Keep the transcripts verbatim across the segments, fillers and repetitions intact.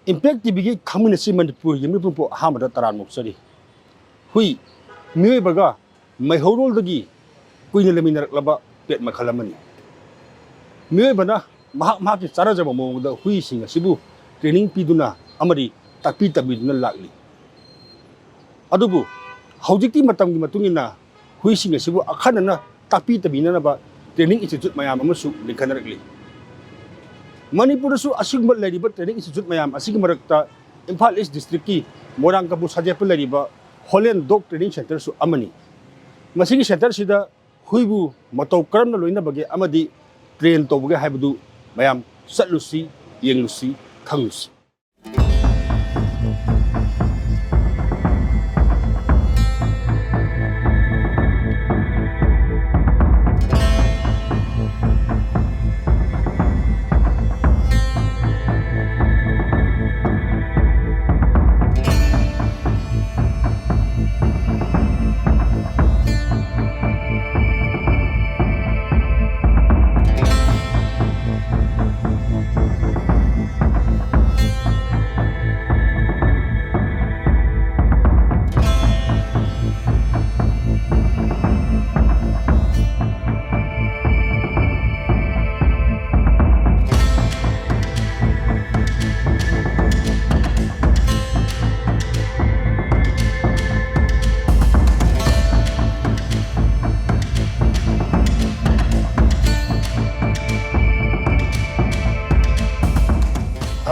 Impact ꯇꯤꯚꯤꯒꯤ ꯈꯪꯃꯤꯟꯅꯁꯤ ꯃꯅꯤꯄꯨꯔꯒꯤ ꯃꯤꯄꯨꯝꯕꯨ ꯑꯍꯥꯟꯕꯗ ꯇꯔꯥꯝꯅ ꯑꯣꯛꯆꯔꯤ꯫ ꯍꯨꯏ, ꯃꯤꯑꯣꯏꯕꯒ ꯃꯩꯍꯧꯔꯣꯜꯗꯒꯤ ꯀꯨꯏꯅ ꯂꯩꯃꯤꯟꯅꯔꯛꯂꯕ ꯄꯦꯠ ꯃꯈꯜ ꯑꯃꯅꯤ꯫ ꯃꯤꯑꯣꯏꯕꯅ ꯃꯍꯥꯛ ꯃꯍꯥꯛꯀꯤ ꯆꯥꯅꯖꯕ ꯃꯑꯣꯡꯗ ꯍꯨꯏꯁꯤꯡ ꯑꯁꯤꯕꯨ training ꯄꯤꯗꯨꯅ ꯑꯃꯗꯤ ꯇꯥꯛꯄꯤ ꯇꯝꯕꯤꯗꯨꯅ ꯂꯥꯛꯂꯤ꯫ ꯑꯗꯨꯕꯨ ꯍꯧꯖꯤꯛꯇꯤ ꯃꯇꯝꯒꯤ ꯃꯇꯨꯡ ꯏꯟꯅ ꯍꯨꯏꯁꯤꯡ ꯑꯁꯤꯕꯨ ꯑꯈꯟꯅꯅ ꯇꯥꯛꯄꯤ ꯇꯝꯕꯤꯅꯅꯕ training institute ꯃꯌꯥꯝ ꯑꯃꯁꯨ ꯂꯤꯡꯈꯠꯅꯔꯛꯂꯤ꯫ ꯃꯅꯤꯄꯨꯔꯗꯁꯨ ꯑꯁꯤꯒꯨꯝꯕ ꯂꯩꯔꯤꯕ training institute ꯃꯌꯥꯝ ꯑꯁꯤꯒꯤ ꯃꯔꯛꯇ ꯏꯝꯐꯥꯜ ꯏꯁ ꯗꯤꯁꯇ꯭ꯔꯤꯛꯀꯤ ꯃꯣꯏꯔꯥꯡ ꯀꯝꯄꯨ ꯁꯥꯖꯦꯠꯄ ꯂꯩꯔꯤꯕ ꯍꯣꯂꯦꯟ ꯗꯣꯒ ꯇ꯭ꯔꯦꯅꯤꯡ ꯁꯦꯟꯇꯔꯁꯨ ꯑꯃꯅꯤ꯫ ꯃꯁꯤꯒꯤ ꯁꯦꯟꯇꯔꯁꯤꯗ ꯍꯨꯏꯕꯨ ꯃꯇꯧ ꯀꯔꯝꯅ ꯂꯣꯏꯅꯕꯒꯦ ꯑꯃꯗꯤ ꯇ꯭ꯔꯦꯟ ꯇꯧꯕꯒꯦ ꯍꯥꯏꯕꯗꯨ ꯃꯌꯥꯝ ꯆꯠꯂꯨꯁꯤ, ꯌꯦꯡꯂꯨꯁꯤ, ꯈꯪꯂꯨꯁꯤ꯫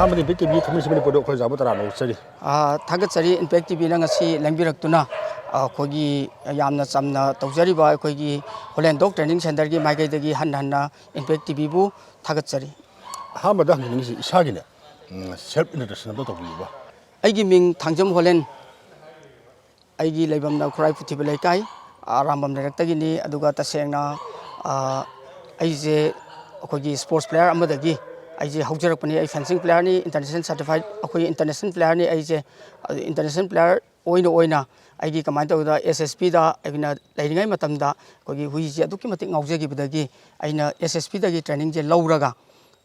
ꯑꯍꯥꯟꯕꯗ ꯏꯝꯄꯦꯛ ꯇꯤꯚꯤ ꯈꯪꯃꯤꯟꯅꯁꯤ ꯃꯅꯤꯄꯨꯔꯗ ꯑꯩꯈꯣꯏ ꯑꯣꯖꯥꯕꯨ ꯇꯔꯥꯝꯅ ꯑꯣꯛꯆꯔꯤ꯫ ꯑꯥ, ꯊꯥꯒꯠꯆꯔꯤ, ꯏꯝꯄꯦꯛ ꯇꯤꯚꯤꯅ ꯉꯁꯤ ꯂꯦꯡꯕꯤꯔꯛꯇꯨꯅ, ꯑꯥ, ꯑꯩꯈꯣꯏꯒꯤ ꯌꯥꯝꯅ ꯆꯝꯅ ꯇꯧꯖꯔꯤꯕ ꯑꯩꯈꯣꯏꯒꯤ ꯍꯣꯂꯦꯟ ꯗꯣꯒ ꯇ꯭ꯔꯦꯅꯤꯡ ꯁꯦꯟꯇꯔꯒꯤ ꯃꯥꯏꯀꯩꯗꯒꯤ ꯍꯟꯅ ꯍꯟꯅ ꯏꯝꯄꯦꯛ ꯇꯤꯚꯤꯕꯨ ꯊꯥꯒꯠꯆꯔꯤ꯫ ꯑꯍꯥꯟꯕꯗ ꯍꯪꯖꯅꯤꯡꯉꯤꯁꯤ ꯏꯁꯥꯒꯤꯅꯦ, ꯎꯝ, self introduction ꯑꯝꯇ ꯇꯧꯕꯤꯌꯨꯕ꯫ ꯑꯩꯒꯤ ꯃꯤꯡ ꯊꯥꯡꯖꯝ ꯍꯣꯂꯦꯟ꯫ ꯑꯩꯒꯤ ꯂꯩꯐꯝꯅ ꯈꯨꯔꯥꯏ ꯄꯨꯊꯤꯕ ꯂꯩꯀꯥꯏ, ꯑꯔꯥꯝꯕꯝ ꯂꯩꯔꯛꯇꯒꯤꯅꯤ꯫ ꯑꯗꯨꯒ ꯇꯁꯦꯡꯅ, ꯑ, ꯑꯩꯁꯦ ꯑꯩꯈꯣꯏꯒꯤ sports player ꯑꯃꯗꯒꯤ ꯑꯩꯁꯦ ꯍꯧꯖꯔꯛꯄꯅꯤ꯫ ꯑꯩ fencing playerꯅꯤ, international certified, ꯑꯩꯈꯣꯏ international playerꯅꯤ꯫ ꯑꯩꯁꯦ, ꯑ, international player ꯑꯣꯏꯅ ꯑꯣꯏꯅ ꯑꯩꯒꯤ ꯀꯃꯥꯏꯅ ꯇꯧꯕꯗ, S S Pꯗ ꯑꯩꯅ ꯂꯩꯔꯤꯉꯩ ꯃꯇꯝꯗ ꯑꯩꯈꯣꯏꯒꯤ ꯍꯨꯏꯁꯦ ꯑꯗꯨꯛꯀꯤ ꯃꯇꯤꯛ ꯉꯥꯎꯖꯈꯤꯕꯗꯒꯤ ꯑꯩꯅ S S Pꯗꯒꯤ trainingꯁꯦ ꯂꯧꯔꯒ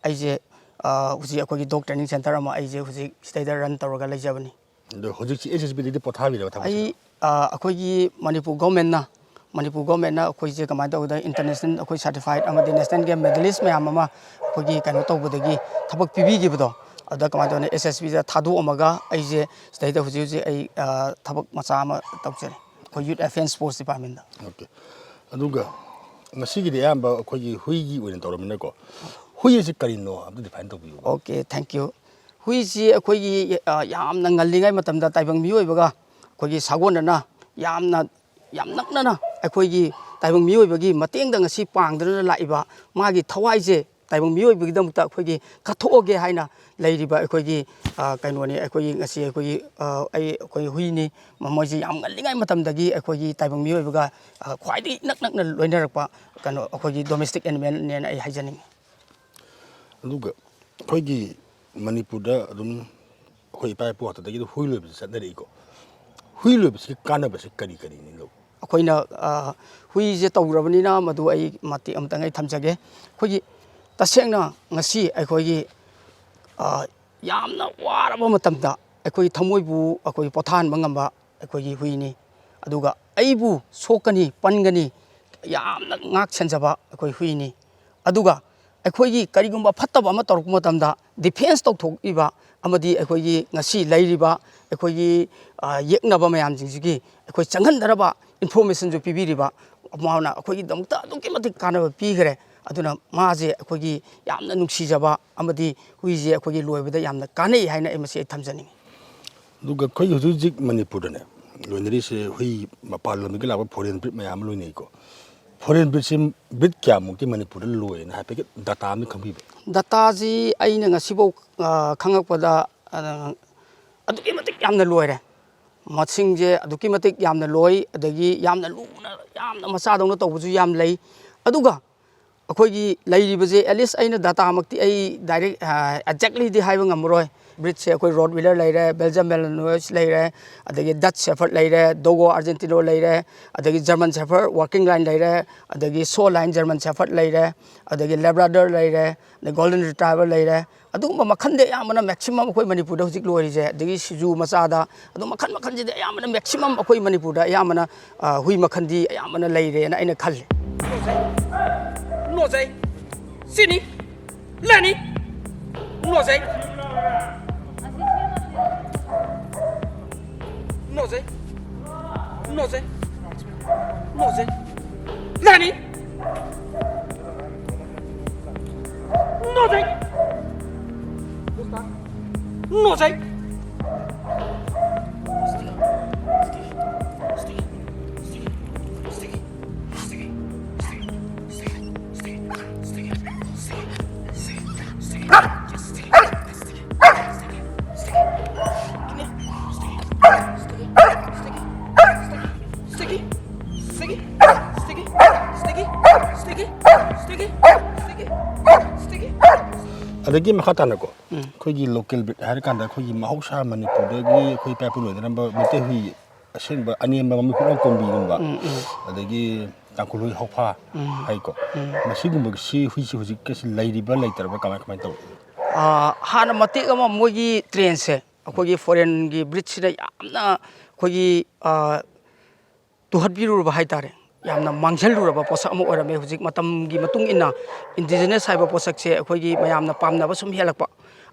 ꯑꯩꯁꯦ ꯑ, ꯍꯧꯖꯤꯛ ꯑꯩꯈꯣꯏꯒꯤ ꯗꯣꯛ ꯇ꯭ꯔꯦꯅꯤꯡ ꯁꯦꯟꯇꯔ ꯑꯃ ꯑꯩꯁꯦ ꯍꯧꯖꯤꯛ ꯁꯤꯗꯩꯗ ꯔꯟ ꯇꯧꯔꯒ ꯂꯩꯖꯕꯅꯤ꯫ ꯑꯗꯣ ꯍꯧꯖꯤꯛꯁꯤ ꯑꯦꯁ ꯑꯦꯁ ꯕꯤꯗꯒꯤꯗꯤ ꯄꯣꯊꯥꯕꯤꯔꯕ ꯊꯕꯛꯁꯦ? ꯑꯩ ꯑ, ꯑꯩꯈꯣꯏꯒꯤ ꯃꯅꯤꯄꯨꯔ ꯒꯣꯔꯃꯦꯟꯅ ꯃꯅꯤꯄꯨꯔ ꯒꯣꯔꯃꯦꯟꯅ ꯑꯩꯈꯣꯏꯁꯦ ꯀꯃꯥꯏꯅ ꯇꯧꯕꯗ ꯏꯟꯇꯔꯅꯦꯁꯅꯦꯜ ꯑꯩꯈꯣꯏ ꯁꯥꯔꯇꯤꯐꯥꯏꯠ ꯑꯃꯗꯤ ꯅꯦꯁꯅꯦꯜꯒꯤ ꯃꯦꯗꯂꯤꯁ ꯃꯌꯥꯝ ꯑꯃ ꯑꯩꯈꯣꯏꯒꯤ ꯀꯩꯅꯣ ꯇꯧꯕꯗꯒꯤ ꯊꯕꯛ ꯄꯤꯕꯤꯈꯤꯕꯗꯣ, ꯑꯗꯨꯗ ꯀꯃꯥꯏꯅ ꯇꯧꯅꯤ, ꯑꯦꯁ ꯑꯦꯁ ꯕꯤꯗ ꯊꯥꯗꯣꯛꯑꯝꯃꯒ ꯑꯩꯁꯦ ꯁꯤꯗꯩꯗ ꯍꯧꯖꯤꯛ ꯍꯧꯖꯤꯛ ꯑꯩ ꯑ, ꯊꯕꯛ ꯃꯆꯥ ꯑꯃ ꯇꯧꯖꯔꯤ ꯑꯩꯈꯣꯏ ꯌꯨꯠ ꯑꯦꯐꯤꯌꯔ ꯁ꯭ꯄꯣꯔꯠꯁ ꯗꯤꯄꯥꯔꯠꯃꯦꯟꯗ꯫ ꯑꯣꯀꯦ꯫ ꯑꯗꯨꯒ ꯉꯁꯤꯒꯤꯗꯤ ꯑꯌꯥꯝꯕ ꯑꯩꯈꯣꯏꯒꯤ ꯍꯨꯏꯒꯤ ꯑꯣꯏꯅ ꯇꯧꯔꯃꯤꯅꯀꯣ, ꯍꯨꯏ ꯑꯁꯤ ꯀꯔꯤꯅꯣ ꯑꯝꯇ ꯗꯤꯐꯥꯏꯟ ꯇꯧꯕꯤꯌꯨ꯫ Okay, thank you. ꯍꯨꯏꯁꯤ ꯑꯩꯈꯣꯏꯒꯤ ꯑ, ꯌꯥꯝꯅ ꯉꯜꯂꯤꯉꯩ ꯃꯇꯝꯗ ꯇꯥꯏꯕꯪ ꯃꯤꯑꯣꯏꯕꯒ ꯑꯩꯈꯣꯏꯒꯤ ꯁꯥꯒꯣꯟꯅꯅ ꯌꯥꯝꯅ ꯌꯥꯝ ꯅꯛꯅꯅ ꯑꯩꯈꯣꯏꯒꯤ ꯇꯥꯏꯕꯪ ꯃꯤꯑꯣꯏꯕꯒꯤ ꯃꯇꯦꯡꯗ ꯉꯁꯤ ꯄꯥꯡꯗꯅ ꯂꯥꯛꯏꯕ ꯃꯥꯒꯤ ꯊꯋꯥꯏꯁꯦ ꯇꯥꯏꯕꯪ ꯃꯤꯑꯣꯏꯕꯒꯤꯗꯃꯛꯇ ꯑꯩꯈꯣꯏꯒꯤ ꯀꯠꯊꯣꯛꯑꯒꯦ ꯍꯥꯏꯅ ꯂꯩꯔꯤꯕ ꯑꯩꯈꯣꯏꯒꯤ ꯑ, ꯀꯩꯅꯣꯅꯤ꯫ ꯑꯩꯈꯣꯏꯒꯤ ꯉꯁꯤ ꯑꯩꯈꯣꯏꯒꯤ ꯑ, ꯑꯩ ꯑꯩꯈꯣꯏ ꯍꯨꯏꯅꯤ꯫ ꯃ- ꯃꯣꯏꯁꯤ ꯌꯥꯝ ꯉꯜꯂꯤꯉꯩ ꯃꯇꯝꯗꯒꯤ ꯑꯩꯈꯣꯏꯒꯤ ꯇꯥꯏꯕꯪ ꯃꯤꯑꯣꯏꯕꯒ ꯑ, ꯈ꯭ꯋꯥꯏꯗꯒꯤ ꯏꯅꯛ ꯅꯛꯅ ꯂꯣꯏꯅꯔꯛꯄ ꯀꯩꯅꯣ ꯑꯩꯈꯣꯏꯒꯤ ꯗꯣꯃꯦꯁꯇꯤꯛ ꯑꯦꯅꯤꯃꯦꯜꯅꯦꯅ ꯑꯩ ꯍꯥꯏꯖꯅꯤꯡꯉꯤ꯫ ꯑꯗꯨꯒ ꯑꯩꯈꯣꯏꯒꯤ ꯃꯅꯤꯄꯨꯔꯗ ꯑꯗꯨꯝ ꯑꯩꯈꯣꯏ ꯏꯄꯥ ꯏꯄꯨ ꯍꯥꯛꯇꯛꯇꯒꯤ ꯑꯗꯨꯝ ꯍꯨꯏ ꯂꯣꯏꯕꯁꯤ ꯆꯠꯅꯔꯛꯏꯀꯣ꯫ ꯍꯨꯏ ꯂꯣꯏꯕꯁꯤꯒꯤ ꯀꯥꯟꯅꯕꯁꯤ ꯀꯔꯤ ꯀꯔꯤꯅꯣ? ꯑꯩꯈꯣꯏꯅ ꯑ, ꯍꯨꯏꯁꯦ ꯇꯧꯔꯕꯅꯤꯅ ꯃꯗꯨ ꯑꯩ ꯃꯇꯦꯛ ꯑꯃꯇꯪ ꯑꯩ ꯊꯝꯖꯒꯦ꯫ ꯑꯩꯈꯣꯏꯒꯤ ꯇꯁꯦꯡꯅ ꯉꯁꯤ ꯑꯩꯈꯣꯏꯒꯤ ꯑ, ꯌꯥꯝꯅ ꯋꯥꯔꯕ ꯃꯇꯝꯗ ꯑꯩꯈꯣꯏꯒꯤ ꯊꯃꯣꯏꯕꯨ ꯑꯩꯈꯣꯏꯒꯤ ꯄꯣꯊꯥꯍꯟꯕ ꯉꯝꯕ ꯑꯩꯈꯣꯏꯒꯤ ꯍꯨꯏꯅꯤ꯫ ꯑꯗꯨꯒ ꯑꯩꯕꯨ ꯁꯣꯛꯀꯅꯤ, ꯄꯟꯒꯅꯤ, ꯌꯥꯝꯅ ꯉꯥꯛ ꯁꯦꯟꯖꯕ ꯑꯩꯈꯣꯏ ꯍꯨꯏꯅꯤ꯫ ꯑꯗꯨꯒ ꯑꯩꯈꯣꯏꯒꯤ ꯀꯔꯤꯒꯨꯝꯕ ꯐꯠꯇꯕ ꯑꯃ ꯇꯧꯔꯛꯄ ꯃꯇꯝꯗ ꯗꯤꯐꯦꯟꯁ ꯇꯧꯊꯣꯛꯏꯕ ꯑꯃꯗꯤ ꯑꯩꯈꯣꯏꯒꯤ ꯉꯁꯤ ꯂꯩꯔꯤꯕ ꯑꯩꯈꯣꯏꯒꯤ ꯑ, ꯌꯦꯛꯅꯕ ꯃꯌꯥꯝꯁꯤꯡꯁꯤꯒꯤ ꯑꯩꯈꯣꯏ ꯆꯪꯍꯟꯗꯅꯕ ꯏꯟꯐꯣꯔꯃꯦꯁꯟꯁꯨ ꯄꯤꯕꯤꯔꯤꯕ, ꯃꯥꯅ ꯑꯩꯈꯣꯏꯒꯤꯗꯃꯛꯇ ꯑꯗꯨꯛꯀꯤ ꯃꯇꯤꯛ ꯀꯥꯟꯅꯕ ꯄꯤꯈ꯭ꯔꯦ꯫ ꯑꯗꯨꯅ ꯃꯥꯁꯦ ꯑꯩꯈꯣꯏꯒꯤ ꯌꯥꯝꯅ ꯅꯨꯡꯁꯤꯖꯕ ꯑꯃꯗꯤ ꯍꯨꯏꯁꯦ ꯑꯩꯈꯣꯏꯒꯤ ꯂꯣꯏꯕꯗ ꯌꯥꯝꯅ ꯀꯥꯟꯅꯩ ꯍꯥꯏꯅ ꯑꯩ ꯃꯁꯤ ꯑꯩ ꯊꯝꯖꯅꯤꯡꯉꯤ꯫ ꯑꯗꯨꯒ ꯑꯩꯈꯣꯏꯒꯤ ꯍꯧꯖꯤꯛ ꯍꯧꯖꯤꯛ ꯃꯅꯤꯄꯨꯔꯗꯅꯦ ꯂꯣꯏꯅꯔꯤꯁꯦ ꯍꯨꯏ ꯃꯄꯥꯟ ꯂꯝꯗꯒꯤ ꯂꯥꯛꯄ ꯐꯣꯔꯦꯟ ꯕ꯭ꯔꯤꯠ ꯃꯌꯥꯝ ꯑꯃ ꯂꯣꯏꯅꯩꯀꯣ꯫ ꯐꯣꯔꯦꯟ ꯕ꯭ꯔꯤꯠꯁꯤ ꯕ꯭ꯔꯤꯠ ꯀꯌꯥꯃꯨꯛꯇꯤ ꯃꯅꯤꯄꯨꯔꯗ ꯂꯣꯏꯅ ꯍꯥꯏꯐꯦꯠ ꯗꯥꯇꯥ ꯑꯃ ꯈꯪꯕꯤꯕ? ꯗꯥꯇꯥꯁꯤ ꯑꯩꯅ ꯉꯁꯤꯐꯥꯎ ꯑ, ꯈꯪꯉꯛꯄꯗ ꯑ, ꯑꯗꯨꯛꯀꯤ ꯃꯇꯤꯛ ꯌꯥꯝꯅ ꯂꯣꯏꯔꯦ꯫ ꯃꯁꯤꯡꯁꯦ ꯑꯗꯨꯛꯀꯤ ꯃꯇꯤꯛ ꯌꯥꯝꯅ ꯂꯣꯏ, ꯑꯗꯒꯤ ꯌꯥꯝꯅ ꯂꯨꯅ ꯌꯥꯝꯅ ꯃꯆꯥꯗꯧꯅ ꯇꯧꯕꯁꯨ ꯌꯥꯝ ꯂꯩ꯫ ꯑꯗꯨꯒ ꯑꯩꯈꯣꯏꯒꯤ ꯂꯩꯔꯤꯕꯁꯦ ꯑꯦꯠꯂꯤꯁ ꯑꯩꯅ ꯗꯥꯇꯥꯃꯛꯇꯤ ꯑꯩ ꯗꯥꯏꯔꯦꯛ ꯑꯦꯛꯖꯦꯛꯂꯤꯗꯤ ꯍꯥꯏꯕ ꯉꯝꯃꯔꯣꯏ꯫ ꯕ꯭ꯔꯤꯗꯁꯦ ꯑꯩꯈꯣꯏ ꯔꯣꯠ ꯋꯤꯂꯔ ꯂꯩꯔꯦ, ꯕꯦꯜꯖꯤꯌꯝ ꯃꯦꯂꯅꯣꯏꯁ ꯂꯩꯔꯦ, ꯑꯗꯒꯤ ꯗꯠꯆ ꯁꯦꯐꯔꯗ ꯂꯩꯔꯦ, ꯗꯣꯒꯣ ꯑꯥꯔꯖꯦꯟꯇꯤꯅꯣ ꯂꯩꯔꯦ, ꯑꯗꯒꯤ ꯖꯔꯃꯟ ꯁꯦꯐꯔꯗ ꯋꯥꯔꯀꯤꯡ ꯂꯥꯏꯟ ꯂꯩꯔꯦ, ꯑꯗꯒꯤ ꯁꯣ ꯂꯥꯏꯟ ꯖꯔꯃꯟ ꯁꯦꯐꯔꯗ ꯂꯩꯔꯦ, ꯑꯗꯒꯤ ꯂꯦꯕ꯭ꯔꯥꯗꯣꯔ ꯂꯩꯔꯦ, ꯑꯗꯩ ꯒꯣꯜꯗꯟ ꯔꯤꯇ꯭ꯔꯥꯏꯚꯔ ꯂꯩꯔꯦ꯫ ꯑꯗꯨꯒꯨꯝꯕ ꯃꯈꯜꯗꯤ ꯑꯌꯥꯝꯕꯅ ꯃꯦꯛꯁꯤꯃꯝ ꯑꯩꯈꯣꯏ ꯃꯅꯤꯄꯨꯔꯗ ꯍꯧꯖꯤꯛ ꯂꯣꯏꯔꯤꯁꯦ, ꯑꯗꯒꯤ ꯁꯤꯖꯨ ꯃꯆꯥꯗ, ꯑꯗꯨꯝ ꯃꯈꯜ ꯃꯈꯜꯁꯤꯗꯤ ꯑꯌꯥꯝꯕꯅ ꯃꯦꯛꯁꯤꯃꯝ ꯑꯩꯈꯣꯏ ꯃꯅꯤꯄꯨꯔꯗ ꯑꯌꯥꯝꯕꯅ, ꯑ, ꯍꯨꯏ ꯃꯈꯜꯗꯤ ꯑꯌꯥꯝꯕꯅ ꯂꯩꯔꯦꯅ ꯑꯩꯅ ꯈꯜꯂꯤ꯫ ꯅꯣꯖꯩ꯫ ꯁꯤꯅꯤ꯫ ꯂꯥꯅꯤ꯫ ꯅꯣꯖꯩ꯫ ꯅꯣꯖꯩ꯫ ꯅꯣꯖꯩ꯫ ꯅꯣꯖꯩ꯫ ꯂꯥꯅꯤ꯫ ꯅꯣꯖꯩ꯫ ꯅꯣꯖꯩ꯫ ꯑꯗꯒꯤ ꯃꯈꯥ ꯇꯥꯅꯀꯣ, ꯎꯝ꯫ ꯑꯩꯈꯣꯏꯒꯤ ꯂꯣꯀꯦꯜ ꯕ꯭ꯔꯤꯗ ꯍꯥꯏꯔꯀꯥꯟꯗ ꯑꯩꯈꯣꯏꯒꯤ ꯃꯍꯧꯁꯥ ꯃꯅꯤꯄꯨꯔꯗꯒꯤ ꯑꯩꯈꯣꯏ ꯏꯄꯥ ꯏꯄꯨ ꯂꯣꯏꯅꯔꯝꯕ ꯃꯩꯇꯩ ꯍꯨꯏ ꯑꯁꯦꯡꯕ ꯑꯅꯦꯝꯕ ꯃꯃꯤꯠ ꯈꯨꯔꯥꯡ ꯀꯣꯝꯕꯤꯒꯨꯝꯕ, ꯎꯝ, ꯎꯝ꯫ ꯑꯗꯒꯤ ꯇꯥꯡꯈꯨꯜ ꯍꯨꯏ ꯍꯥꯎꯐꯥ ꯎꯝ꯫ ꯍꯥꯏꯀꯣ꯫ ꯎꯝ꯫ ꯃꯁꯤꯒꯨꯝꯕꯁꯤ ꯍꯨꯏꯁꯤ ꯍꯧꯖꯤꯛꯀꯁꯤ ꯂꯩꯔꯤꯕ꯭ꯔꯥ ꯂꯩꯇ꯭ꯔꯕ꯭ꯔꯥ, ꯀꯃꯥꯏ, ꯀꯃꯥꯏꯅ ꯇꯧꯏ? ꯑꯥ, ꯍꯥꯟꯅ ꯃꯇꯦꯛ ꯑꯃ ꯃꯣꯏꯒꯤ ꯇ꯭ꯔꯦꯟꯁꯦ ꯑꯩꯈꯣꯏꯒꯤ ꯐꯣꯔꯦꯟꯒꯤ ꯕ꯭ꯔꯤꯗꯁꯤꯅ ꯌꯥꯝꯅ ꯑꯩꯈꯣꯏꯒꯤ, ꯑꯥ, ꯇꯨꯍꯠꯄꯤꯔꯨꯔꯕ ꯍꯥꯏ ꯇꯥꯔꯦ, ꯌꯥꯝꯅ ꯃꯥꯡꯁꯤꯜꯂꯨꯔꯕ ꯄꯣꯠꯁꯛ ꯑꯃ ꯑꯣꯏꯔꯝꯃꯦ꯫ ꯍꯧꯖꯤꯛ ꯃꯇꯝꯒꯤ ꯃꯇꯨꯡ ꯏꯟꯅ ꯏꯟꯗꯤꯖꯤꯅꯁ ꯍꯥꯏꯕ ꯄꯣꯠꯁꯛꯁꯦ ꯑꯩꯈꯣꯏꯒꯤ ꯃꯌꯥꯝꯅ ꯄꯥꯝꯅꯕ ꯁꯨꯝ ꯍꯦꯜꯂꯛꯄ꯫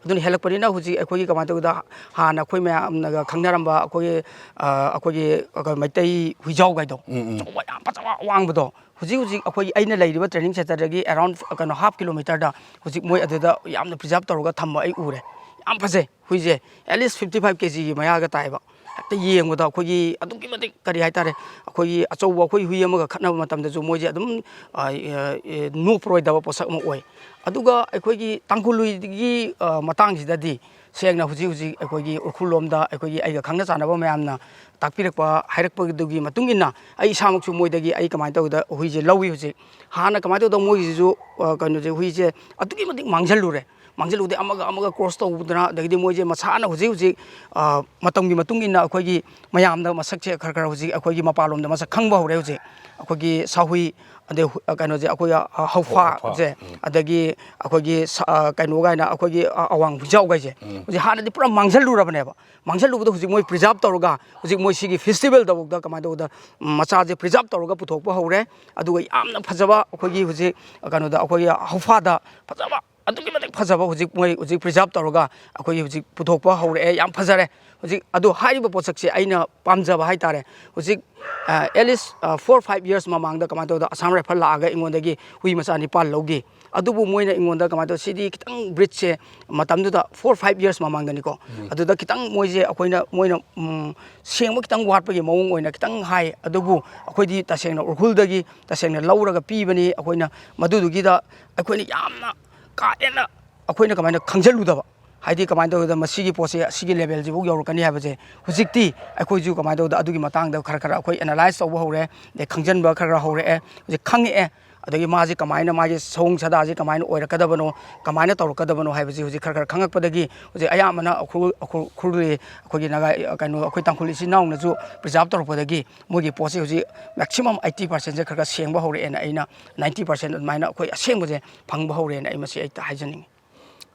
ꯑꯗꯨꯅ ꯍꯦꯜꯂꯛꯄꯅꯤꯅ ꯍꯧꯖꯤꯛ ꯑꯩꯈꯣꯏꯒꯤ ꯀꯃꯥꯏꯅ ꯇꯧꯗ, ꯍꯥꯟꯅ ꯑꯩꯈꯣꯏ ꯃꯌꯥꯝꯅꯒ ꯈꯪꯅꯔꯝꯕ ꯑꯩꯈꯣꯏꯒꯤ, ꯑ, ꯑꯩꯈꯣꯏꯒꯤ, ꯑ, ꯃꯩꯇꯩ ꯍꯨꯏꯖꯥꯎꯒꯥꯏꯗꯣ, ꯎꯝ, ꯎꯝ꯫ ꯑꯆꯧꯕ ꯌꯥꯝ ꯐꯖꯕ ꯑꯋꯥꯡꯕꯗꯣ, ꯍꯧꯖꯤꯛ ꯍꯧꯖꯤꯛ ꯑꯩꯈꯣꯏꯒꯤ ꯑꯩꯅ ꯂꯩꯔꯤꯕ ꯇ꯭ꯔꯦꯅꯤꯡ ꯁꯦꯟꯇꯔꯗꯒꯤ around, ꯀꯩꯅꯣ, half kilometerꯗ ꯍꯧꯖꯤꯛ ꯃꯣꯏ ꯑꯗꯨꯗ ꯌꯥꯝꯅ preserve ꯇꯧꯔꯒ ꯊꯝꯕ ꯑꯩ ꯎꯔꯦ꯫ ꯌꯥꯝ ꯐꯖꯩ ꯍꯨꯏꯁꯦ, at least fifty five kgꯒꯤ ꯃꯌꯥꯒ ꯇꯥꯏꯕ꯫ ꯍꯦꯛꯇ ꯌꯦꯡꯕꯗ ꯑꯩꯈꯣꯏꯒꯤ ꯑꯗꯨꯛꯀꯤ ꯃꯇꯤꯛ, ꯀꯔꯤ ꯍꯥꯏꯇꯥꯔꯦ, ꯑꯩꯈꯣꯏꯒꯤ ꯑꯆꯧꯕ ꯑꯩꯈꯣꯏ ꯍꯨꯏ ꯑꯃꯒ ꯈꯠꯅꯕ ꯃꯇꯝꯗꯁꯨ ꯃꯣꯏꯁꯦ ꯑꯗꯨꯝ, ꯑ, ꯑ, ꯑ, ꯅꯣꯞꯄꯔꯣꯏꯗꯕ ꯄꯣꯠꯁꯛ ꯑꯃ ꯑꯣꯏ꯫ ꯑꯗꯨꯒ ꯑꯩꯈꯣꯏꯒꯤ ꯇꯥꯡꯈꯨꯜ ꯍꯨꯏꯒꯤ, ꯑ, ꯃꯇꯥꯡꯁꯤꯗꯗꯤ ꯁꯦꯡꯅ ꯍꯧꯖꯤꯛ ꯍꯧꯖꯤꯛ ꯑꯩꯈꯣꯏꯒꯤ ꯎꯈ꯭ꯔꯨꯜ ꯂꯣꯝꯗ ꯑꯩꯈꯣꯏꯒꯤ ꯑꯩꯒ ꯈꯪꯅ ꯆꯥꯟꯅꯕ ꯃꯌꯥꯝꯅ ꯇꯥꯛꯄꯤꯔꯛꯄ, ꯍꯥꯏꯔꯛꯄꯗꯨꯒꯤ ꯃꯇꯨꯡ ꯏꯟꯅ ꯑꯩ ꯏꯁꯥꯃꯛꯁꯨ ꯃꯣꯏꯗꯒꯤ ꯑꯩ ꯀꯃꯥꯏꯅ ꯇꯧꯗ ꯍꯨꯏꯁꯦ ꯂꯧꯏ ꯍꯧꯖꯤꯛ꯫ ꯍꯥꯟꯅ ꯀꯃꯥꯏꯅ ꯇꯧꯗ ꯃꯣꯏꯒꯤꯁꯤꯁꯨ, ꯑ, ꯀꯩꯅꯣꯁꯦ, ꯍꯨꯏꯁꯦ ꯑꯗꯨꯛꯀꯤ ꯃꯇꯤꯛ ꯃꯥꯡꯁꯤꯜꯂꯨꯔꯦ꯫ ꯃꯥꯡꯖꯜꯂꯨꯗꯦ, ꯑꯃꯒ ꯑꯃꯒ ꯀ꯭ꯔꯣꯁ ꯇꯧꯗꯅ, ꯑꯗꯒꯤꯗꯤ ꯃꯣꯏꯁꯦ ꯃꯁꯥꯅ ꯍꯧꯖꯤꯛ ꯍꯧꯖꯤꯛ, ꯑ, ꯃꯇꯝꯒꯤ ꯃꯇꯨꯡ ꯏꯟꯅ ꯑꯩꯈꯣꯏꯒꯤ ꯃꯌꯥꯝꯗ ꯃꯁꯛꯁꯦ ꯈꯔ ꯈꯔ ꯍꯧꯖꯤꯛ ꯑꯩꯈꯣꯏꯒꯤ ꯃꯄꯥꯟꯂꯣꯝꯗ ꯃꯁꯛ ꯈꯪꯕ ꯍꯧꯔꯦ꯫ ꯍꯧꯖꯤꯛ ꯑꯩꯈꯣꯏꯒꯤ ꯁꯥꯍꯨꯏ, ꯑꯗꯩ ꯍꯨ-, ꯑ, ꯀꯩꯅꯣꯁꯦ, ꯑꯩꯈꯣꯏ, ꯑ, ꯍꯧꯐꯥꯁꯦ, ꯍꯧꯐꯥ꯫ ꯎꯝ꯫ ꯑꯗꯒꯤ ꯑꯩꯈꯣꯏꯒꯤ ꯁ-, ꯑ, ꯀꯩꯅꯣ ꯀꯥꯏꯅ ꯑꯩꯈꯣꯏꯒꯤ, ꯑ, ꯑꯋꯥꯡ ꯍꯨꯏꯖꯥꯎꯈꯩꯁꯦ, ꯎꯝ꯫ ꯍꯧꯖꯤꯛ ꯍꯥꯟꯅꯗꯤ ꯄꯨꯔꯥ ꯃꯥꯡꯖꯜꯂꯨꯔꯕꯅꯦꯕ꯫ ꯃꯥꯡꯖꯜꯂꯨꯕꯗꯣ ꯍꯧꯖꯤꯛ ꯃꯣꯏ ꯄ꯭ꯔꯤꯖꯥꯔꯕ ꯇꯧꯔꯒ, ꯍꯧꯖꯤꯛ ꯃꯣꯏ ꯁꯤꯒꯤ ꯐꯦꯁꯇꯤꯚꯦꯜꯗꯐꯥꯎꯗ ꯀꯃꯥꯏꯅ ꯇꯧꯕꯗ, ꯎꯝ, ꯃꯆꯥꯁꯦ ꯄ꯭ꯔꯤꯖꯥꯔꯕ ꯇꯧꯔꯒ ꯄꯨꯊꯣꯛꯄ ꯍꯧꯔꯦ꯫ ꯑꯗꯨꯒ ꯌꯥꯝꯅ ꯐꯖꯕ ꯑꯩꯈꯣꯏꯒꯤ ꯍꯧꯖꯤꯛ ꯀꯩꯅꯣꯗ, ꯑꯩꯈꯣꯏꯒꯤ ꯍꯧꯐꯥꯗ ꯐꯖꯕ, ꯑꯗꯨꯛꯀꯤ ꯃꯇꯤꯛ ꯐꯖꯕ ꯍꯧꯖꯤꯛ ꯃꯣꯏ ꯍꯧꯖꯤꯛ ꯄ꯭ꯔꯤꯖꯥꯔꯕ ꯇꯧꯔꯒ ꯑꯩꯈꯣꯏꯒꯤ ꯍꯧꯖꯤꯛ ꯄꯨꯊꯣꯛꯄ ꯍꯧꯔꯛꯑꯦ꯫ ꯌꯥꯝ ꯐꯖꯔꯦ꯫ ꯍꯧꯖꯤꯛ ꯑꯗꯨ ꯍꯥꯏꯔꯤꯕ ꯄꯣꯠꯁꯛꯁꯦ ꯑꯩꯅ ꯄꯥꯝꯖꯕ ꯍꯥꯏꯇꯥꯔꯦ꯫ ꯍꯧꯖꯤꯛ, ꯑ, at least, ꯑ, four five years ꯃꯃꯥꯡꯗ ꯀꯃꯥꯏꯅ ꯇꯧꯗ ꯑꯁꯥꯝ ꯔꯥꯏꯐꯜ ꯂꯥꯛꯑꯒ ꯑꯩꯉꯣꯟꯗꯒꯤ ꯍꯨꯏ ꯃꯆꯥ ꯅꯤꯄꯥꯜ ꯂꯧꯈꯤ꯫ ꯑꯗꯨꯕꯨ ꯃꯣꯏꯅ ꯑꯩꯉꯣꯟꯗ ꯀꯃꯥꯏꯅ ꯇꯧ, ꯁꯤꯗꯤ ꯈꯤꯇꯪ ꯕ꯭ꯔꯤꯗꯁꯦ ꯃꯇꯝꯗꯨꯗ four five years ꯃꯃꯥꯡꯗꯅꯤꯀꯣ꯫ ꯎꯝ꯫ ꯑꯗꯨꯗ ꯈꯤꯇꯪ ꯃꯣꯏꯁꯦ ꯑꯩꯈꯣꯏꯅ, ꯃꯣꯏꯅ, ꯎꯝ, ꯁꯦꯡꯕ ꯈꯤꯇꯪ ꯋꯥꯠꯄꯒꯤ ꯃꯑꯣꯡ ꯑꯣꯏꯅ ꯈꯤꯇꯪ ꯍꯥꯏ꯫ ꯑꯗꯨꯕꯨ ꯑꯩꯈꯣꯏꯗꯤ ꯇꯁꯦꯡꯅ ꯎꯈ꯭ꯔꯨꯜꯗꯒꯤ ꯇꯁꯦꯡꯅ ꯂꯧꯔꯒ ꯄꯤꯕꯅꯤ꯫ ꯑꯩꯈꯣꯏꯅ ꯃꯗꯨꯗꯨꯒꯤꯗ ꯑꯩꯈꯣꯏꯅ ꯌꯥꯝꯅ ꯀꯥ ꯍꯦꯟꯅ ꯑꯩꯈꯣꯏꯅ ꯀꯃꯥꯏꯅ ꯈꯪꯖꯤꯜꯂꯨꯗꯕ, ꯍꯥꯏꯗꯤ ꯀꯃꯥꯏꯅ ꯇꯧꯕꯗ ꯃꯁꯤꯒꯤ ꯄꯣꯠꯁꯦ ꯑꯁꯤꯒꯤ ꯂꯦꯚꯦꯜꯁꯤꯐꯥꯎ ꯌꯧꯔꯛꯀꯅꯤ ꯍꯥꯏꯕꯁꯦ ꯍꯧꯖꯤꯛꯇꯤ ꯑꯩꯈꯣꯏꯁꯨ ꯀꯃꯥꯏꯅ ꯇꯧꯕꯗ ꯑꯗꯨꯒꯤ ꯃꯇꯥꯡꯗ ꯈꯔ ꯈꯔ ꯑꯩꯈꯣꯏ ꯑꯦꯅꯥꯂꯥꯏꯁ ꯇꯧꯕ ꯍꯧꯔꯦ, ꯑꯗꯩ ꯈꯪꯖꯤꯟꯕ ꯈꯔ ꯈꯔ ꯍꯧꯔꯛꯑꯦ, ꯍꯧꯖꯤꯛ ꯈꯪꯉꯛꯑꯦ꯫ ꯑꯗꯒꯤ ꯃꯥꯁꯦ ꯀꯃꯥꯏꯅ, ꯃꯥꯒꯤ ꯁꯑꯣꯡ ꯁꯥꯗꯥꯁꯦ ꯀꯃꯥꯏꯅ ꯑꯣꯏꯔꯛꯀꯗꯕꯅꯣ, ꯀꯃꯥꯏꯅ ꯇꯧꯔꯛꯀꯗꯕꯅꯣ ꯍꯥꯏꯕꯁꯤ ꯍꯧꯖꯤꯛ ꯈꯔ ꯈꯔ ꯈꯪꯉꯛꯄꯗꯒꯤ ꯍꯧꯖꯤꯛ ꯑꯌꯥꯝꯕꯅ ꯎꯈ꯭ꯔꯨꯜ, ꯎꯈ꯭ꯔꯨꯜ, ꯎꯈ꯭ꯔꯨꯜꯒꯤ ꯑꯩꯈꯣꯏꯒꯤ ꯅꯥꯒꯥ, ꯀꯩꯅꯣ, ꯑꯩꯈꯣꯏ ꯇꯥꯡꯈꯨꯜ ꯏꯆꯤꯜ ꯏꯅꯥꯎꯅꯁꯨ ꯄ꯭ꯔꯤꯖꯥꯔꯕ ꯇꯧꯔꯛꯄꯗꯒꯤ ꯃꯣꯏꯒꯤ ꯄꯣꯠꯁꯦ ꯍꯧꯖꯤꯛ ꯃꯦꯛꯁꯤꯃꯝ ꯑꯩꯠꯇꯤ ꯄꯥꯔꯁꯦꯟꯁꯦ ꯈꯔ ꯈꯔ ꯁꯦꯡꯕ ꯍꯧꯔꯛꯑꯦꯅ ꯑꯩꯅ ꯅꯥꯏꯟꯇꯤ ꯄꯥꯔꯁꯦꯟ ꯑꯗꯨꯃꯥꯏꯅ ꯑꯩꯈꯣꯏ ꯑꯁꯦꯡꯕꯁꯦ ꯐꯪꯕ ꯍꯧꯔꯦꯅ ꯑꯩ ꯃꯁꯤ ꯑꯩ ꯍꯥꯏꯖꯅꯤꯡꯉꯤ꯫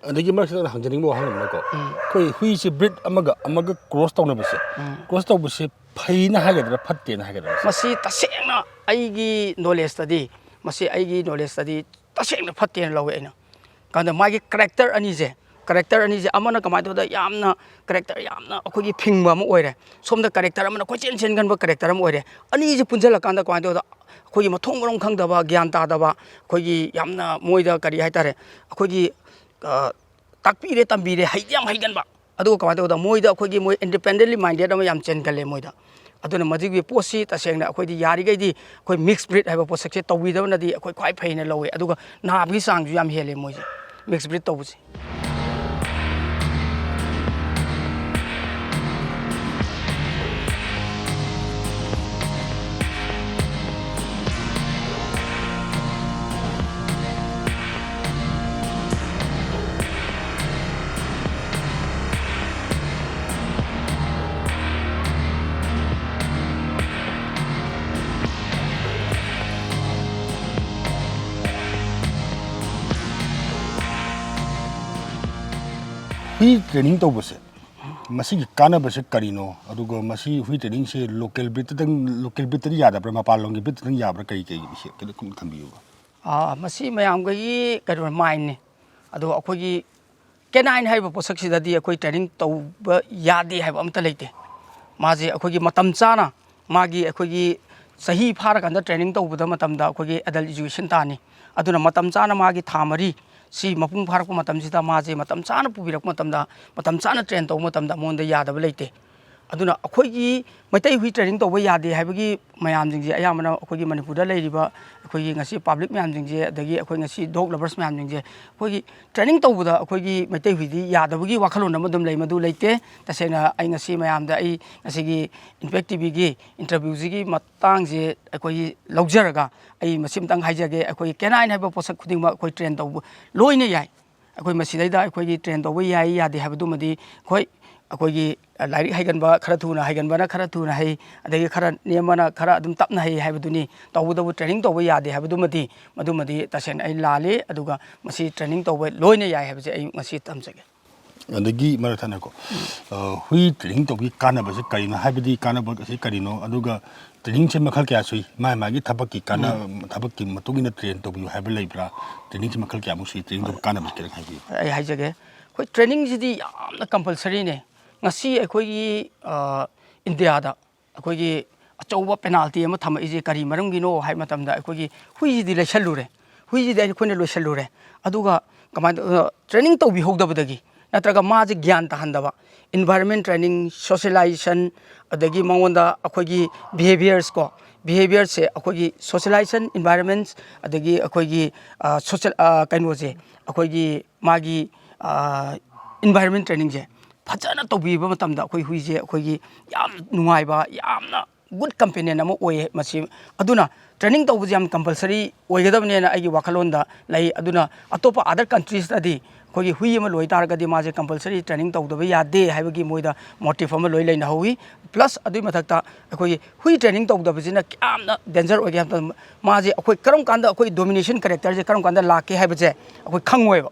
ꯑꯗꯒꯤ ꯃꯔꯛꯁꯤꯗ ꯑꯩꯅ ꯍꯪꯖꯅꯤꯡꯕ ꯋꯥꯍꯪ ꯑꯃꯅꯀꯣ, ꯎꯝ꯫ ꯑꯩꯈꯣꯏ ꯍꯨꯏꯁꯤ ꯕ꯭ꯔꯤꯗ ꯑꯃꯒ ꯑꯃꯒ ꯀ꯭ꯔꯣꯁ ꯇꯧꯅꯕꯁꯦ, ꯎꯝ꯫ ꯀ꯭ꯔꯣꯁ ꯇꯧꯕꯁꯦ ꯐꯩꯅ ꯍꯥꯏꯒꯗ꯭ꯔꯥ, ꯐꯠꯇꯦꯅ ꯍꯥꯏꯒꯗ꯭ꯔꯥ? ꯃꯁꯤ ꯇꯁꯦꯡꯅ ꯑꯩꯒꯤ ꯅꯣꯂꯦꯖꯇꯗꯤ, ꯃꯁꯤ ꯑꯩꯒꯤ ꯅꯣꯂꯦꯖꯇꯗꯤ ꯇꯁꯦꯡꯅ ꯐꯠꯇꯦꯅ ꯂꯧꯋꯦ ꯑꯩꯅ꯫ ꯀꯥꯟꯗ ꯃꯥꯒꯤ ꯀꯦꯔꯦꯛꯇꯔ ꯑꯅꯤꯁꯦ, ꯀꯦꯔꯦꯛꯇꯔ ꯑꯅꯤꯁꯦ ꯑꯃꯅ ꯀꯃꯥꯏꯅ ꯇꯧꯕꯗ ꯌꯥꯝꯅ ꯀꯦꯔꯦꯛꯇꯔ ꯌꯥꯝꯅ ꯑꯩꯈꯣꯏꯒꯤ ꯐꯤꯡꯕ ꯑꯃ ꯑꯣꯏꯔꯦ, ꯁꯣꯝꯗ ꯀꯦꯔꯦꯛꯇꯔ ꯑꯃꯅ ꯀꯣꯏꯆꯦꯟ ꯆꯦꯟꯒꯟꯕ ꯀꯦꯔꯦꯛꯇꯔ ꯑꯃ ꯑꯣꯏꯔꯦ꯫ ꯑꯅꯤꯁꯦ ꯄꯨꯟꯁꯤꯜꯂꯀꯥꯟꯗ ꯀꯃꯥꯏꯅ ꯇꯧꯕꯗ ꯑꯩꯈꯣꯏꯒꯤ ꯃꯊꯣꯡ ꯃꯔꯝ ꯈꯪꯗꯕ, ꯒ꯭ꯌꯥꯟ ꯇꯥꯗꯕ, ꯑꯩꯈꯣꯏꯒꯤ ꯌꯥꯝꯅ ꯃꯣꯏꯗ ꯀꯔꯤ ꯍꯥꯏꯇꯥꯔꯦ, ꯑꯩꯈꯣꯏꯒꯤ, ꯑ, ꯇꯥꯛꯄꯤꯔꯦ, ꯇꯝꯕꯤꯔꯦ, ꯍꯩꯗꯤ ꯌꯥꯝ ꯍꯩꯒꯟꯕ꯫ ꯑꯗꯨꯒ ꯀꯃꯥꯏꯅ ꯇꯧꯕꯗ ꯃꯣꯏꯗ ꯑꯩꯈꯣꯏꯒꯤ ꯃꯣꯏ ꯏꯟꯗꯤꯄꯦꯟꯗꯦꯟꯂꯤ ꯃꯥꯏꯟꯗꯦꯠ ꯑꯃ ꯌꯥꯝ ꯆꯦꯟꯒꯜꯂꯦ ꯃꯣꯏꯗ꯫ ꯑꯗꯨꯅ ꯃꯗꯨꯒꯤ ꯄꯣꯠꯁꯤ ꯇꯁꯦꯡꯅ ꯑꯩꯈꯣꯏꯗꯤ ꯌꯥꯔꯤꯈꯩꯗꯤ ꯑꯩꯈꯣꯏ ꯃꯤꯛꯁ ꯕ꯭ꯔꯤꯗ ꯍꯥꯏꯕ ꯄꯣꯠꯁꯛꯁꯦ ꯇꯧꯕꯤꯗꯕꯅꯗꯤ ꯑꯩꯈꯣꯏ ꯈ꯭ꯋꯥꯏ ꯐꯩꯅ ꯂꯧꯋꯦ꯫ ꯑꯗꯨꯒ ꯅꯥꯕꯒꯤ ꯆꯥꯡꯁꯨ ꯌꯥꯝ ꯍꯦꯜꯂꯦ ꯃꯣꯏꯁꯦ, ꯃꯤꯛꯁ ꯕ꯭ꯔꯤꯗ ꯇꯧꯕꯁꯦ꯫ ꯍꯨꯏ ꯇ꯭ꯔꯦꯅꯤꯡ ꯇꯧꯕꯁꯦ, ꯃꯁꯤꯒꯤ ꯀꯥꯟꯅꯕꯁꯦ ꯀꯔꯤꯅꯣ? ꯑꯗꯨꯒ ꯃꯁꯤ ꯍꯨꯏ ꯇ꯭ꯔꯦꯅꯤꯡꯁꯦ ꯂꯣꯀꯦꯜ ꯕ꯭ꯔꯤꯠꯇꯗꯪ, ꯂꯣꯀꯦꯜ ꯕ꯭ꯔꯤꯠꯇꯗꯤ ꯌꯥꯗꯕ꯭ꯔꯥ, ꯃꯄꯥꯟ ꯂꯝꯒꯤ ꯕ꯭ꯔꯤꯠꯇꯗꯪ ꯌꯥꯕ꯭ꯔꯥ, ꯀꯔꯤ ꯀꯔꯤ ꯁꯤ ꯈꯤꯇꯪ ꯊꯝꯕꯤꯌꯨꯕ? ꯑꯥ, ꯃꯁꯤ ꯃꯌꯥꯝꯒꯤ ꯀꯩꯅꯣ, ꯃꯥꯏꯟꯅꯤ꯫ ꯑꯗꯣ ꯑꯩꯈꯣꯏꯒꯤ ꯀꯦꯅꯥꯏꯟ ꯍꯥꯏꯔꯤꯕ ꯄꯣꯠꯁꯛꯁꯤꯗꯗꯤ ꯑꯩꯈꯣꯏ ꯇ꯭ꯔꯦꯅꯤꯡ ꯇꯧꯕ ꯌꯥꯗꯦ ꯍꯥꯏꯕ ꯑꯝꯇ ꯂꯩꯇꯦ꯫ ꯃꯥꯁꯦ ꯑꯩꯈꯣꯏꯒꯤ ꯃꯇꯝ ꯆꯥꯅ, ꯃꯥꯒꯤ ꯑꯩꯈꯣꯏꯒꯤ ꯆꯍꯤ ꯐꯥꯔꯀꯥꯟꯗ ꯇ꯭ꯔꯦꯅꯤꯡ ꯇꯧꯕꯗ ꯃꯇꯝꯗ ꯑꯩꯈꯣꯏꯒꯤ ꯑꯦꯗꯜ ꯏꯖꯨꯀꯦꯁꯟ ꯇꯥꯅꯤ꯫ ꯑꯗꯨꯅ ꯃꯇꯝ ꯆꯥꯅ ꯃꯥꯒꯤ ꯊꯥ ꯃꯔꯤ ꯁꯤ ꯃꯄꯨꯡ ꯐꯥꯔꯛꯄ ꯃꯇꯝꯁꯤꯗ ꯃꯥꯁꯦ ꯃꯇꯝ ꯆꯥꯅ ꯄꯨꯕꯤꯔꯛꯄ ꯃꯇꯝꯗ, ꯃꯇꯝ ꯆꯥꯅ ꯇ꯭ꯔꯦꯟ ꯇꯧꯕ ꯃꯇꯝꯗ ꯃꯉꯣꯟꯗ ꯌꯥꯗꯕ ꯂꯩꯇꯦ꯫ ꯑꯗꯨꯅ ꯑꯩꯈꯣꯏꯒꯤ ꯃꯩꯇꯩ ꯍꯨꯏ ꯇ꯭ꯔꯦꯅꯤꯡ ꯇꯧꯕ ꯌꯥꯗꯦ ꯍꯥꯏꯕꯒꯤ ꯃꯌꯥꯝꯁꯤꯡꯁꯦ ꯑꯌꯥꯝꯕꯅ ꯑꯩꯈꯣꯏꯒꯤ ꯃꯅꯤꯄꯨꯔꯗ ꯂꯩꯔꯤꯕ ꯑꯩꯈꯣꯏꯒꯤ ꯉꯁꯤ ꯄꯕ꯭ꯂꯤꯛ ꯃꯌꯥꯝꯁꯤꯡꯁꯦ, ꯑꯗꯒꯤ ꯑꯩꯈꯣꯏ ꯉꯁꯤ ꯗꯣꯛ ꯂꯚꯔꯁ ꯃꯌꯥꯝꯁꯤꯡꯁꯦ, ꯑꯩꯈꯣꯏꯒꯤ ꯇ꯭ꯔꯦꯅꯤꯡ ꯇꯧꯕꯗ ꯑꯩꯈꯣꯏꯒꯤ ꯃꯩꯇꯩ ꯍꯨꯏꯗꯤ ꯌꯥꯗꯕꯒꯤ ꯋꯥꯈꯜꯂꯣꯟ ꯑꯃ ꯑꯗꯨꯝ ꯂꯩ, ꯃꯗꯨ ꯂꯩꯇꯦ꯫ ꯇꯁꯦꯡꯅ ꯑꯩ ꯉꯁꯤ ꯃꯌꯥꯝꯗ, ꯑꯩ ꯉꯁꯤꯒꯤ ꯏꯝꯄꯦꯛ ꯇꯤ ꯚꯤꯒꯤ ꯏꯟꯇꯔꯚ꯭ꯌꯨꯁꯤꯒꯤ ꯃꯇꯥꯡꯁꯦ ꯑꯩꯈꯣꯏꯒꯤ ꯂꯧꯖꯔꯒ, ꯑꯩ ꯃꯁꯤꯃꯇꯪ ꯍꯥꯏꯖꯒꯦ, ꯑꯩꯈꯣꯏꯒꯤ ꯀꯦꯅꯥꯏꯟ ꯍꯥꯏꯕ ꯄꯣꯠꯁꯛ ꯈꯨꯗꯤꯡꯃꯛ ꯑꯩꯈꯣꯏ ꯇ꯭ꯔꯦꯟ ꯇꯧꯕ ꯂꯣꯏꯅ ꯌꯥꯏ꯫ ꯑꯩꯈꯣꯏ ꯃꯁꯤꯗꯩꯗ ꯑꯩꯈꯣꯏꯒꯤ ꯇ꯭ꯔꯦꯟ ꯇꯧꯕ ꯌꯥꯏ ꯌꯥꯗꯦ ꯍꯥꯏꯕꯗꯨꯃꯗꯤ, ꯍꯣꯏ, ꯑꯩꯈꯣꯏꯒꯤ ꯂꯥꯏꯔꯤꯛ ꯍꯩꯒꯟꯕ, ꯈꯔ ꯊꯨꯅ ꯍꯩꯒꯟꯕꯅ ꯈꯔ ꯊꯨꯅ ꯍꯩ, ꯑꯗꯒꯤ ꯈꯔ ꯅꯦꯝꯕꯅ ꯈꯔ ꯑꯗꯨꯝ ꯇꯞꯅ ꯍꯩ ꯍꯥꯏꯕꯗꯨꯅꯤ꯫ ꯇꯧꯕꯇꯕꯨ ꯇ꯭ꯔꯦꯅꯤꯡ ꯇꯧꯕ ꯌꯥꯗꯦ ꯍꯥꯏꯕꯗꯨꯃꯗꯤ, ꯃꯗꯨꯃꯗꯤ ꯇꯁꯦꯡꯅ ꯑꯩ ꯂꯥꯜꯂꯤ꯫ ꯑꯗꯨꯒ ꯃꯁꯤ ꯇ꯭ꯔꯦꯅꯤꯡ ꯇꯧꯕ ꯂꯣꯏꯅ ꯌꯥꯏ ꯍꯥꯏꯕꯁꯦ ꯑꯩ ꯉꯁꯤ ꯊꯝꯖꯒꯦ꯫ ꯑꯗꯒꯤ ꯃꯔꯛ ꯊꯠꯅꯀꯣ, ꯑ, ꯍꯨꯏ ꯇ꯭ꯔꯦꯅꯤꯡ ꯇꯧꯕꯒꯤ ꯀꯥꯟꯅꯕꯁꯦ ꯀꯔꯤꯅꯣ? ꯍꯥꯏꯕꯗꯤ ꯀꯥꯟꯅꯕ ꯑꯁꯤ ꯀꯔꯤꯅꯣ? ꯑꯗꯨꯒ ꯇ꯭ꯔꯦꯅꯤꯡꯁꯦ ꯃꯈꯜ ꯀꯌꯥ ꯁꯨꯏ? ꯃꯥꯒꯤ ꯃꯥꯒꯤ ꯊꯕꯛꯀꯤ ꯀꯥꯟꯅ-, ꯊꯕꯛꯀꯤ ꯃꯇꯨꯡ ꯏꯟꯅ ꯇ꯭ꯔꯦꯟ ꯇꯧꯕꯤꯌꯨ ꯍꯥꯏꯕ ꯂꯩꯕ꯭ꯔꯥ? ꯇ꯭ꯔꯦꯅꯤꯡꯁꯦ ꯃꯈꯜ ꯀꯌꯥꯃꯨꯛ ꯁꯨꯏ? ꯇ꯭ꯔꯦꯅꯤꯡ ꯇꯧꯕ ꯀꯥꯟꯅꯕꯁꯦ ꯈꯤꯇꯪ ꯍꯥꯏꯕꯤꯌꯨ꯫ ꯑꯩ ꯍꯥꯏꯖꯒꯦ, ꯑꯩꯈꯣꯏ ꯇ꯭ꯔꯦꯅꯤꯡꯁꯤꯗꯤ ꯌꯥꯝꯅ ꯀꯝꯄꯜꯁꯔꯤꯅꯦ꯫ ꯉꯁꯤ ꯑꯩꯈꯣꯏꯒꯤ, ꯑ, ꯏꯟꯗꯤꯌꯥꯗ ꯑꯩꯈꯣꯏꯒꯤ ꯑꯆꯧꯕ ꯄꯦꯅꯥꯜꯇꯤ ꯑꯃ ꯊꯝꯃꯛꯏꯁꯦ ꯀꯔꯤ ꯃꯔꯝꯒꯤꯅꯣ ꯍꯥꯏꯕ ꯃꯇꯝꯗ, ꯑꯩꯈꯣꯏꯒꯤ ꯍꯨꯏꯁꯤꯗꯤ ꯂꯩꯁꯜꯂꯨꯔꯦ, ꯍꯨꯏꯁꯤꯗꯤ ꯑꯩꯈꯣꯏꯅ ꯂꯣꯏꯁꯜꯂꯨꯔꯦ, ꯑꯗꯨꯒ ꯀꯃꯥꯏꯅ ꯇꯧ-, ꯇ꯭ꯔꯦꯅꯤꯡ ꯇꯧꯕꯤꯍꯧꯗꯕꯗꯒꯤ, ꯅꯠꯇ꯭ꯔꯒ ꯃꯥꯁꯦ ꯒ꯭ꯌꯥꯟ ꯇꯥꯍꯟꯗꯕ, ꯏꯟꯚꯥꯏꯔꯟꯃꯦꯟ ꯇ꯭ꯔꯦꯅꯤꯡ, ꯁꯣꯁꯤꯌꯦꯂꯥꯏꯖꯦꯁꯟ, ꯑꯗꯒꯤ ꯃꯉꯣꯟꯗ ꯑꯩꯈꯣꯏꯒꯤ ꯕꯤꯍꯦꯕꯤꯌꯔꯁ ꯀꯣ, ꯕꯤꯍꯦꯕꯤꯌꯔꯁꯦ ꯑꯩꯈꯣꯏꯒꯤ ꯁꯣꯁꯤꯌꯦꯂꯥꯏꯖꯦꯁꯟ, ꯏꯟꯚꯥꯏꯔꯟꯃꯦꯟ, ꯑꯗꯒꯤ ꯑꯩꯈꯣꯏꯒꯤ, ꯑ, ꯁꯣꯁꯤꯌꯦꯜ, ꯑ, ꯀꯩꯅꯣꯁꯦ, ꯑꯩꯈꯣꯏꯒꯤ ꯃꯥꯒꯤ, ꯑ, ꯏꯟꯚꯥꯏꯔꯟꯃꯦꯟ ꯇ꯭ꯔꯦꯅꯤꯡꯁꯦ ꯐꯖꯅ ꯇꯧꯕꯤꯕ ꯃꯇꯝꯗ ꯑꯩꯈꯣꯏ ꯍꯨꯏꯁꯦ ꯑꯩꯈꯣꯏꯒꯤ ꯌꯥꯝ ꯅꯨꯡꯉꯥꯏꯕ, ꯌꯥꯝꯅ ꯒꯨꯗ ꯀꯝꯄꯦꯅꯤꯌꯟ ꯑꯃ ꯑꯣꯏꯌꯦ꯫ ꯃꯁꯤ, ꯑꯗꯨꯅ ꯇ꯭ꯔꯦꯅꯤꯡ ꯇꯧꯕꯁꯦ ꯌꯥꯝ ꯀꯝꯄꯜꯁꯔꯤ ꯑꯣꯏꯒꯗꯕꯅꯦꯅ ꯑꯩꯒꯤ ꯋꯥꯈꯜꯂꯣꯟꯗ ꯂꯩ꯫ ꯑꯗꯨꯅ ꯑꯇꯣꯞꯄ ꯑꯗꯔ ꯀꯟꯇ꯭ꯔꯤꯁꯇꯗꯤ ꯑꯩꯈꯣꯏꯒꯤ ꯍꯨꯏ ꯑꯃ ꯂꯣꯏ ꯇꯥꯔꯒꯗꯤ ꯃꯥꯁꯦ ꯀꯝꯄꯜꯁꯔꯤ ꯇ꯭ꯔꯦꯅꯤꯡ ꯇꯧꯗꯕ ꯌꯥꯗꯦ ꯍꯥꯏꯕꯒꯤ ꯃꯣꯏꯗ ꯃꯣꯇꯤꯚ ꯑꯃ ꯂꯣꯏ ꯂꯩꯅꯍꯧꯋꯤ꯫ ꯄ꯭ꯂꯁ ꯑꯗꯨꯒꯤ ꯃꯊꯛꯇ ꯑꯩꯈꯣꯏꯒꯤ ꯍꯨꯏ ꯇ꯭ꯔꯦꯅꯤꯡ ꯇꯧꯗꯕꯁꯤꯅ ꯀꯌꯥꯝꯅ ꯗꯦꯟꯖꯔ ꯑꯣꯏꯒꯦ ꯍꯥꯏꯕ ꯃꯇꯝꯗ, ꯃꯥꯁꯦ ꯑꯩꯈꯣꯏ ꯀꯔꯝ ꯀꯥꯟꯗ ꯑꯩꯈꯣꯏ ꯗꯣꯃꯤꯅꯦꯁꯟ ꯀꯦꯔꯦꯛꯇꯔꯁꯦ ꯀꯔꯝ ꯀꯥꯟꯗ ꯂꯥꯛꯀꯦ ꯍꯥꯏꯕꯁꯦ ꯑꯩꯈꯣꯏ ꯈꯪꯉꯣꯏꯕ꯫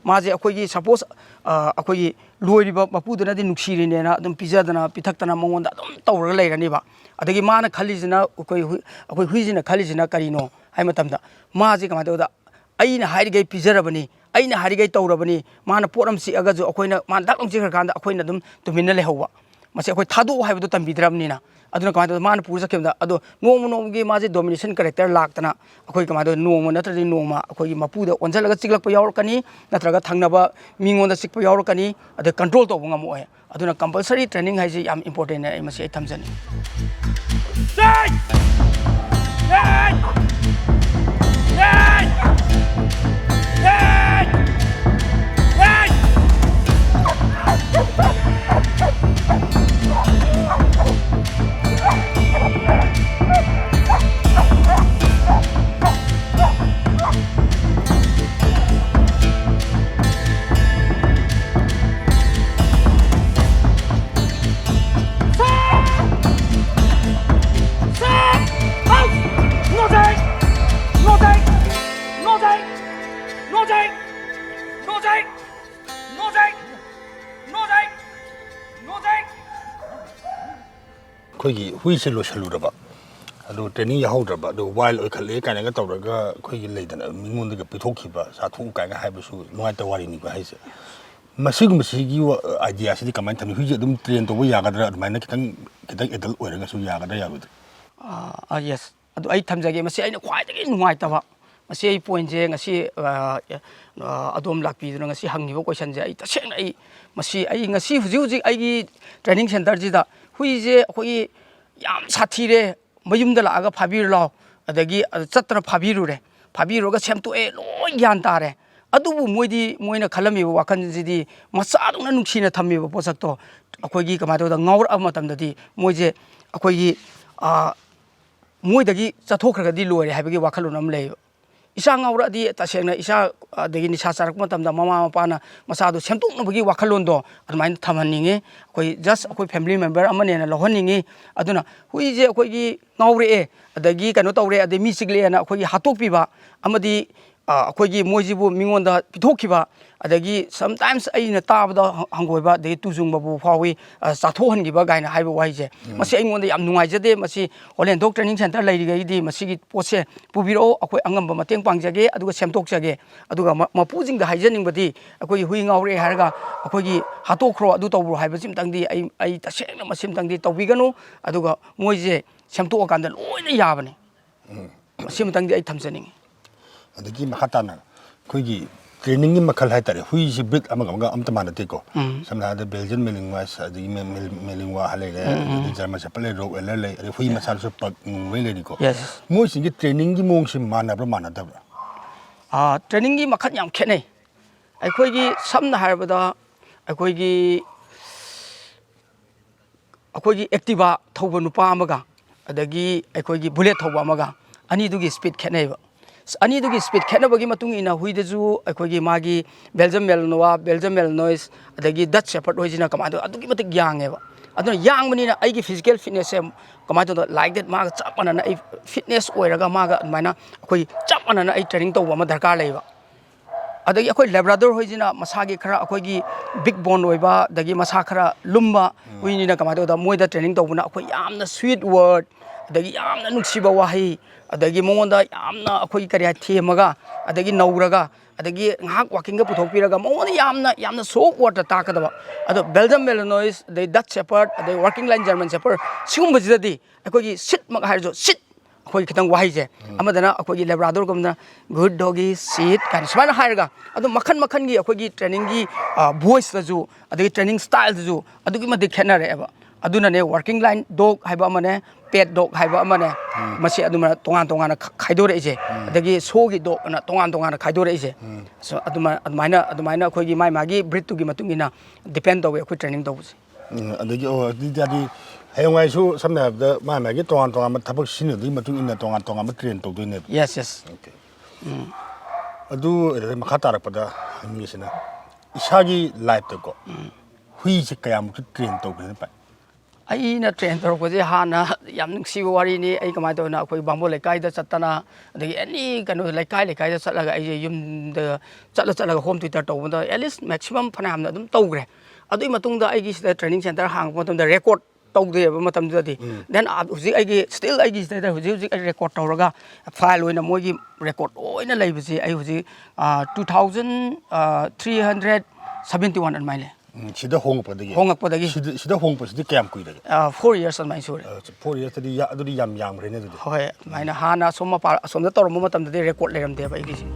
ꯃꯥꯁꯦ ꯑꯩꯈꯣꯏꯒꯤ, ꯁꯄꯣꯁ, ꯑꯩꯈꯣꯏꯒꯤ ꯂꯣꯏꯔꯤꯕ ꯃꯄꯨꯗꯨꯅꯗꯤ ꯅꯨꯡꯁꯤꯔꯤꯅꯦꯅ ꯑꯗꯨꯝ ꯄꯤꯖꯗꯅ ꯄꯤꯊꯛꯇꯅ ꯃꯉꯣꯟꯗ ꯑꯗꯨꯝ ꯇꯧꯔꯒ ꯂꯩꯔꯅꯤꯕ꯫ ꯑꯗꯒꯤ ꯃꯥꯅ ꯈꯜꯂꯤꯁꯤꯅ, ꯑꯩꯈꯣꯏ ꯍꯨꯏ-, ꯑꯩꯈꯣꯏ ꯍꯨꯏꯁꯤꯅ ꯈꯜꯂꯤꯁꯤꯅ ꯀꯔꯤꯅꯣ ꯍꯥꯏ ꯃꯇꯝꯗ, ꯃꯥꯁꯦ ꯀꯃꯥꯏꯅ ꯇꯧꯗ, "ꯑꯩꯅ ꯍꯥꯏꯔꯤꯈꯩ ꯄꯤꯖꯔꯕꯅꯤ, ꯑꯩꯅ ꯍꯥꯏꯔꯤꯈꯩ ꯇꯧꯔꯕꯅꯤ", ꯃꯥꯅ ꯄꯣꯠ ꯑꯃ ꯆꯤꯛꯑꯒꯁꯨ ꯑꯩꯈꯣꯏꯅ, ꯃꯥꯅ ꯗꯛ ꯂꯥꯎ ꯆꯤꯛꯈ꯭ꯔꯀꯥꯟꯗ ꯑꯩꯈꯣꯏꯅ ꯑꯗꯨꯝ ꯇꯨꯃꯤꯟꯅ ꯂꯩꯍꯧꯕ꯫ ꯃꯁꯤ ꯑꯩꯈꯣꯏ ꯊꯥꯗꯣꯛꯑꯣ ꯍꯥꯏꯕꯗꯣ ꯇꯝꯕꯤꯗ꯭ꯔꯕꯅꯤꯅ꯫ ꯑꯗꯨꯅ ꯀꯃꯥꯏꯅ ꯇꯧꯗꯅ ꯃꯥꯅ ꯄꯨꯔ ꯆꯠꯈꯤꯕꯗ, ꯑꯗꯣ ꯅꯣꯡꯃ ꯅꯣꯡꯃꯒꯤ ꯃꯥꯁꯦ domination character ꯂꯥꯛꯇꯅ, ꯑꯩꯈꯣꯏ ꯀꯃꯥꯏꯅ ꯇꯧꯗꯅ ꯅꯣꯡꯃ ꯅꯠꯇ꯭ꯔꯗꯤ ꯅꯣꯡꯃ ꯑꯩꯈꯣꯏꯒꯤ ꯃꯄꯨꯗ ꯑꯣꯟꯁꯤꯜꯂꯒ ꯆꯤꯛꯂꯛꯄ ꯌꯥꯎꯔꯛꯀꯅꯤ, ꯅꯠꯇ꯭ꯔꯒ ꯊꯪꯅꯕ ꯃꯤꯉꯣꯟꯗ ꯆꯤꯛꯄ ꯌꯥꯎꯔꯛꯀꯅꯤ, ꯑꯗ control ꯇꯧꯕ ꯉꯝꯃꯛꯑꯣꯏ꯫ ꯑꯗꯨꯅ compulsory training ꯍꯥꯏꯁꯤ ꯌꯥꯝ important ꯑꯩ ꯃꯁꯤ ꯑꯩ ꯊꯝꯖꯅꯤꯡꯉꯤ꯫ ꯑꯩꯈꯣꯏꯒꯤ ꯍꯨꯏꯁꯦ ꯂꯣꯏꯁꯤꯜꯂꯨꯔꯕ, ꯑꯗꯨ training ꯌꯥꯎꯍꯧꯗ꯭ꯔꯕ, ꯑꯗꯨ wild ꯑꯣꯏꯈꯠꯂꯛꯑꯦ ꯀꯥꯏꯅꯒ ꯇꯧꯔꯒ ꯑꯩꯈꯣꯏꯒꯤ ꯂꯩꯗꯅ, ꯃꯤꯉꯣꯟꯗꯒ ꯄꯤꯊꯣꯛꯈꯤꯕ, ꯆꯥꯊꯣꯛꯎ ꯀꯥꯏꯅ ꯍꯥꯏꯕꯁꯨ ꯅꯨꯡꯉꯥꯏꯇꯕ ꯋꯥꯔꯤꯅꯤꯀꯣ ꯍꯥꯏꯁꯦ꯫ ꯃꯁꯤꯒꯨꯝꯕꯁꯤꯒꯤ ꯋꯥ-, idea ꯁꯤꯗꯤ ꯀꯃꯥꯏꯅ ꯊꯝꯃꯤ? ꯍꯨꯏꯁꯦ ꯑꯗꯨꯝ train ꯇꯧꯕ ꯌꯥꯒꯗ꯭ꯔꯥ? ꯑꯗꯨꯃꯥꯏꯅ ꯈꯤꯇꯪ, ꯈꯤꯇꯪ adult ꯑꯣꯏꯔꯒꯁꯨ ꯌꯥꯒꯗ꯭ꯔꯥ, ꯌꯥꯔꯣꯏꯗ꯭ꯔꯥ? ꯑꯥ, ꯑꯥ, yes꯫ ꯑꯗꯨ ꯑꯩ ꯊꯝꯖꯒꯦ, ꯃꯁꯤ ꯑꯩꯅ ꯈ꯭ꯋꯥꯏꯗꯒꯤ ꯅꯨꯡꯉꯥꯏꯇꯕ꯫ ꯃꯁꯤ ꯑꯩ point ꯁꯦ ꯉꯁꯤ, ꯑ, ꯑ, ꯑꯗꯣꯝ ꯂꯥꯛꯄꯤꯗꯨꯅ ꯉꯁꯤ ꯍꯪꯉꯤꯕ question ꯁꯦ, ꯑꯩ ꯇꯁꯦꯡꯅ ꯑꯩ ꯃꯁꯤ, ꯑꯩ ꯉꯁꯤ ꯍꯧꯖꯤꯛ ꯍꯧꯖꯤꯛ ꯑꯩꯒꯤ training centre ꯁꯤꯗ ꯍꯨꯏꯁꯦ ꯑꯩꯈꯣꯏꯒꯤ ꯌꯥꯝ ꯁꯥꯊꯤꯔꯦ, ꯃꯌꯨꯝꯗ ꯂꯥꯛꯑꯒ ꯐꯥꯕꯤꯔꯨ ꯂꯥꯎ, ꯑꯗꯒꯤ, ꯑ, ꯆꯠꯇꯅ ꯐꯥꯕꯤꯔꯨꯔꯦ, ꯐꯥꯕꯤꯔꯨꯔꯒ ꯁꯦꯝꯗꯣꯛꯑꯦ, ꯂꯣꯏ ꯒ꯭ꯌꯥꯟ ꯇꯥꯔꯦ꯫ ꯑꯗꯨꯕꯨ ꯃꯣꯏꯗꯤ, ꯃꯣꯏꯅ ꯈꯜꯂꯝꯃꯤꯕ ꯋꯥꯈꯜꯁꯤꯗꯤ ꯃꯆꯥꯗꯧꯅ ꯅꯨꯡꯁꯤꯅ ꯊꯝꯃꯤꯕ ꯄꯣꯠꯁꯛꯇꯣ ꯑꯩꯈꯣꯏꯒꯤ ꯀꯃꯥꯏꯅ ꯇꯧꯗ ꯉꯥꯎꯔꯛꯑꯕ ꯃꯇꯝꯗꯗꯤ ꯃꯣꯏꯁꯦ ꯑꯩꯈꯣꯏꯒꯤ, ꯑ, ꯃꯣꯏꯗꯒꯤ ꯆꯠꯊꯣꯛꯈ꯭ꯔꯒꯗꯤ ꯂꯣꯏꯔꯦ ꯍꯥꯏꯕꯒꯤ ꯋꯥꯈꯜꯂꯣꯟ ꯑꯃ ꯂꯩꯌꯦꯕ꯫ ꯏꯆꯥ ꯉꯥꯎꯔꯛꯑꯗꯤ ꯇꯁꯦꯡꯅ ꯏꯆꯥ, ꯑꯗꯒꯤ ꯅꯤꯁꯥ ꯆꯥꯔꯛꯄ ꯃꯇꯝꯗ ꯃꯃꯥ ꯃꯄꯥꯅ ꯃꯆꯥꯗꯨ ꯁꯦꯝꯗꯣꯛꯅꯕꯒꯤ ꯋꯥꯈꯜꯂꯣꯟꯗꯣ ꯑꯗꯨꯃꯥꯏꯅ ꯊꯝꯍꯟꯅꯤꯡꯉꯤ꯫ ꯑꯩꯈꯣꯏ just ꯑꯩꯈꯣꯏ family member ꯑꯃꯅꯦꯅ ꯂꯧꯍꯟꯅꯤꯡꯉꯤ꯫ ꯑꯗꯨꯅ ꯍꯨꯏꯁꯦ ꯑꯩꯈꯣꯏꯒꯤ ꯉꯥꯎꯔꯛꯑꯦ, ꯑꯗꯒꯤ ꯀꯩꯅꯣ ꯇꯧꯔꯦ, ꯑꯗꯩ ꯃꯤ ꯆꯤꯛꯂꯛꯑꯦꯅ ꯑꯩꯈꯣꯏꯒꯤ ꯍꯥꯠꯇꯣꯛꯄꯤꯕ ꯑꯃꯗꯤ ꯑ, ꯑꯩꯈꯣꯏꯒꯤ ꯃꯣꯏꯁꯤꯕꯨ ꯃꯤꯉꯣꯟꯗ ꯄꯤꯊꯣꯛꯈꯤꯕ, ꯑꯗꯒꯤ sometimes ꯑꯩꯅ ꯇꯥꯕꯗ ꯍ-, ꯍꯪꯒꯣꯏꯕ, ꯑꯗꯒꯤ ꯇꯨꯖꯨꯡꯕꯕꯨ ꯐꯥꯎꯏ, ꯑ, ꯆꯥꯊꯣꯛꯍꯟꯈꯤꯕ ꯀꯥꯏꯅ ꯍꯥꯏꯕ ꯋꯥꯍꯩꯁꯦ, ꯃꯁꯤ ꯑꯩꯉꯣꯟꯗ ꯌꯥꯝ ꯅꯨꯡꯉꯥꯏꯖꯗꯦ꯫ ꯃꯁꯤ Holland Dog Training Centre ꯂꯩꯔꯤꯈꯩꯗꯤ ꯃꯁꯤꯒꯤ ꯄꯣꯠꯁꯦ ꯄꯨꯕꯤꯔꯛꯑꯣ, ꯑꯩꯈꯣꯏ ꯑꯉꯝꯕ ꯃꯇꯦꯡ ꯄꯥꯡꯖꯒꯦ, ꯑꯗꯨꯒ ꯁꯦꯝꯗꯣꯛꯆꯒꯦ꯫ ꯑꯗꯨꯒ ꯃ-, ꯃꯄꯨꯁꯤꯡꯗ ꯍꯥꯏꯖꯅꯤꯡꯕꯗꯤ, ꯑꯩꯈꯣꯏꯒꯤ ꯍꯨꯏ ꯉꯥꯎꯔꯛꯑꯦ ꯍꯥꯏꯔꯒ ꯑꯩꯈꯣꯏꯒꯤ ꯍꯥꯠꯇꯣꯛꯈ꯭ꯔꯣ, ꯑꯗꯨ ꯇꯧꯈ꯭ꯔꯣ ꯍꯥꯏꯕꯁꯤꯃꯇꯪꯗꯤ ꯑꯩ, ꯑꯩ ꯇꯁꯦꯡꯅ ꯃꯁꯤꯃꯇꯪꯗꯤ ꯇꯧꯕꯤꯒꯅꯨ꯫ ꯑꯗꯨꯒ ꯃꯣꯏꯁꯦ ꯁꯦꯝꯗꯣꯛꯑꯀꯥꯟꯗ ꯂꯣꯏꯅ ꯌꯥꯕꯅꯤ꯫ ꯃꯁꯤꯃꯇꯪꯗꯤ ꯑꯩ ꯊꯝꯖꯅꯤꯡꯉꯤ꯫ ꯑꯗꯒꯤ ꯃꯈꯥ ꯇꯥꯅ ꯑꯩꯈꯣꯏꯒꯤ trainingꯒꯤ ꯃꯈꯜ ꯍꯥꯏꯇꯥꯔꯦ, ꯍꯨꯏꯁꯤ breed ꯑꯃꯒ ꯑꯃꯒ ꯑꯝꯇ ꯃꯥꯟꯅꯗꯦꯀꯣ꯫ ꯎꯝ꯫ ꯁꯝꯅ ꯍꯥꯏꯔꯕꯗ Belgian Malinois, ꯑꯗꯒꯤ ꯃꯦ-, ꯃꯦ-, Malinois ꯍꯥꯏ ꯂꯩꯔꯦ, ꯎꯝ, ꯎꯝ꯫ ꯑꯗꯒꯤ German Shepherd ꯂꯩ, Rottweiler ꯂꯩ, ꯑꯗꯩ ꯍꯨꯏ ꯃꯆꯥꯗꯁꯨ Pug ꯅꯨꯡ ꯂꯣꯏ ꯂꯩꯔꯤꯀꯣ꯫ Yes꯫ ꯃꯣꯏꯁꯤꯡꯒꯤ trainingꯒꯤ ꯃꯑꯣꯡꯁꯤ ꯃꯥꯟꯅꯕ꯭ꯔꯥ ꯃꯥꯟꯅꯗꯕ꯭ꯔꯥ? ꯑꯥ, trainingꯒꯤ ꯃꯈꯜ ꯌꯥꯝ ꯈꯦꯠꯅꯩ꯫ ꯑꯩꯈꯣꯏꯒꯤ ꯁꯝꯅ ꯍꯥꯏꯔꯕꯗ ꯑꯩꯈꯣꯏꯒꯤ ꯑꯩꯈꯣꯏꯒꯤ Activa ꯊꯧꯕ ꯅꯨꯄꯥ ꯑꯃꯒ, ꯑꯗꯒꯤ ꯑꯩꯈꯣꯏꯒꯤ Bullet ꯊꯧꯕ ꯑꯃꯒ, ꯑꯅꯤꯗꯨꯒꯤ speed ꯈꯦꯠꯅꯩꯕ꯫ ꯑꯅꯤꯗꯨꯒꯤ speed ꯈꯦꯠꯅꯕꯒꯤ ꯃꯇꯨꯡ ꯏꯟꯅ ꯍꯨꯏꯗꯁꯨ ꯑꯩꯈꯣꯏꯒꯤ ꯃꯥꯒꯤ Belgian Malinois, Belgian Malinois, ꯑꯗꯒꯤ Dutch Shepherd ꯍꯣꯏꯁꯤꯅ ꯀꯃꯥꯏꯅ ꯇꯧ-, ꯑꯗꯨꯛꯀꯤ ꯃꯇꯤꯛ ꯌꯥꯡꯉꯦꯕ꯫ ꯑꯗꯨꯅ ꯌꯥꯡꯕꯅꯤꯅ ꯑꯩꯒꯤ physical fitnessꯁꯦ ꯀꯃꯥꯏꯅ ꯇꯧꯗꯅ, like that, ꯃꯥꯒ ꯆꯞ ꯃꯥꯟꯅꯅ ꯑꯩ fitness ꯑꯣꯏꯔꯒ ꯃꯥꯒ ꯑꯗꯨꯃꯥꯏꯅ ꯑꯩꯈꯣꯏ ꯆꯞ ꯃꯥꯟꯅꯅ ꯑꯩ training ꯇꯧꯕ ꯑꯃ ꯗꯔꯀꯥꯔ ꯂꯩꯕ꯫ ꯑꯗꯒꯤ ꯑꯩꯈꯣꯏ Labrador ꯍꯣꯏꯁꯤꯅ ꯃꯁꯥꯒꯤ ꯈꯔ ꯑꯩꯈꯣꯏꯒꯤ big bone ꯑꯣꯏꯕ, ꯑꯗꯒꯤ ꯃꯁꯥ ꯈꯔ ꯂꯨꯝꯕ ꯍꯨꯏꯅꯤꯅ ꯀꯃꯥꯏꯅ ꯇꯧꯗ, ꯃꯣꯏꯗ training ꯇꯧꯕꯅ ꯑꯩꯈꯣꯏ ꯌꯥꯝꯅ sweet word, ꯑꯗꯒꯤ ꯌꯥꯝꯅ ꯅꯨꯡꯁꯤꯕ ꯋꯥꯍꯩ, ꯑꯗꯒꯤ ꯃꯉꯣꯟꯗ ꯌꯥꯝꯅ ꯑꯩꯈꯣꯏꯒꯤ ꯀꯔꯤ ꯍꯥꯏ, ꯊꯦꯝꯃꯒ, ꯑꯗꯒꯤ ꯅꯧꯔꯒ, ꯑꯗꯒꯤ ꯉꯥꯏꯍꯥꯛ walkingꯒ ꯄꯨꯊꯣꯛꯄꯤꯔꯒ ꯃꯉꯣꯟꯗ ꯌꯥꯝꯅ, ꯌꯥꯝꯅ soft wordꯇ ꯇꯥꯛꯀꯗꯕ꯫ ꯑꯗꯣ Belgian Malinois, ꯑꯗꯩ Dutch Shepherd, ꯑꯗꯩ Working Line German Shepherd, ꯁꯤꯒꯨꯝꯕꯁꯤꯗꯗꯤ ꯑꯩꯈꯣꯏꯒꯤ sitꯃꯛ ꯍꯥꯏꯔꯁꯨ, sit, ꯑꯩꯈꯣꯏ ꯈꯤꯇꯪ ꯋꯥꯍꯩꯁꯦ, ꯑꯃꯗꯅ ꯑꯩꯈꯣꯏꯒꯤ Labradorꯒꯨꯝꯅ "Good doggy, sit" ꯀꯥꯏꯅ ꯁꯨꯃꯥꯏꯅ ꯍꯥꯏꯔꯒ, ꯑꯗꯨꯝ ꯃꯈꯜ ꯃꯈꯜꯒꯤ ꯑꯩꯈꯣꯏꯒꯤ trainingꯒꯤ, ꯑ, voiceꯇꯁꯨ, ꯑꯗꯒꯤ training styleꯗꯁꯨ ꯑꯗꯨꯛꯀꯤ ꯃꯇꯤꯛ ꯈꯦꯠꯅꯔꯛꯑꯦꯕ꯫ ꯑꯗꯨꯅꯅꯦ Working Line Dog ꯍꯥꯏꯕ ꯑꯃꯅꯦ, Pet Dog ꯍꯥꯏꯕ ꯑꯃꯅꯦ, ꯃꯁꯤ ꯑꯗꯨꯃꯥꯏꯅ ꯇꯣꯉꯥꯟ ꯇꯣꯉꯥꯟꯅ ꯈ-, ꯈꯥꯏꯗꯣꯔꯛꯏꯁꯦ꯫ ꯑꯗꯒꯤ Showꯒꯤ Dog ꯑꯅ ꯇꯣꯉꯥꯟ ꯇꯣꯉꯥꯟꯅ ꯈꯥꯏꯗꯣꯔꯛꯏꯁꯦ꯫ So ꯑꯗꯨꯃꯥꯏ-, ꯑꯗꯨꯃꯥꯏꯅ, ꯑꯗꯨꯃꯥꯏꯅ ꯑꯩꯈꯣꯏꯒꯤ ꯃꯥꯏ ꯃꯥꯒꯤ breedꯇꯨꯒꯤ ꯃꯇꯨꯡ ꯏꯟꯅ depend ꯇꯧꯋꯦ ꯑꯩꯈꯣꯏ training ꯇꯧꯕꯁꯦ꯫ ꯎꯝ, ꯑꯗꯒꯤ, ꯑꯣ, ꯑꯗꯨꯗꯤ, ꯑꯗꯨꯗꯤ ꯍꯌꯦꯡꯋꯥꯏꯁꯨ ꯁꯝꯅ ꯍꯥꯏꯔꯕꯗ ꯃꯥꯏ ꯃꯥꯒꯤ ꯇꯣꯉꯥꯟ ꯇꯣꯉꯥꯟꯕ ꯊꯕꯛ ꯁꯤꯖꯤꯟꯅꯗꯣꯏꯒꯤ ꯃꯇꯨꯡ ꯏꯟꯅ ꯇꯣꯉꯥꯟ ꯇꯣꯉꯥꯟꯕ train ꯇꯧꯗꯣꯏꯅꯦꯕ꯫ Yes, yes꯫ Okay꯫ ꯎꯝ꯫ ꯑꯗꯨ ꯑꯣꯏꯔꯒ ꯃꯈꯥ ꯇꯥꯔꯛꯄꯗ ꯍꯪꯅꯤꯡꯉꯤꯁꯤꯅ, ꯏꯁꯥꯒꯤ lifeꯇꯀꯣ, ꯎꯝ꯫ ꯍꯨꯏꯁꯦ ꯀꯌꯥꯃꯨꯛꯇꯤ train ꯇꯧꯒꯦꯅ ꯄꯥꯏ? ꯑꯩꯅ ꯇ꯭ꯔꯦꯟ ꯇꯧꯔꯛꯄꯁꯦ ꯍꯥꯟꯅ ꯌꯥꯝ ꯅꯨꯡꯁꯤꯕ ꯋꯥꯔꯤꯅꯤ꯫ ꯑꯩ ꯀꯃꯥꯏꯅ ꯇꯧꯅ, ꯑꯩꯈꯣꯏ ꯕꯥꯃꯣꯟ ꯂꯩꯀꯥꯏꯗ ꯆꯠꯇꯅ, ꯑꯗꯒꯤ ꯑꯦꯅꯤ ꯀꯩꯅꯣ ꯂꯩꯀꯥꯏ ꯂꯩꯀꯥꯏꯗ ꯆꯠꯂꯒ ꯑꯩꯁꯦ ꯌꯨꯝꯗ ꯆꯠꯂ ꯆꯠꯂꯒ ꯍꯣꯝ ꯇ꯭ꯌꯨꯇꯔ ꯇꯧꯕꯗ ꯑꯦꯠꯂꯤꯁ ꯃꯦꯛꯁꯤꯃꯝ ꯐꯅꯌꯥꯝꯅ ꯑꯗꯨꯝ ꯇꯧꯈ꯭ꯔꯦ꯫ ꯑꯗꯨꯒꯤ ꯃꯇꯨꯡꯗ ꯑꯩꯒꯤ ꯁꯤꯗ ꯇ꯭ꯔꯦꯅꯤꯡ ꯁꯦꯟꯇꯔ ꯍꯥꯡꯉꯛꯄ ꯃꯇꯝꯗ ꯔꯦꯀꯣꯔꯠ ꯇꯧꯗꯦꯕ ꯃꯇꯝꯗꯨꯗꯗꯤ꯫ ꯎꯝ꯫ ꯗꯦꯟ ꯍꯧꯖꯤꯛ ꯑꯩꯒꯤ ꯁ꯭ꯇꯤꯜ ꯑꯩꯒꯤ ꯁꯤꯗꯩꯗ ꯍꯧꯖꯤꯛ ꯍꯧꯖꯤꯛ ꯑꯩ ꯔꯦꯀꯣꯔꯠ ꯇꯧꯔꯒ ꯐꯥꯏꯜ ꯑꯣꯏꯅ ꯃꯣꯏꯒꯤ ꯔꯦꯀꯣꯔꯠ ꯂꯣꯏꯅ ꯂꯩꯕꯁꯦ ꯑꯩ ꯍꯧꯖꯤꯛ two thousand three hundred seventy one ꯑꯗꯨꯃꯥꯏꯅ ꯂꯩ꯫ ꯎꯝ, ꯁꯤꯗ ꯍꯣꯡꯉꯛꯄꯗꯒꯤ ꯍꯣꯡꯉꯛꯄꯗꯒꯤ꯫ ꯁꯤꯗ ꯁꯤꯗ ꯍꯣꯡꯉꯛꯄꯁꯤꯗꯤ ꯀꯌꯥꯝ ꯀꯨꯏꯔꯒꯦ? ꯐꯣꯔ ꯌꯔꯁ ꯑꯗꯨꯃꯥꯏꯅ ꯁꯨꯔꯦ꯫ ꯐꯣꯔ ꯌꯔꯁꯇꯗꯤ ꯑꯗꯨꯗꯤ ꯌꯥꯝ ꯌꯥꯝꯈ꯭ꯔꯦꯅꯦ ꯑꯗꯨꯗꯤ꯫ ꯍꯣꯏ, ꯑꯗꯨꯃꯥꯏꯅ ꯍꯥꯟꯅ ꯑꯁꯣꯝ ꯃꯄꯥ ꯑꯁꯣꯝꯗ ꯇꯧꯔꯝꯕ ꯃꯇꯝꯗꯗꯤ ꯔꯦꯀꯣꯔꯠ ꯂꯩꯔꯝꯗꯦꯕ ꯑꯩꯒꯤꯁꯦ꯫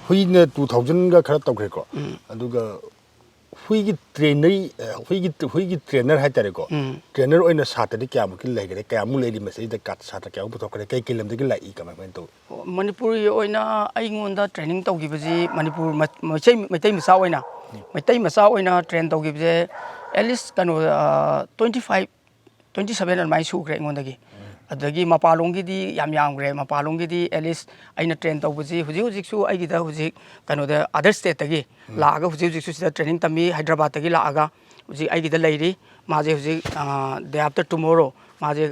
ꯍꯨꯏꯅ ꯇꯨ ꯊꯥꯎꯖꯟꯒ ꯈꯔ ꯇꯧꯈ꯭ꯔꯦꯀꯣ꯫ ꯑꯗꯨꯒ ꯍꯨꯏꯒꯤ ꯇ꯭ꯔꯦꯅꯔꯤ ꯍꯨꯏꯒꯤ ꯍꯨꯏꯒꯤ ꯇ꯭ꯔꯦꯅꯔ ꯍꯥꯏꯇꯥꯔꯦꯀꯣ꯫ ꯎꯝ꯫ ꯇ꯭ꯔꯦꯅꯔ ꯑꯣꯏꯅ ꯁꯥꯇ꯭ꯔꯗꯤ ꯀꯌꯥꯃꯨꯛꯀꯤ ꯂꯩꯈ꯭ꯔꯦ, ꯀꯌꯥꯃꯨꯛ ꯂꯩꯔꯤ, ꯃꯁꯤꯗ ꯀꯥ- ꯁꯥꯇ꯭ꯔ ꯀꯌꯥꯃꯨꯛ ꯄꯨꯊꯣꯛꯈ꯭ꯔꯦ, ꯀꯩ ꯀꯩ ꯂꯝꯗꯒꯤ ꯂꯥꯛꯏ, ꯀꯃꯥꯏ ꯀꯃꯥꯏꯅ ꯇꯧꯏ? ꯃꯅꯤꯄꯨꯔꯒꯤ ꯑꯣꯏꯅ ꯑꯩꯉꯣꯟꯗ ꯇ꯭ꯔꯦꯅꯤꯡ ꯇꯧꯈꯤꯕꯁꯤ ꯃꯅꯤꯄꯨꯔ ꯃ- ꯃꯩꯇꯩ ꯃꯩꯇꯩ ꯃꯆꯥ ꯑꯣꯏꯅ ꯃꯩꯇꯩ ꯃꯆꯥ ꯑꯣꯏꯅ ꯇ꯭ꯔꯦꯟ ꯇꯧꯈꯤꯕꯁꯦ ꯑꯦꯠꯂꯤꯁ ꯀꯩꯅꯣ ꯇ꯭ꯋꯦꯟꯇꯤ ꯐꯥꯏꯚ ꯇ꯭ꯋꯦꯟꯇꯤ ꯁꯕꯦꯟ ꯑꯗꯨꯃꯥꯏꯅ ꯁꯨꯈ꯭ꯔꯦ ꯑꯩꯉꯣꯟꯗꯒꯤ꯫ ꯑꯗꯒꯤ ꯃꯄꯥꯟꯂꯣꯝꯒꯤꯗꯤ ꯌꯥꯝ ꯌꯥꯝꯈ꯭ꯔꯦ꯫ ꯃꯄꯥꯟꯂꯣꯝꯒꯤꯗꯤ ꯑꯦꯠꯂꯤꯁ ꯑꯩꯅ ꯇ꯭ꯔꯦꯟ ꯇꯧꯕꯁꯤ ꯍꯧꯖꯤꯛ ꯍꯧꯖꯤꯛꯁꯨ ꯑꯩꯒꯤꯗ ꯍꯧꯖꯤꯛ ꯀꯩꯅꯣꯗ ꯑꯗꯔ ꯁ꯭ꯇꯦꯠꯇꯒꯤ ꯂꯥꯛꯑꯒ ꯍꯧꯖꯤꯛ ꯍꯧꯖꯤꯛꯁꯨ ꯁꯤꯗ ꯇ꯭ꯔꯦꯅꯤꯡ ꯇꯝꯃꯤ꯫ ꯍꯥꯏꯗ꯭ꯔꯕꯥꯗꯇꯒꯤ ꯂꯥꯛꯑꯒ ꯍꯧꯖꯤꯛ ꯑꯩꯒꯤꯗ ꯂꯩꯔꯤ꯫ ꯃꯥꯁꯦ ꯍꯧꯖꯤꯛ day after tomorrow ꯃꯥꯁꯦ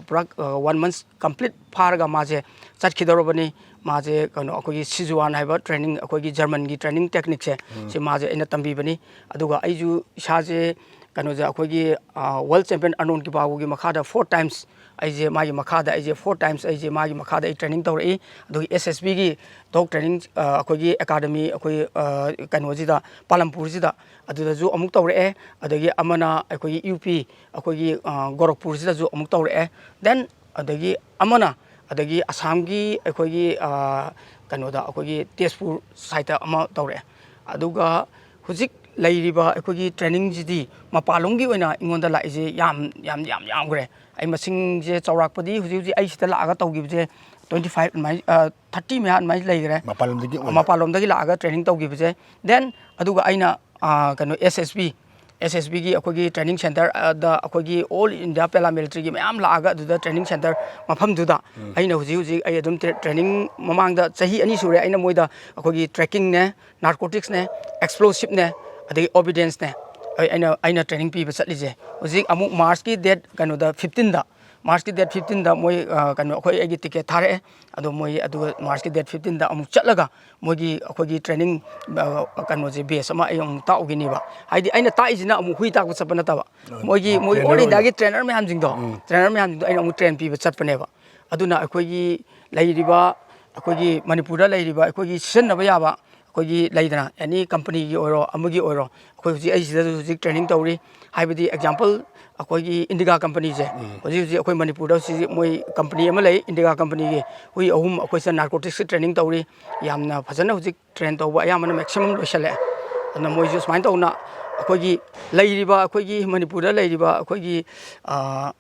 ꯄꯨꯔꯥ ꯋꯥꯟ ꯃꯟꯁ ꯀꯝꯄ꯭ꯂꯤꯠ ꯐꯥꯔꯒ ꯃꯥꯁꯦ ꯆꯠꯈꯤꯗꯧꯔꯕꯅꯤ꯫ ꯃꯥꯁꯦ ꯀꯩꯅꯣ ꯑꯩꯈꯣꯏꯒꯤ ꯁꯤꯖꯨꯋꯥꯟ ꯍꯥꯏꯕ ꯇ꯭ꯔꯦꯅꯤꯡ, ꯑꯩꯈꯣꯏꯒꯤ ꯖꯔꯃꯟꯒꯤ ꯇ꯭ꯔꯦꯅꯤꯡ ꯇꯦꯛꯅꯤꯛꯁꯦ ꯁꯤ ꯃꯥꯁꯦ ꯑꯩꯅ ꯇꯝꯕꯤꯕꯅꯤ꯫ ꯑꯗꯨꯒ ꯑꯩꯁꯨ ꯏꯁꯥꯁꯦ ꯀꯩꯅꯣꯁꯦ ꯑꯩꯈꯣꯏꯒꯤ ꯋꯥꯔꯜ ꯆꯦꯝꯄꯤꯌꯟ ꯑꯔꯅꯣꯜ ꯀꯤꯄꯥꯒꯣꯒꯤ ꯃꯈꯥꯗ ꯐꯣꯔ ꯇꯥꯏꯝꯁ ꯑꯩꯁꯦ ꯃꯥꯒꯤ ꯃꯈꯥꯗ ꯑꯩꯁꯦ ꯐꯣꯔ ꯇꯥꯏꯝꯁ ꯑꯩꯁꯦ ꯃꯥꯒꯤ ꯃꯈꯥꯗ ꯑꯩ ꯇ꯭ꯔꯦꯅꯤꯡ ꯇꯧꯔꯛꯏ꯫ ꯑꯗꯨꯒꯤ ꯑꯦꯁ ꯑꯦꯁ ꯕꯤꯒꯤ ꯗꯣꯛ ꯇ꯭ꯔꯦꯅꯤꯡ ꯑꯩꯈꯣꯏꯒꯤ ꯑꯦꯀꯥꯗꯃꯤ ꯑꯩꯈꯣꯏ ꯀꯩꯅꯣꯁꯤꯗ ꯄꯥꯂꯝꯄꯨꯔꯁꯤꯗ ꯑꯗꯨꯗꯁꯨ ꯑꯃꯨꯛ ꯇꯧꯔꯛꯑꯦ꯫ ꯑꯗꯒꯤ ꯑꯃꯅ ꯑꯩꯈꯣꯏꯒꯤ ꯌꯨ ꯄꯤ ꯑꯩꯈꯣꯏꯒꯤ ꯒꯣꯔꯈꯄꯨꯔꯁꯤꯗꯁꯨ ꯑꯃꯨꯛ ꯇꯧꯔꯛꯑꯦ꯫ ꯗꯦꯟ ꯑꯗꯒꯤ ꯑꯃꯅ ꯑꯗꯒꯤ ꯑꯁꯥꯝꯒꯤ ꯑꯩꯈꯣꯏꯒꯤ ꯀꯩꯅꯣꯗ ꯑꯩꯈꯣꯏꯒꯤ ꯇꯦꯖꯄꯨꯔ ꯁꯥꯏꯠꯇ ꯑꯃ ꯇꯧꯔꯛꯑꯦ꯫ ꯑꯗꯨꯒ ꯍꯧꯖꯤꯛ ꯂꯩꯔꯤꯕ ꯑꯩꯈꯣꯏꯒꯤ ꯇ꯭ꯔꯦꯅꯤꯡꯁꯤꯗꯤ ꯃꯄꯥꯟꯂꯣꯝꯒꯤ ꯑꯣꯏꯅ ꯑꯩꯉꯣꯟꯗ ꯂꯥꯛꯏꯁꯦ ꯌꯥꯝ ꯌꯥꯝ ꯌꯥꯝ ꯌꯥꯝꯈ꯭ꯔꯦ꯫ ꯑꯩ ꯃꯁꯤꯡꯁꯦ ꯆꯥꯎꯔꯥꯛꯄꯗꯤ ꯍꯧꯖꯤꯛ ꯍꯧꯖꯤꯛ ꯑꯩ ꯁꯤꯗ ꯂꯥꯛꯑꯒ ꯇꯧꯈꯤꯕꯁꯦ twenty five ꯑꯗꯨꯃꯥꯏꯅ, thirty ꯃꯌꯥ ꯑꯗꯨꯃꯥꯏꯅ ꯂꯩꯈ꯭ꯔꯦ꯫ ꯃꯄꯥꯟꯂꯣꯝꯗꯒꯤ ꯑꯣꯏꯅ? ꯃꯄꯥꯟꯂꯣꯝꯗꯒꯤ ꯂꯥꯛꯑꯒ ꯇ꯭ꯔꯦꯅꯤꯡ ꯇꯧꯈꯤꯕꯁꯦ꯫ Then ꯑꯗꯨꯒ ꯑꯩꯅ, ꯑ, ꯀꯩꯅꯣ, S S B, S S Bꯒꯤ ꯑꯩꯈꯣꯏꯒꯤ training centreꯗ ꯑꯩꯈꯣꯏꯒꯤ All India Paramilitaryꯒꯤ ꯃꯌꯥꯝ ꯂꯥꯛꯑꯒ ꯑꯗꯨꯗ training centre ꯃꯐꯝꯗꯨꯗ ꯑꯩꯅ ꯍꯧꯖꯤꯛ ꯍꯧꯖꯤꯛ ꯑꯩ ꯑꯗꯨꯝ ꯇ꯭ꯔꯦ-, training ꯃꯃꯥꯡꯗ ꯆꯍꯤ ꯑꯅꯤ ꯁꯨꯔꯦ ꯑꯩꯅ ꯃꯣꯏꯗ ꯑꯩꯈꯣꯏꯒꯤ trackingꯅꯦ, narcoticsꯅꯦ, explosiveꯅꯦ, ꯑꯗꯒꯤ obedienceꯅꯦ, ꯑꯩ-, ꯑꯩꯅ, ꯑꯩꯅ training ꯄꯤꯕ ꯆꯠꯂꯤꯁꯦ꯫ ꯍꯧꯖꯤꯛ ꯑꯃꯨꯛ Marchꯀꯤ date ꯀꯩꯅꯣꯗ fifteenꯗ, Marchꯀꯤ date fifteenꯗ ꯃꯣꯏ, ꯑ, ꯀꯩꯅꯣ, ꯑꯩꯈꯣꯏ, ꯑꯩꯒꯤ ticket ꯊꯥꯔꯛꯑꯦ꯫ ꯑꯗꯣ ꯃꯣꯏ ꯑꯗꯨꯒ Marchꯀꯤ date fifteenꯗ ꯑꯃꯨꯛ ꯆꯠꯂꯒ ꯃꯣꯏꯒꯤ, ꯑꯩꯈꯣꯏꯒꯤ training, ꯑ, ꯀꯩꯅꯣꯁꯦ, batch ꯑꯃ ꯑꯩ ꯑꯃꯨꯛ ꯇꯥꯛꯎꯈꯤꯅꯦꯕ꯫ ꯍꯥꯏꯗꯤ ꯑꯩꯅ ꯇꯥꯛꯏꯁꯤꯅ ꯑꯃꯨꯛ ꯍꯨꯏ ꯇꯥꯛꯄ ꯆꯠꯄ ꯅꯠꯇꯕ, ꯃꯣꯏꯒꯤ, ꯃꯣꯏ trainer All ꯑꯣꯏꯅ꯫ Indiaꯒꯤ trainer ꯃꯌꯥꯝꯁꯤꯡꯗꯣ, trainer ꯃꯌꯥꯝꯁꯤꯡꯗꯣ ꯑꯩꯅ ꯑꯃꯨꯛ train ꯄꯤꯕ ꯆꯠꯄꯅꯦꯕ꯫ ꯑꯗꯨꯅ ꯑꯩꯈꯣꯏꯒꯤ ꯂꯩꯔꯤꯕ, ꯑꯩꯈꯣꯏꯒꯤ ꯃꯅꯤꯄꯨꯔꯗ ꯂꯩꯔꯤꯕ ꯑꯩꯈꯣꯏꯒꯤ ꯁꯤꯖꯤꯟꯅꯕ ꯌꯥꯕ, ꯑꯩꯈꯣꯏꯒꯤ ꯂꯩꯗꯅ, any companyꯒꯤ ꯑꯣꯏꯔꯣ, ꯑꯃꯒꯤ ꯑꯣꯏꯔꯣ, ꯑꯩꯈꯣꯏ ꯍꯧꯖꯤꯛ ꯑꯩ ꯁꯤꯗꯁꯨ ꯍꯧꯖꯤꯛ training ꯇꯧꯔꯤ꯫ ꯍꯥꯏꯕꯗꯤ example, ꯑꯩꯈꯣꯏꯒꯤ Indica companyꯁꯦ, ꯍꯧꯖꯤꯛ ꯍꯧꯖꯤꯛ ꯑꯩꯈꯣꯏ ꯃꯅꯤꯄꯨꯔꯗ ꯍꯧꯖꯤꯛ ꯃꯣꯏ company ꯑꯃ ꯂꯩ, Indica companyꯒꯤ ꯍꯨꯏ ꯑꯍꯨꯝ ꯑꯩꯈꯣꯏ ꯁꯤꯗ narcoticsꯀꯤ training ꯇꯧꯔꯤ꯫ ꯌꯥꯝꯅ ꯐꯖꯅ ꯍꯧꯖꯤꯛ train ꯇꯧꯕ ꯑꯌꯥꯝꯕꯅ maximum ꯂꯣꯏꯁꯤꯜꯂꯛꯑꯦ꯫ ꯑꯗꯨꯅ ꯃꯣꯏꯁꯨ ꯁꯨꯃꯥꯏꯅ ꯇꯧꯅ ꯑꯩꯈꯣꯏꯒꯤ ꯂꯩꯔꯤꯕ, ꯑꯩꯈꯣꯏꯒꯤ ꯃꯅꯤꯄꯨꯔꯗ ꯂꯩꯔꯤꯕ ꯑꯩꯈꯣꯏꯒꯤ, ꯑ,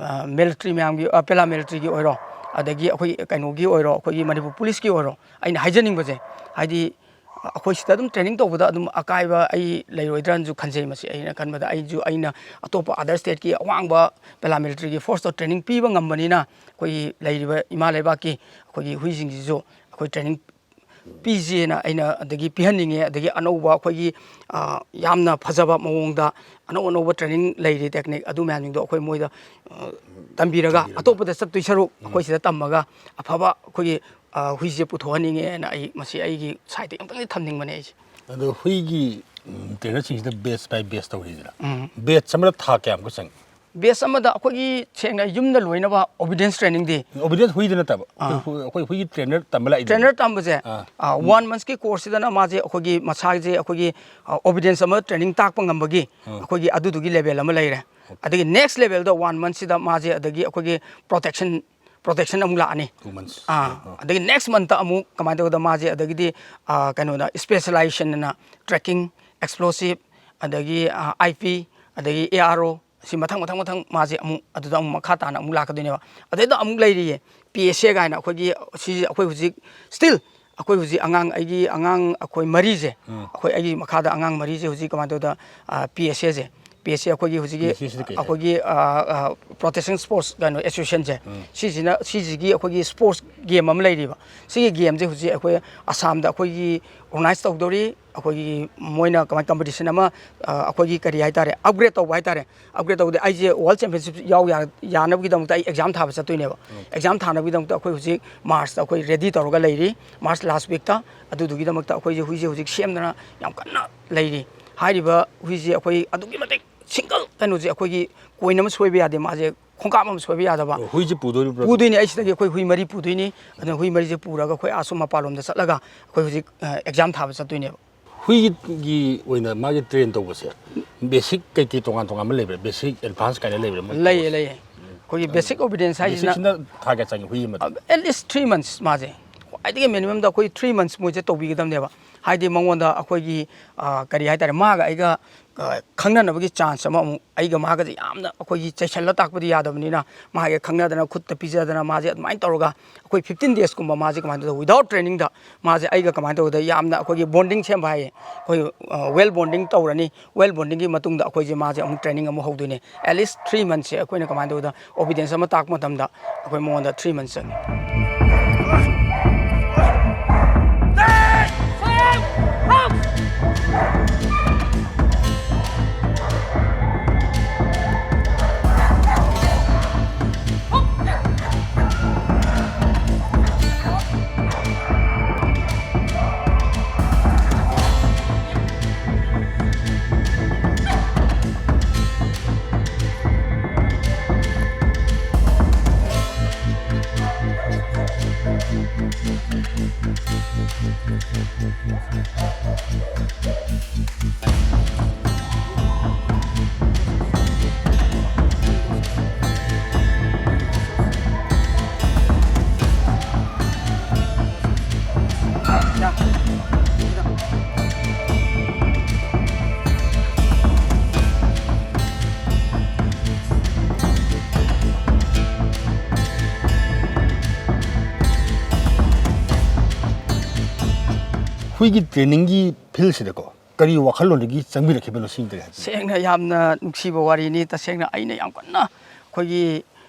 ꯑ, military ꯃꯌꯥꯝꯒꯤ, ꯑ, paramilitaryꯒꯤ ꯑꯣꯏꯔꯣ, ꯑꯗꯒꯤ ꯑꯩꯈꯣꯏ ꯀꯩꯅꯣꯒꯤ ꯑꯣꯏꯔꯣ, ꯑꯩꯈꯣꯏꯒꯤ ꯃꯅꯤꯄꯨꯔ policeꯀꯤ ꯑꯣꯏꯔꯣ, ꯑꯩꯅ ꯍꯥꯏꯖꯅꯤꯡꯕꯁꯦ, ꯍꯥꯏꯗꯤ ꯑꯩꯈꯣꯏ ꯁꯤꯗ ꯑꯗꯨꯝ training ꯇꯧꯕꯗ ꯑꯗꯨꯝ ꯑꯀꯥꯏꯕ ꯑꯩ ꯂꯩꯔꯣꯏꯗ꯭ꯔꯅꯁꯨ ꯈꯟꯖꯩ꯫ ꯃꯁꯤ ꯑꯩꯅ ꯈꯟꯕꯗ ꯑꯩꯁꯨ, ꯑꯩꯅ ꯑꯇꯣꯞꯄ other stateꯀꯤ ꯑꯋꯥꯡꯕ paramilitaryꯒꯤ forceꯇ training ꯄꯤꯕ ꯉꯝꯕꯅꯤꯅ ꯑꯩꯈꯣꯏꯒꯤ ꯂꯩꯔꯤꯕ ꯏꯃꯥ ꯂꯩꯕꯥꯛꯀꯤ ꯑꯩꯈꯣꯏꯒꯤ ꯍꯨꯏꯁꯤꯡꯁꯤꯁꯨ ꯑꯩꯈꯣꯏ training ꯄꯤꯁꯦꯅ ꯑꯩꯅ ꯑꯗꯒꯤ ꯄꯤꯍꯟꯅꯤꯡꯉꯦ꯫ ꯑꯗꯒꯤ ꯑꯅꯧꯕ ꯑꯩꯈꯣꯏꯒꯤ, ꯑ, ꯌꯥꯝꯅ ꯐꯖꯕ ꯃꯑꯣꯡꯗ ꯑꯅꯧ ꯑꯅꯧꯕ training ꯂꯩꯔꯤ technique, ꯑꯗꯨ ꯃꯌꯥꯝꯁꯤꯡꯗꯣ ꯑꯩꯈꯣꯏ ꯃꯣꯏꯗ, ꯑ, ꯇꯝꯕꯤꯔꯒ ꯑꯇꯣꯞꯄꯗ ꯆꯠꯇꯣꯏ ꯁꯔꯨꯛ ꯑꯩꯈꯣꯏ ꯁꯤꯗ ꯇꯝꯃꯒ ꯑꯐꯕ ꯑꯩꯈꯣꯏꯒꯤ, ꯑ, ꯍꯨꯏꯁꯦ ꯄꯨꯊꯣꯛꯍꯟꯅꯤꯡꯉꯦꯅ ꯑꯩ ꯃꯁꯤ ꯑꯩꯒꯤ sideꯇꯒꯤ ꯑꯃꯨꯛꯇꯪꯗꯤ ꯊꯝꯅꯤꯡꯕꯅꯦ ꯑꯩꯁꯦ꯫ ꯑꯗꯣ ꯍꯨꯏꯒꯤ, ꯎꯝ, trainerꯁꯤꯡꯁꯤꯗ batch by batch ꯇꯧꯔꯤꯗꯅ, batch ꯑꯃꯗ ꯊꯥ ꯀꯌꯥꯃꯨꯛꯀ ꯆꯪꯉꯤ? Batch ꯑꯃꯗ ꯑꯩꯈꯣꯏꯒꯤ ꯁꯦꯡꯅ ꯌꯨꯝꯗ ꯂꯣꯏꯅꯕ obedience trainingꯗꯤ, Obedience ꯍꯨꯏꯗ ꯅꯠꯇꯕ, ꯑꯩꯈꯣꯏ, ꯑꯩꯈꯣꯏ ꯍꯨꯏꯒꯤ trainer ꯇꯝꯕ ꯂꯥꯛꯏꯗꯅ? Trainer ꯇꯝꯕꯁꯦ, ꯑꯥ, one monthꯁꯀꯤ courseꯁꯤꯗꯅ ꯃꯥꯁꯦ ꯑꯩꯈꯣꯏꯒꯤ ꯃꯁꯥꯁꯦ ꯑꯩꯈꯣꯏꯒꯤ, ꯑ, obedience ꯑꯃ training ꯇꯥꯛꯄ ꯉꯝꯕꯒꯤ ꯑꯩꯈꯣꯏꯒꯤ ꯑꯗꯨꯗꯨꯒꯤ level ꯑꯃ ꯂꯩꯔꯦ꯫ ꯑꯗꯒꯤ next levelꯗ one monthꯁꯤꯗ ꯃꯥꯁꯦ ꯑꯗꯒꯤ ꯑꯩꯈꯣꯏꯒꯤ protection, protection ꯑꯃꯨꯛ ꯂꯥꯛꯑꯅꯤ꯫ Two months. ꯑꯥ, ꯑꯗꯒꯤ next monthꯇ ꯑꯃꯨꯛ ꯀꯃꯥꯏꯅ ꯇꯧꯕꯗ ꯃꯥꯁꯦ ꯑꯗꯒꯤꯗꯤ, ꯑ, ꯀꯩꯅꯣꯗ specialization ꯑꯅ tracking, ꯑꯦꯛꯁꯄ꯭ꯂꯣꯁꯤꯞ, ꯑꯗꯒꯤ ꯑꯥꯏ ꯄꯤ, ꯑꯗꯒꯤ ꯑꯦ ꯑꯥꯔ ꯑꯣ, ꯁꯤ ꯃꯊꯪ ꯃꯊꯪ ꯃꯊꯪ ꯃꯥꯁꯦ ꯑꯃꯨꯛ ꯑꯗꯨꯗ ꯑꯃꯨꯛ ꯃꯈꯥ ꯇꯥꯅ ꯑꯃꯨꯛ ꯂꯥꯛꯀꯗꯣꯏꯅꯦꯕ꯫ ꯑꯗꯩꯗ ꯑꯃꯨꯛ ꯂꯩꯔꯤꯌꯦ ꯄꯤ ꯑꯦꯁ ꯑꯦ ꯀꯥꯏꯅ ꯑꯩꯈꯣꯏꯒꯤ, ꯁꯤꯁꯦ ꯑꯩꯈꯣꯏ ꯍꯧꯖꯤꯛ ꯁ꯭ꯇꯤꯜ ꯑꯩꯈꯣꯏ ꯍꯧꯖꯤꯛ ꯑꯉꯥꯡ, ꯑꯩꯒꯤ ꯑꯉꯥꯡ ꯑꯩꯈꯣꯏ ꯃꯔꯤꯁꯦ, ꯎꯝ꯫ ꯑꯩꯈꯣꯏ ꯑꯩꯒꯤ ꯃꯈꯥꯗ ꯑꯉꯥꯡ ꯃꯔꯤꯁꯦ ꯍꯧꯖꯤꯛ ꯀꯃꯥꯏꯅ ꯇꯧꯗ, ꯄꯤ ꯑꯦꯁ ꯑꯦꯁꯦ, ꯄꯤ ꯑꯦꯁ ꯑꯦ ꯑꯩꯈꯣꯏꯒꯤ ꯍꯧꯖꯤꯛꯀꯤ ꯄꯤ ꯑꯦꯁ ꯑꯦꯁꯤꯗꯤ ꯀꯩ ꯍꯥꯏ? ꯑꯩꯈꯣꯏꯒꯤ ꯄ꯭ꯔꯣꯇꯦꯁꯟ ꯁ꯭ꯄꯣꯔꯠꯁ ꯀꯩꯅꯣ ꯑꯦꯁꯣꯁꯤꯌꯦꯁꯟꯁꯦ, ꯎꯝ꯫ ꯁꯤꯁꯤꯅ, ꯁꯤꯁꯤꯒꯤ ꯑꯩꯈꯣꯏꯒꯤ ꯁ꯭ꯄꯣꯔꯠꯁ ꯒꯦꯝ ꯑꯃ ꯂꯩꯔꯤꯕ꯫ ꯁꯤꯒꯤ ꯒꯦꯝꯁꯦ ꯍꯧꯖꯤꯛ ꯑꯩꯈꯣꯏ ꯑꯁꯥꯝꯗ ꯑꯩꯈꯣꯏꯒꯤ ꯑꯣꯔꯒꯅꯥꯏꯁ ꯇꯧꯗꯧꯔꯤ꯫ ꯑꯩꯈꯣꯏꯒꯤ ꯃꯣꯏꯅ ꯀꯃꯥꯏ ꯀꯝꯄꯤꯇꯤꯁꯟ ꯑꯃ, ꯑ, ꯑꯩꯈꯣꯏꯒꯤ ꯀꯔꯤ ꯍꯥꯏꯇꯥꯔꯦ, ꯑꯞꯒ꯭ꯔꯦꯗ ꯇꯧꯕ ꯍꯥꯏꯇꯥꯔꯦ꯫ ꯑꯞꯒ꯭ꯔꯦꯗ ꯇꯧꯕꯗ ꯑꯩꯁꯦ ꯋꯥꯔꯜ ꯆꯦꯝꯄꯤꯌꯟꯁꯤꯞ ꯌꯥꯎ ꯌꯥ-, ꯌꯥꯅꯕꯒꯤꯗꯃꯛꯇ ꯑꯩ ꯑꯦꯛꯖꯥꯝ ꯊꯥꯕ ꯆꯠꯇꯣꯏꯅꯦꯕ꯫ ꯎꯝ꯫ ꯑꯦꯛꯖꯥꯝ ꯊꯥꯅꯕꯒꯤꯗꯃꯛꯇ ꯑꯩꯈꯣꯏ ꯍꯧꯖꯤꯛ ꯃꯥꯔꯁꯇ ꯑꯩꯈꯣꯏ ꯔꯦꯗꯤ ꯇꯧꯔꯒ ꯂꯩꯔꯤ꯫ ꯃꯥꯔꯁ ꯂꯥꯁ ꯋꯤꯛꯇ꯫ ꯑꯗꯨꯗꯨꯒꯤꯗꯃꯛꯇ ꯑꯩꯈꯣꯏꯁꯦ ꯍꯨꯏꯁꯦ ꯍꯧꯖꯤꯛ ꯁꯦꯝꯗꯅ ꯌꯥꯝ ꯀꯟꯅ ꯂꯩꯔꯤ꯫ ꯍꯥꯏꯔꯤꯕ ꯍꯨꯏꯁꯦ ꯑꯩꯈꯣꯏ ꯑꯗꯨꯛꯀꯤ ꯃꯇꯤꯛ ꯁꯤꯡꯒꯜ ꯀꯩꯅꯣꯁꯦ ꯑꯩꯈꯣꯏꯒꯤ ꯀꯣꯏꯟ ꯑꯃ ꯁꯣꯏꯕ ꯌꯥꯗꯦ, ꯃꯥꯁꯦ ꯈꯣꯡꯀꯥꯞ ꯑꯃ ꯁꯣꯏꯕ ꯌꯥꯗꯕ꯫ ꯑꯣ, ꯍꯨꯏꯁꯦ ꯄꯨꯗꯣꯔꯤꯕ꯭ꯔꯣ? ꯄꯨꯗꯣꯏꯅꯦ, ꯑꯩ ꯁꯤꯗꯒꯤ ꯑꯩꯈꯣꯏ ꯍꯨꯏ ꯃꯔꯤ ꯄꯨꯗꯣꯏꯅꯤ꯫ ꯑꯗꯨꯅ ꯍꯨꯏ ꯃꯔꯤꯁꯦ ꯄꯨꯔꯒ ꯑꯩꯈꯣꯏ ꯑꯥ ꯁꯣꯝ ꯃꯄꯥꯟꯂꯣꯝꯗ ꯆꯠꯂꯒ ꯑꯩꯈꯣꯏ ꯍꯧꯖꯤꯛ, ꯑ, ꯑꯦꯛꯖꯥꯝ ꯊꯥꯕ ꯆꯠꯇꯣꯏꯅꯦꯕ꯫ ꯍꯨꯏꯒꯤ ꯑꯣꯏꯅ ꯃꯥꯒꯤ ꯇ꯭ꯔꯦꯟ ꯇꯧꯕꯁꯦ ꯕꯦꯁꯤꯛ ꯀꯩꯀꯩ ꯇꯣꯉꯥꯟ ꯇꯣꯉꯥꯟꯕ ꯂꯩꯕ꯭ꯔꯥ? ꯕꯦꯁꯤꯛ, ꯑꯦꯗꯚꯥꯟꯁ ꯀꯥꯏꯅ ꯂꯩꯕ꯭ꯔꯥ? ꯃꯣꯏ ꯂꯩꯌꯦ, ꯇꯧꯕꯁꯦ? ꯂꯩꯌꯦ꯫ ꯑꯩꯈꯣꯏꯒꯤ ꯕꯦꯁꯤꯛ ꯑꯣꯕꯤꯗꯦꯟꯁ ꯍꯥꯏꯁꯤꯅ ꯕꯦꯁꯤꯛꯁꯤꯅ ꯊꯥ ꯀꯌꯥ ꯆꯪꯉꯤ ꯍꯨꯏ ꯑꯃꯗ? ꯑꯦꯠ ꯂꯤꯁ ꯊ꯭ꯔꯤ ꯃꯟꯁ ꯃꯥꯁꯦ꯫ ꯈ꯭ꯋꯥꯏꯗꯒꯤ ꯃꯤꯅꯤꯃꯝꯗ ꯑꯩꯈꯣꯏ ꯊ꯭ꯔꯤ ꯃꯟꯁ ꯃꯣꯏꯁꯦ ꯇꯧꯕꯤꯒꯗꯕꯅꯦꯕ꯫ ꯍꯥꯏꯗꯤ ꯃꯉꯣꯟꯗ ꯑꯩꯈꯣꯏꯒꯤ, ꯑ, ꯀꯔꯤ ꯍꯥꯏꯇꯥꯔꯦ, ꯃꯥꯒ ꯑꯩꯒ, ꯑ, ꯈꯪꯅꯅꯕꯒꯤ ꯆꯥꯟꯁ ꯑꯃ ꯑꯃꯨꯛ ꯑꯩꯒ ꯃꯥꯒꯁꯦ ꯌꯥꯝꯅ ꯑꯩꯈꯣꯏꯒꯤ ꯆꯩꯁꯜꯂ ꯇꯥꯛꯄꯗꯤ ꯌꯥꯗꯕꯅꯤꯅ, ꯃꯥꯒ ꯈꯪꯅꯗꯅ ꯈꯨꯠꯇ ꯄꯤꯖꯗꯅ ꯃꯥꯁꯦ ꯑꯗꯨꯃꯥꯏꯅ ꯇꯧꯔꯒ ꯑꯩꯈꯣꯏ ꯐꯤꯐꯇꯤꯟ ꯗꯦꯖꯀꯨꯝꯕ ꯃꯥꯁꯦ ꯀꯃꯥꯏꯅ ꯇꯧꯗ without training ꯗ ꯃꯥꯁꯦ ꯑꯩꯒ ꯀꯃꯥꯏꯅ ꯇꯧꯗ ꯌꯥꯝꯅ ꯑꯩꯈꯣꯏꯒꯤ ꯕꯣꯟꯗꯤꯡ ꯁꯦꯝꯕ ꯍꯥꯏꯌꯦ꯫ ꯑꯩꯈꯣꯏ, ꯑ, ꯋꯦꯜ ꯕꯣꯟꯗꯤꯡ ꯇꯧꯔꯅꯤ꯫ ꯋꯦꯜ ꯕꯣꯟꯗꯤꯡꯒꯤ ꯃꯇꯨꯡꯗ ꯑꯩꯈꯣꯏꯁꯦ ꯃꯥꯁꯦ ꯑꯃꯨꯛ ꯇ꯭ꯔꯦꯅꯤꯡ ꯑꯃꯨꯛ ꯍꯧꯗꯣꯏꯅꯦ꯫ ꯑꯦꯠ ꯂꯤꯁ ꯊ꯭ꯔꯤ ꯃꯟꯁꯁꯦ ꯑꯩꯈꯣꯏꯅ ꯀꯃꯥꯏꯅ ꯇꯧꯕꯗ ꯑꯣꯕꯤꯗꯦꯟꯁ ꯑꯃ ꯇꯥꯛꯄ ꯃꯇꯝꯗ ꯑꯩꯈꯣꯏ ꯃꯉꯣꯟꯗ ꯊ꯭ꯔꯤ ꯃꯟꯁ ꯆꯪꯉꯤ꯫ ꯑꯩꯈꯣꯏꯒꯤ ꯇ꯭ꯔꯦꯅꯤꯡꯒꯤ ꯐꯤꯜꯁꯤꯗꯀꯣ ꯀꯔꯤ ꯋꯥꯈꯜꯂꯣꯟꯗꯒꯤ ꯆꯪꯕꯤꯔꯛꯈꯤꯕꯅꯣ ꯁꯤꯝꯇꯒ ꯍꯥꯏꯕꯤꯌꯨ꯫ ꯁꯦꯡꯅ ꯌꯥꯝꯅ ꯅꯨꯡꯁꯤꯕ ꯋꯥꯔꯤꯅꯤ꯫ ꯇꯁꯦꯡꯅ ꯑꯩꯅ ꯌꯥꯝ ꯀꯟꯅ ꯑꯩꯈꯣꯏꯒꯤ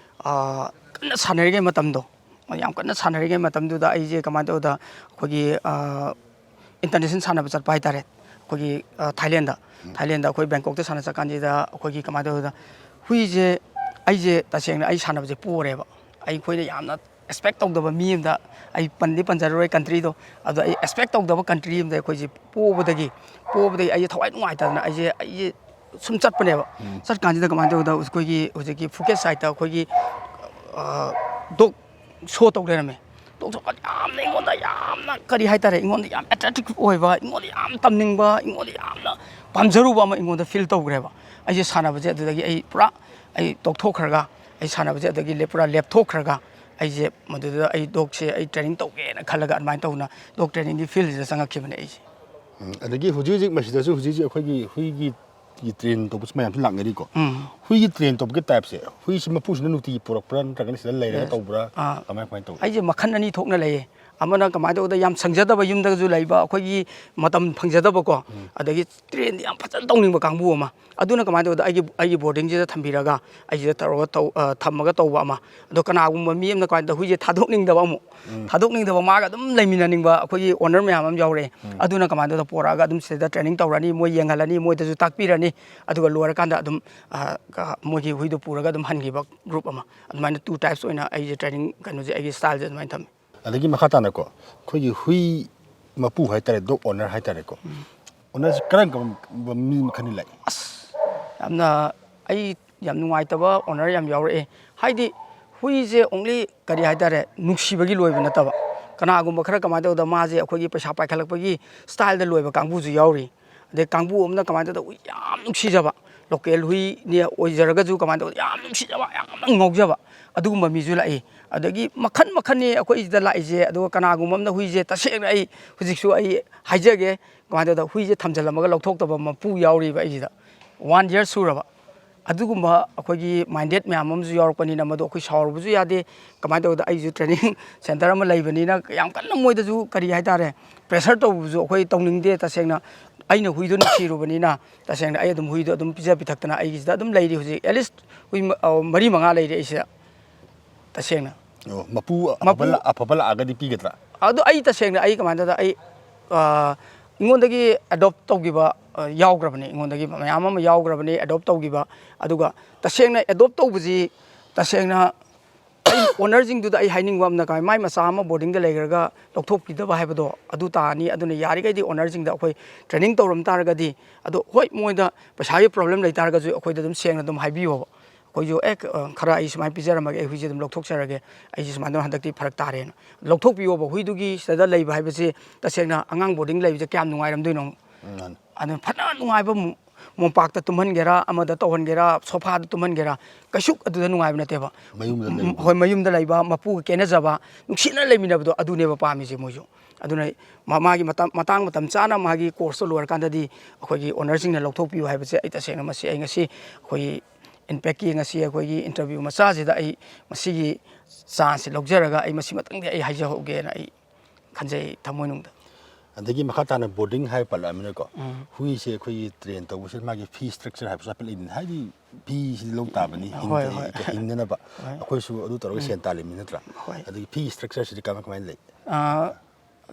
ꯑꯥ, ꯀꯟꯅ ꯁꯥꯟꯅꯔꯤꯉꯩ ꯃꯇꯝꯗꯣ, ꯌꯥꯝ ꯀꯟꯅ ꯁꯥꯟꯅꯔꯤꯉꯩ ꯃꯇꯝꯗꯨꯗ ꯑꯩꯁꯦ ꯀꯃꯥꯏꯅ ꯇꯧꯗ ꯑꯩꯈꯣꯏꯒꯤ ꯏꯟꯇꯔꯅꯦꯁꯅꯦꯜ ꯁꯥꯟꯅꯕ ꯆꯠꯄ ꯍꯥꯏꯇꯥꯔꯦ꯫ ꯑꯩꯈꯣꯏꯒꯤ ꯊꯥꯏꯂꯦꯟꯗ ꯊꯥꯏꯂꯦꯟꯗ ꯑꯩꯈꯣꯏ ꯕꯦꯡꯀꯣꯛꯇ ꯁꯥꯟꯅ ꯆꯠꯀꯥꯟꯁꯤꯗ ꯑꯩꯈꯣꯏꯒꯤ ꯀꯃꯥꯏꯅ ꯇꯧꯗ ꯍꯨꯏꯁꯦ, ꯑꯩꯁꯦ ꯇꯁꯦꯡꯅ ꯑꯩ ꯁꯥꯟꯅꯕꯁꯦ ꯄꯣꯔꯦꯕ꯫ ꯑꯩꯈꯣꯏꯅ ꯌꯥꯝꯅ ꯑꯦꯛꯁꯄꯦꯛ ꯇꯧꯗꯕ ꯃꯤ ꯑꯃꯗ, ꯑꯩ ꯄꯟꯗꯤ ꯄꯟꯖꯔꯔꯣꯏ ꯀꯟꯇ꯭ꯔꯤꯗꯣ, ꯑꯗꯣ ꯑꯩ ꯑꯦꯛꯁꯄꯦꯛ ꯇꯧꯗꯕ ꯀꯟꯇ꯭ꯔꯤ ꯑꯃꯗ ꯑꯩꯈꯣꯏꯁꯦ ꯄꯣꯕꯗꯒꯤ ꯄꯣꯕꯗꯒꯤ ꯑꯩꯁꯦ ꯊꯋꯥꯏ ꯅꯨꯡꯉꯥꯏꯇꯗꯅ ꯑꯩꯁꯦ ꯑꯩꯁꯦ ꯁꯨꯝ ꯆꯠꯄꯅꯦꯕ꯫ ꯆꯠꯀꯥꯟꯁꯤꯗ ꯀꯃꯥꯏꯅ ꯇꯧꯗ ꯑꯩꯈꯣꯏꯒꯤ ꯍꯧꯖꯤꯛꯀꯤ ꯐꯨꯀꯦꯠ ꯁꯥꯏꯠꯇ ꯑꯩꯈꯣꯏꯒꯤ ꯗꯣꯛ ꯁꯣ ꯇꯧ ꯂꯩꯔꯝꯃꯦ꯫ ꯗꯣꯛ ꯁꯣ ꯌꯥꯝꯅ ꯑꯩꯉꯣꯟꯗ ꯌꯥꯝꯅ ꯀꯔꯤ ꯍꯥꯏꯇꯥꯔꯦ, ꯑꯩꯉꯣꯟꯗ ꯌꯥꯝ ꯑꯦꯇ꯭ꯔꯦꯛꯇꯤꯞ ꯑꯣꯏꯕ, ꯑꯩꯉꯣꯟꯗ ꯌꯥꯝ ꯇꯝꯅꯤꯡꯕ, ꯑꯩꯉꯣꯟꯗ ꯌꯥꯝꯅ ꯄꯥꯝꯖꯔꯨꯕ ꯑꯃ ꯑꯩꯉꯣꯟꯗ ꯐꯤꯜ ꯇꯧꯈ꯭ꯔꯦꯕ꯫ ꯑꯩꯁꯦ ꯁꯥꯟꯅꯕꯁꯦ ꯑꯗꯨꯗꯒꯤ ꯑꯩ ꯄꯨꯔꯥ ꯑꯩ ꯇꯣꯛꯊꯣꯛꯈ꯭ꯔꯒ, ꯑꯩ ꯁꯥꯟꯅꯕꯁꯦ ꯑꯗꯨꯗꯒꯤ ꯂꯦꯞ- ꯄꯨꯔꯥ ꯂꯦꯞꯊꯣꯛꯈ꯭ꯔꯒ, ꯑꯩꯁꯦ ꯃꯗꯨꯗ ꯑꯩ ꯗꯣꯛꯁꯦ ꯑꯩ ꯇ꯭ꯔꯦꯅꯤꯡ ꯇꯧꯒꯦꯅ ꯈꯜꯂꯒ ꯑꯗꯨꯃꯥꯏꯅ ꯇꯧꯅ ꯗꯣꯛ ꯇ꯭ꯔꯦꯅꯤꯡꯒꯤ ꯐꯤꯜꯁꯤꯗ ꯆꯪꯉꯛꯈꯤꯕꯅꯦ ꯑꯩꯁꯦ꯫ ꯎꯝ, ꯑꯗꯒꯤ ꯍꯧꯖꯤꯛ ꯍꯧꯖꯤꯛ ꯃꯁꯤꯗꯁꯨ ꯍꯧꯖꯤꯛ ꯍꯧꯖꯤꯛ ꯑꯩꯈꯣꯏꯒꯤ ꯍꯨꯏꯒꯤ ꯇ꯭ꯔꯦꯟ ꯇꯧꯕꯁꯨ ꯃꯌꯥꯝꯁꯨ ꯂꯥꯛꯅꯔꯤꯀꯣ꯫ ꯎꯝ꯫ ꯍꯨꯏꯒꯤ ꯇ꯭ꯔꯦꯟ ꯇꯧꯕꯒꯤ ꯇꯥꯏꯞꯁꯦ, ꯍꯨꯏꯁꯤ ꯃꯄꯨꯁꯤꯅ ꯅꯨꯡꯇꯤꯒꯤ ꯄꯨꯔꯛꯄ꯭ꯔꯥ ꯅꯠꯇ꯭ꯔꯒꯅ ꯁꯤꯗ ꯂꯩꯔꯒ Yes. ꯇꯧꯕ꯭ꯔꯥ? ꯑꯥ꯫ ꯀꯃꯥꯏ ꯀꯃꯥꯏꯅ ꯇꯧꯏ? ꯑꯩꯁꯦ ꯃꯈꯜ ꯑꯅꯤ ꯊꯣꯛꯅ ꯂꯩꯌꯦ꯫ ꯑꯃꯅ ꯀꯃꯥꯏꯅ ꯇꯧꯕꯗ ꯌꯥꯝ ꯁꯪꯖꯗꯕ, ꯌꯨꯝꯗꯒꯁꯨ ꯂꯩꯕ, ꯑꯩꯈꯣꯏꯒꯤ ꯃꯇꯝ ꯐꯪꯖꯗꯕꯀꯣ, ꯑꯗꯒꯤ ꯇ꯭ꯔꯦꯟꯗꯤ ꯌꯥꯝ ꯐꯖꯅ ꯇꯧꯅꯤꯡꯕ ꯀꯥꯡꯕꯨ ꯑꯃ꯫ ꯑꯗꯨꯅ ꯀꯃꯥꯏꯅ ꯇꯧꯕꯗ ꯑꯩꯒꯤ ꯑꯩꯒꯤ ꯕꯣꯔꯗꯤꯡꯁꯤꯗ ꯊꯝꯕꯤꯔꯒ, ꯑꯩꯁꯤꯗ ꯇꯧꯔꯒ ꯇꯧ-, ꯑ, ꯊꯝꯃꯒ ꯇꯧꯕ ꯑꯃ꯫ ꯑꯗꯣ ꯀꯅꯥꯒꯨꯝꯕ ꯃꯤ ꯑꯃꯅ ꯀꯃꯥꯏꯅ ꯇꯧ-, ꯍꯨꯏꯁꯦ ꯊꯥꯗꯣꯛꯅꯤꯡꯗꯕ ꯑꯃꯨꯛ, ꯊꯥꯗꯣꯛꯅꯤꯡꯗꯕ, ꯃꯥꯒ ꯑꯗꯨꯝ ꯂꯩꯃꯤꯟꯅꯅꯤꯡꯕ ꯑꯩꯈꯣꯏꯒꯤ ꯑꯣꯅꯔ ꯃꯌꯥꯝ ꯑꯃ ꯌꯥꯎꯔꯛꯑꯦ꯫ ꯑꯗꯨꯅ ꯀꯃꯥꯏꯅ ꯇꯧꯗ ꯄꯣꯔꯛꯑꯒ ꯑꯗꯨꯝ ꯁꯤꯗ ꯇ꯭ꯔꯦꯅꯤꯡ ꯇꯧꯔꯅꯤ, ꯃꯣꯏ ꯌꯦꯡꯍꯜꯂꯅꯤ, ꯃꯣꯏꯗꯁꯨ ꯇꯥꯛꯄꯤꯔꯅꯤ, ꯑꯗꯨꯒ ꯂꯣꯏꯔꯀꯥꯟꯗ ꯑꯗꯨꯝ, ꯑ, ꯀ-, ꯃꯣꯏꯒꯤ ꯍꯨꯏꯗꯣ ꯄꯨꯔꯒ ꯑꯗꯨꯝ ꯍꯟꯈꯤꯕ ꯒ꯭ꯔꯨꯞ ꯑꯃ꯫ ꯑꯗꯨꯃꯥꯏꯅ ꯇꯨ ꯇꯥꯏꯞꯁ ꯑꯣꯏꯅ ꯑꯩꯁꯦ ꯇ꯭ꯔꯦꯅꯤꯡ ꯀꯩꯅꯣꯁꯦ, ꯑꯩꯒꯤ ꯁ꯭ꯇꯥꯏꯜꯁꯦ ꯑꯗꯨꯃꯥꯏꯅ ꯊꯝꯃꯤ꯫ ꯑꯗꯒꯤ ꯃꯈꯥ ꯇꯥꯅꯀꯣ, ꯑꯩꯈꯣꯏꯒꯤ ꯍꯨꯏ ꯃꯄꯨ ꯍꯥꯏꯇꯥꯔꯦ, ꯗꯣꯛ ꯑꯣꯅꯔ ꯍꯥꯏꯇꯥꯔꯦꯀꯣ, ꯑꯣꯅꯔꯁꯦ ꯀꯔꯝ ꯀꯔꯝꯕ ꯃꯤ ꯃꯈꯜꯅꯤ ꯂꯥꯛꯏ? ꯑꯁ, ꯌꯥꯝꯅ, ꯑꯩ ꯌꯥꯝ ꯅꯨꯡꯉꯥꯏꯇꯕ ꯑꯣꯅꯔ ꯌꯥꯝ ꯌꯥꯎꯔꯛꯑꯦ꯫ ꯍꯥꯏꯗꯤ ꯍꯨꯏꯁꯦ ꯑꯣꯡꯂꯤ ꯀꯔꯤ ꯍꯥꯏꯇꯥꯔꯦ, ꯅꯨꯡꯁꯤꯕꯒꯤ ꯂꯣꯏꯕ ꯅꯠꯇꯕ, ꯀꯅꯥꯒꯨꯝꯕ ꯈꯔ ꯀꯃꯥꯏꯅ ꯇꯧꯗ ꯃꯥꯁꯦ ꯑꯩꯈꯣꯏꯒꯤ ꯄꯩꯁꯥ ꯄꯥꯏꯈꯠꯂꯛꯄꯒꯤ ꯁ꯭ꯇꯥꯏꯜꯗ ꯂꯣꯏꯕ ꯀꯥꯡꯕꯨꯁꯨ ꯌꯥꯎꯔꯤ꯫ ꯑꯗꯩ ꯀꯥꯡꯕꯨ ꯑꯃꯅ ꯀꯃꯥꯏꯅ ꯇꯧꯗ ꯍꯨꯏ ꯌꯥꯝ ꯅꯨꯡꯁꯤꯖꯕ, ꯂꯣꯀꯦꯜ ꯍꯨꯏꯅꯦ ꯑꯣꯏꯖꯔꯒꯁꯨ ꯀꯃꯥꯏꯅ ꯇꯧꯗ ꯌꯥꯝ ꯅꯨꯡꯁꯤꯖꯕ, ꯌꯥꯝꯅ ꯉꯥꯎꯖꯕ, ꯑꯗꯨꯒꯨꯝꯕ ꯃꯤꯁꯨ ꯂꯥꯛꯏ꯫ ꯑꯗꯒꯤ ꯃꯈꯟ ꯃꯈꯟꯅꯤ ꯑꯩꯈꯣꯏ ꯁꯤꯗ ꯂꯥꯛꯏꯁꯦ꯫ ꯑꯗꯨꯒ ꯀꯅꯥꯒꯨꯝꯕ ꯑꯃꯅ ꯍꯨꯏꯁꯦ, ꯇꯁꯦꯡꯅ ꯑꯩ ꯍꯧꯖꯤꯛꯁꯨ ꯑꯩ ꯍꯥꯏꯖꯒꯦ, ꯀꯃꯥꯏꯅ ꯇꯧꯗ ꯍꯨꯏꯁꯦ ꯊꯝꯖꯤꯜꯂꯝꯃꯒ ꯂꯧꯊꯣꯛꯇꯕ ꯃꯄꯨ ꯌꯥꯎꯔꯤꯕ ꯑꯩꯁꯤꯗ꯫ One year ꯁꯨꯔꯕ꯫ ꯑꯗꯨꯒꯨꯝꯕ ꯑꯩꯈꯣꯏꯒꯤ ꯃꯥꯏꯟꯗꯦꯠ ꯃꯌꯥꯝ ꯑꯃꯁꯨ ꯌꯥꯎꯔꯛꯄꯅꯤꯅ, ꯃꯗꯨ ꯑꯩꯈꯣꯏ ꯁꯥꯎꯔꯨꯕꯁꯨ ꯌꯥꯗꯦ꯫ ꯀꯃꯥꯏꯅ ꯇꯧꯕꯗ ꯑꯩꯁꯨ ꯇ꯭ꯔꯦꯅꯤꯡ ꯁꯦꯟꯇꯔ ꯑꯃ ꯂꯩꯕꯅꯤꯅ, ꯌꯥꯝ ꯀꯟꯅ ꯃꯣꯏꯗꯁꯨ ꯀꯔꯤ ꯍꯥꯏꯇꯥꯔꯦ, ꯄ꯭ꯔꯦꯁꯔ ꯇꯧꯕꯁꯨ ꯑꯩꯈꯣꯏ ꯇꯧꯅꯤꯡꯗꯦ꯫ ꯇꯁꯦꯡꯅ ꯑꯩꯅ ꯍꯨꯏꯗꯣ ꯅꯨꯡꯁꯤꯔꯨꯕꯅꯤꯅ ꯇꯁꯦꯡꯅ ꯑꯩ ꯑꯗꯨꯝ ꯍꯨꯏꯗꯣ ꯑꯗꯨꯝ ꯄꯤꯖ ꯄꯤꯊꯛꯇꯅ ꯑꯩꯒꯤꯁꯤꯗ ꯑꯗꯨꯝ ꯂꯩꯔꯤ꯫ ꯍꯧꯖꯤꯛ ꯑꯦꯠꯂꯤꯁ ꯍꯨꯏ ꯃ-, ꯑ, ꯃꯔꯤ ꯃꯉꯥ ꯂꯩꯔꯤ ꯑꯩꯁꯤꯗ ꯇꯁꯦꯡꯅ꯫ ꯑꯣ, ꯃꯄꯨ ꯑꯐꯕ ꯃꯄꯨ- ꯂꯥꯛ-, ꯑꯐꯕ ꯂꯥꯛꯑꯒꯗꯤ ꯄꯤꯒꯗ꯭ꯔꯥ? ꯑꯗꯨ ꯑꯩ ꯇꯁꯦꯡꯅ ꯑꯩ ꯀꯃꯥꯏꯅ ꯇꯧꯗ ꯑꯩ, ꯑ, ꯑꯩꯉꯣꯟꯗꯒꯤ ꯑꯦꯗꯣꯞ ꯇꯧꯈꯤꯕ, ꯑ, ꯌꯥꯎꯈ꯭ꯔꯕꯅꯤ꯫ ꯑꯩꯉꯣꯟꯗꯒꯤ ꯃꯌꯥꯝ ꯑꯃ ꯌꯥꯎꯈ꯭ꯔꯕꯅꯤ ꯑꯦꯗꯣꯞ ꯇꯧꯈꯤꯕ꯫ ꯑꯗꯨꯒ ꯇꯁꯦꯡꯅ ꯑꯦꯗꯣꯞ ꯇꯧꯕꯁꯤ ꯇꯁꯦꯡꯅ ꯑꯩ ꯑꯣꯅꯔꯁꯤꯡꯗꯨꯗ ꯑꯩ ꯍꯥꯏꯅꯤꯡꯕ ꯑꯃꯅ ꯀꯃꯥꯏ, ꯃꯥꯏ ꯃꯆꯥ ꯑꯃ ꯕꯣꯔꯗꯤꯡꯗ ꯂꯩꯈ꯭ꯔꯒ ꯂꯧꯊꯣꯛꯄꯤꯗꯕ ꯍꯥꯏꯕꯗꯣ ꯑꯗꯨ ꯇꯥꯔꯅꯤ꯫ ꯑꯗꯨꯅ ꯌꯥꯔꯤꯈꯩꯗꯤ ꯑꯣꯅꯔꯁꯤꯡꯗ ꯑꯩꯈꯣꯏ ꯇ꯭ꯔꯦꯅꯤꯡ ꯇꯧꯔꯝ ꯇꯥꯔꯒꯗꯤ, ꯑꯗꯣ ꯍꯣꯏ, ꯃꯣꯏꯗ ꯄꯩꯁꯥꯒꯤ ꯄ꯭ꯔꯣꯕ꯭ꯂꯦꯝ ꯂꯩ ꯇꯥꯔꯒꯁꯨ ꯑꯩꯈꯣꯏꯗ ꯑꯗꯨꯝ ꯁꯦꯡꯅ ꯑꯗꯨꯝ ꯍꯥꯏꯕꯤꯌꯣꯕ꯫ ꯑꯩꯈꯣꯏꯁꯨ ꯑꯦ, ꯑ, ꯈꯔ ꯑꯩ ꯁꯨꯃꯥꯏꯅ ꯄꯤꯖꯔꯝꯃꯒꯦ, ꯑꯩ ꯍꯨꯏꯁꯦ ꯑꯗꯨꯝ ꯂꯧꯊꯣꯛꯆꯔꯒꯦ, ꯑꯩꯁꯦ ꯁꯨꯃꯥꯏꯅ ꯍꯟꯗꯛꯇꯤ ꯐꯔꯛ ꯇꯥꯔꯦꯅ ꯂꯧꯊꯣꯛꯄꯤꯌꯣꯕ꯫ ꯍꯨꯏꯗꯨꯒꯤ ꯁꯤꯗ ꯂꯩꯕ ꯍꯥꯏꯕꯁꯤ ꯇꯁꯦꯡꯅ ꯑꯉꯥꯡ ꯕꯣꯔꯗꯤꯡ ꯂꯩꯕꯁꯦ ꯀꯌꯥꯝ ꯅꯨꯡꯉꯥꯏꯔꯝꯗꯣꯏꯅꯣ꯫ ꯎꯝ, ꯃꯥꯅꯤ꯫ ꯑꯗꯨꯅ ꯐꯅ ꯅꯨꯡꯉꯥꯏꯕ ꯃꯣ-, ꯃꯣꯝꯄꯥꯛꯇ ꯇꯨꯝꯍꯟꯒꯦꯔꯥ, ꯑꯃꯗ ꯇꯧꯍꯟꯒꯦꯔꯥ, ꯁꯣꯐꯥꯗ ꯇꯨꯝꯍꯟꯒꯦꯔꯥ, ꯀꯩꯁꯨ ꯑꯗꯨꯗ ꯅꯨꯡꯉꯥꯏꯕ ꯅꯠꯇꯦꯕ꯫ ꯃꯌꯨꯝꯗ ꯎꯝ, ꯂꯩꯕ꯫ ꯍꯣꯏ, ꯃꯌꯨꯝꯗ ꯂꯩꯕ, ꯃꯄꯨꯒ ꯀꯦꯅꯖꯕ, ꯅꯨꯡꯁꯤꯅ ꯂꯩꯃꯤꯟꯅꯕꯗꯣ ꯑꯗꯨꯅꯦꯕ ꯄꯥꯝꯃꯤꯁꯦ ꯃꯣꯏꯁꯨ꯫ ꯑꯗꯨꯅ ꯃꯥ-, ꯃꯥꯒꯤ ꯃꯇꯝ, ꯃꯇꯥꯡ ꯃꯇꯝ ꯆꯥꯅ ꯃꯥꯒꯤ ꯀꯣꯔꯁꯇꯣ ꯂꯣꯏꯔꯀꯥꯟꯗꯗꯤ ꯑꯩꯈꯣꯏꯒꯤ ꯑꯣꯅꯔꯁꯤꯡꯅ ꯂꯧꯊꯣꯛꯄꯤꯌꯨ ꯍꯥꯏꯕꯁꯦ ꯑꯩ ꯇꯁꯦꯡꯅ ꯃꯁꯤ ꯑꯩ ꯉꯁꯤ ꯑꯩꯈꯣꯏꯒꯤ ꯏꯟꯄꯦꯛꯀꯤ ꯉꯁꯤ ꯑꯩꯈꯣꯏꯒꯤ ꯏꯟꯇꯔꯚ꯭ꯌꯨ ꯃꯆꯥꯁꯤꯗ ꯑꯩ ꯃꯁꯤꯒꯤ ꯆꯥꯟꯁꯁꯦ ꯂꯧꯖꯔꯒ ꯑꯩ ꯃꯁꯤꯃꯇꯪꯗꯤ ꯑꯩ ꯍꯥꯏꯖꯍꯧꯒꯦꯅ ꯑꯩ ꯈꯟꯖꯩ ꯊꯃꯣꯏꯅꯨꯡꯗ꯫ ꯑꯗꯒꯤ ꯃꯈꯥ ꯇꯥꯅ ꯕꯣꯔꯗꯤꯡ ꯍꯥꯏꯕ ꯄꯜꯂꯛꯑꯃꯤꯅꯀꯣ, ꯍꯨꯏꯁꯦ ꯑꯩꯈꯣꯏꯒꯤ ꯇ꯭ꯔꯦꯟ ꯇꯧꯕꯁꯤꯗ ꯃꯥꯒꯤ ꯐꯤ ꯁ꯭ꯇ꯭ꯔꯛꯆꯔ ꯍꯥꯏꯕꯁꯨ ꯍꯥꯏꯐꯦꯠ ꯂꯩꯗꯅ, ꯍꯥꯏꯗꯤ ꯐꯤꯁꯤꯗꯤ ꯂꯧ ꯇꯥꯕꯅꯤ, ꯍꯣꯏ, ꯍꯤꯡꯗ-, ꯍꯣꯏ꯫ ꯍꯤꯡꯅꯅꯕ ꯍꯣꯏ꯫ ꯑꯩꯈꯣꯏꯁꯨ ꯑꯗꯨ ꯇꯧꯔꯒ ꯁꯦꯟ ꯇꯥꯜꯂꯤꯃꯤ ꯅꯠꯇ꯭ꯔꯥ? ꯍꯣꯏ꯫ ꯑꯗꯒꯤ ꯐꯤ ꯁ꯭ꯇ꯭ꯔꯛꯆꯔꯁꯤꯗꯤ ꯀꯃꯥꯏ ꯀꯃꯥꯏꯅ ꯂꯩ? ꯑ,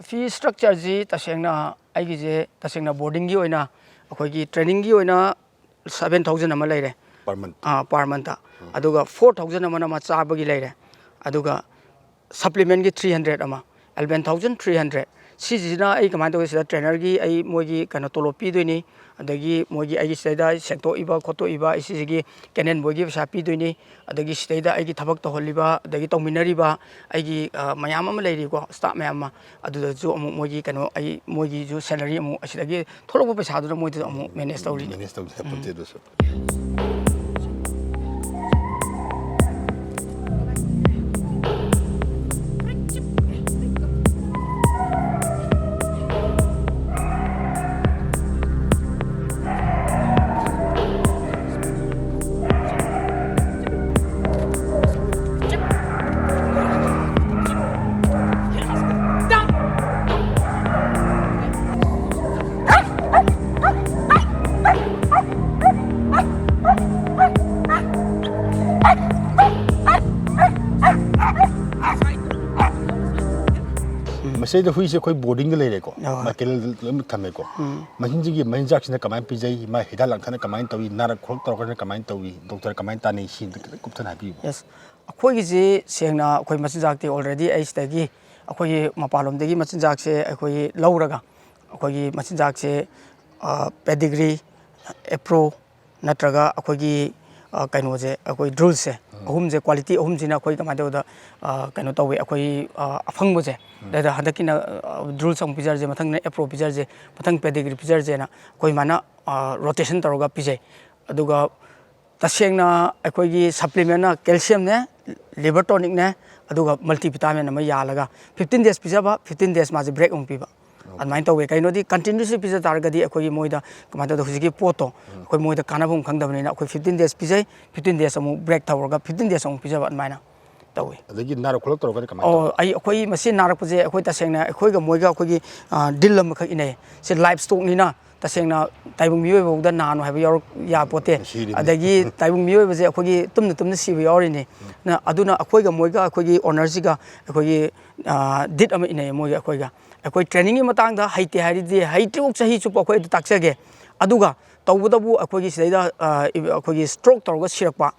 ꯐꯤ ꯁ꯭ꯇ꯭ꯔꯛꯆꯔꯁꯤ ꯇꯁꯦꯡꯅ ꯑꯩꯒꯤꯁꯦ ꯇꯁꯦꯡꯅ ꯕꯣꯔꯗꯤꯡꯒꯤ ꯑꯣꯏꯅ ꯑꯩꯈꯣꯏꯒꯤ ꯇ꯭ꯔꯦꯅꯤꯡꯒꯤ ꯑꯣꯏꯅ ꯁꯕꯦꯟ ꯊꯥꯎꯖꯟ ꯑꯃ ꯂꯩꯔꯦ꯫ Per month? ꯑꯥ, per month꯫ ꯑꯗꯨꯒ ꯐꯣꯔ ꯊꯥꯎꯖꯟ ꯑꯃꯅ ꯑꯃ ꯆꯥꯕꯒꯤ ꯂꯩꯔꯦ꯫ ꯑꯗꯨꯒ ꯁꯄ꯭ꯂꯤꯃꯦꯟꯒꯤ ꯊ꯭ꯔꯤ ꯍꯟꯗ꯭ꯔꯦꯗ ꯑꯃ, ꯑꯦꯂꯕꯦꯟ ꯊꯥꯎꯖꯟ ꯊ꯭ꯔꯤ ꯍꯟꯗ꯭ꯔꯦꯗ꯫ ꯁꯤꯁꯤꯅ ꯑꯩ ꯀꯃꯥꯏꯅ ꯇꯧꯒꯦ ꯁꯤꯗ ꯇ꯭ꯔꯦꯅꯔꯒꯤ ꯑꯩ ꯃꯣꯏꯒꯤ ꯀꯩꯅꯣ ꯇꯣꯂꯣꯞ ꯄꯤꯗꯣꯏꯅꯤ, ꯑꯗꯒꯤ ꯃꯣꯏꯒꯤ ꯑꯩꯒꯤ ꯁꯤꯗꯩꯗ ꯁꯦꯡꯇꯣꯛꯏꯕ ꯈꯣꯠꯇꯣꯛꯏꯕ ꯑꯩ ꯁꯤꯁꯤꯒꯤ ꯀꯦꯅꯦꯟ ꯕꯣꯏꯒꯤ ꯄꯩꯁꯥ ꯄꯤꯗꯣꯏꯅꯤ, ꯑꯗꯒꯤ ꯁꯤꯗꯩꯗ ꯑꯩꯒꯤ ꯊꯕꯛ ꯇꯧꯍꯜꯂꯤꯕ ꯑꯗꯒꯤ ꯇꯧꯃꯤꯟꯅꯔꯤꯕ ꯑꯩꯒꯤ, ꯑ, ꯃꯌꯥꯝ ꯑꯃ ꯂꯩꯔꯤꯀꯣ, ꯁ꯭ꯇꯥꯐ ꯃꯌꯥꯝ ꯑꯃ, ꯑꯗꯨꯗꯁꯨ ꯑꯃꯨꯛ ꯃꯣꯏꯒꯤ ꯀꯩꯅꯣ ꯑꯩ ꯃꯣꯏꯒꯤꯁꯨ ꯁꯦꯂꯔꯤ ꯑꯃꯨꯛ ꯑꯁꯤꯗꯒꯤ ꯊꯣꯛꯂꯛꯄ ꯄꯩꯁꯥꯗꯨꯅ ꯃꯣꯏꯗꯁꯨ ꯑꯃꯨꯛ ꯃꯦꯅꯦꯖ ꯇꯧꯔꯤ꯫ ꯃꯦꯅꯦꯖ ꯇꯧꯗꯦ ꯍꯥꯏꯕ ꯄꯣꯠꯇꯦ ꯑꯗꯨꯁꯨ꯫ ꯁꯤꯗꯩꯗ ꯍꯨꯏꯁꯦ ꯑꯩꯈꯣꯏ ꯕꯣꯔꯗꯤꯡꯗ ꯂꯩꯔꯦꯀꯣ, ꯍꯣꯏ꯫ ꯃꯥ ꯀꯦꯔꯦꯜꯗ ꯂꯣꯏꯅꯃꯛ ꯊꯝꯃꯦꯀꯣ꯫ ꯎꯝ꯫ ꯃꯁꯤꯒꯤ ꯃꯆꯤꯟꯖꯥꯛꯁꯤꯅ ꯀꯃꯥꯏꯅ ꯄꯤꯖꯩ, ꯃꯥ ꯍꯤꯗꯥꯛ ꯂꯥꯡꯊꯛꯅ ꯀꯃꯥꯏꯅ ꯇꯧꯏ, ꯅꯥꯔꯛ ꯈꯣꯠꯂꯛ ꯇꯧꯔꯀꯥꯟꯗ ꯀꯃꯥꯏꯅ ꯇꯧꯏ, ꯗꯣꯛꯇꯔ ꯀꯃꯥꯏꯅ ꯇꯥꯟꯅꯩ, ꯁꯤ ꯑꯝꯇ ꯈꯤꯇꯪ ꯀꯨꯞꯊꯅ ꯍꯥꯏꯕꯤꯌꯨꯕ꯫ Yes꯫ ꯑꯩꯈꯣꯏꯒꯤꯁꯤ ꯁꯦꯡꯅ ꯑꯩꯈꯣꯏ ꯃꯆꯤꯟꯖꯥꯛꯇꯤ already ꯑꯩ ꯁꯤꯗꯒꯤ ꯑꯩꯈꯣꯏꯒꯤ ꯃꯄꯥꯟꯂꯣꯝꯗꯒꯤ ꯃꯆꯤꯟꯖꯥꯛꯁꯦ ꯑꯩꯈꯣꯏꯒꯤ ꯂꯧꯔꯒ ꯑꯩꯈꯣꯏꯒꯤ ꯃꯆꯤꯟꯖꯥꯛꯁꯦ pedigree, Epro ꯅꯠꯇ꯭ꯔꯒ ꯑꯩꯈꯣꯏꯒꯤ ꯀꯩꯅꯣꯁꯦ, ꯑꯩꯈꯣꯏ drill ꯁꯦ ꯑꯍꯨꯝꯁꯦ, quality ꯑꯍꯨꯝꯁꯤꯅ ꯑꯩꯈꯣꯏ ꯀꯃꯥꯏꯅ ꯇꯧꯕꯗ ꯀꯩꯅꯣ ꯇꯧꯋꯤ, ꯑꯩꯈꯣꯏ ꯑꯐꯪꯕꯁꯦ꯫ ꯑꯗꯨꯗ ꯍꯟꯗꯛꯀꯤꯅ drill ꯑꯃꯨꯛ ꯄꯤꯖꯔꯁꯦ, ꯃꯊꯪꯅ Epro ꯄꯤꯖꯔꯁꯦ, ꯃꯊꯪ pedigree ꯄꯤꯖꯔꯁꯦꯅ ꯑꯩꯈꯣꯏ ꯁꯨꯃꯥꯏꯅ rotation ꯇꯧꯔꯒ ꯄꯤꯖꯩ꯫ ꯑꯗꯨꯒ ꯇꯁꯦꯡꯅ ꯑꯩꯈꯣꯏꯒꯤ supplement ꯅ calcium ꯅꯦ, liver tonic ꯅꯦ, ꯑꯗꯨꯒ multivitamin ꯑꯃ ꯌꯥꯜꯂꯒ fifteen days ꯄꯤꯖꯕ, fifteen days ꯃꯥꯁꯦ break ꯑꯃꯨꯛ ꯄꯤꯕ꯫ ꯑꯗꯨꯃꯥꯏꯅ ꯇꯧꯋꯦ꯫ ꯀꯩꯅꯣꯗꯤ continuously ꯄꯤꯖ ꯇꯥꯔꯒꯗꯤ ꯑꯩꯈꯣꯏꯒꯤ ꯃꯣꯏꯗ ꯀꯃꯥꯏꯅ ꯇꯧꯗ, ꯍꯧꯖꯤꯛꯀꯤ ꯄꯣꯠꯇꯣ ꯑꯩꯈꯣꯏ ꯃꯣꯏꯗ ꯀꯥꯟꯅꯐꯝ ꯈꯪꯗꯕꯅꯤꯅ ꯑꯩꯈꯣꯏ fifteen days ꯄꯤꯖꯩ, fifteen days ꯑꯃꯨꯛ break ꯇꯧꯔꯒ fifteen days ꯑꯃꯨꯛ ꯄꯤꯖꯕ ꯑꯗꯨꯃꯥꯏꯅ ꯇꯧꯋꯤ꯫ ꯑꯗꯒꯤ ꯅꯥꯔꯛ ꯈꯣꯠꯂꯛ ꯇꯧꯔꯒꯗꯤ ꯀꯃꯥꯏꯅ ꯑꯣ, ꯇꯧꯕ? ꯑꯩ, ꯑꯩꯈꯣꯏ ꯃꯁꯤ ꯅꯥꯔꯛꯄꯁꯦ ꯑꯩꯈꯣꯏ ꯇꯁꯦꯡꯅ ꯑꯩꯈꯣꯏꯒ ꯃꯣꯏꯒ ꯑꯩꯈꯣꯏꯒꯤ deal ꯑꯃꯈꯛ ꯏꯟꯅꯩ꯫ ꯁꯤ livestock ꯅꯤꯅ ꯇꯁꯦꯡꯅ ꯇꯥꯏꯕꯪ ꯃꯤꯑꯣꯏꯕ ꯐꯥꯎꯗ ꯅꯥꯅꯨ ꯍꯥꯏꯕ ꯌꯥꯎꯔꯛ ꯌꯥꯄꯣꯠꯇꯦ꯫ ꯁꯤꯔꯤꯅꯤ꯫ ꯑꯗꯒꯤ ꯇꯥꯏꯕꯪ ꯃꯤꯑꯣꯏꯕꯁꯦ ꯑꯩꯈꯣꯏꯒꯤ ꯇꯨꯝꯅ ꯇꯨꯝꯅ ꯁꯤꯕ ꯌꯥꯎꯔꯤꯅꯤ꯫ ꯅ-, ꯑꯗꯨꯅ ꯑꯩꯈꯣꯏꯒ ꯃꯣꯏꯒ ꯑꯩꯈꯣꯏꯒꯤ owner ꯁꯤꯒ ꯑꯩꯈꯣꯏꯒꯤ deed ꯑꯃ ꯏꯟꯅꯩ ꯃꯣꯏꯒ ꯑꯩꯈꯣꯏꯒ꯫ ꯑꯩꯈꯣꯏ training ꯒꯤ ꯃꯇꯥꯡꯗ ꯍꯩꯇꯦ ꯍꯥꯏꯔꯗꯤ ꯍꯩꯇ꯭ꯔꯤꯐꯥꯎ ꯆꯍꯤ ꯆꯨꯞꯄ ꯑꯩꯈꯣꯏ ꯑꯗꯨ ꯇꯥꯛꯆꯒꯦ꯫ ꯑꯗꯨꯒ ꯇꯧꯕꯇꯕꯨ ꯑꯩꯈꯣꯏꯒꯤ ꯁꯤꯗꯩꯗ ꯑꯩꯈꯣꯏꯒꯤ stroke ꯇꯧꯔꯒ ꯁꯤꯔꯛꯄ,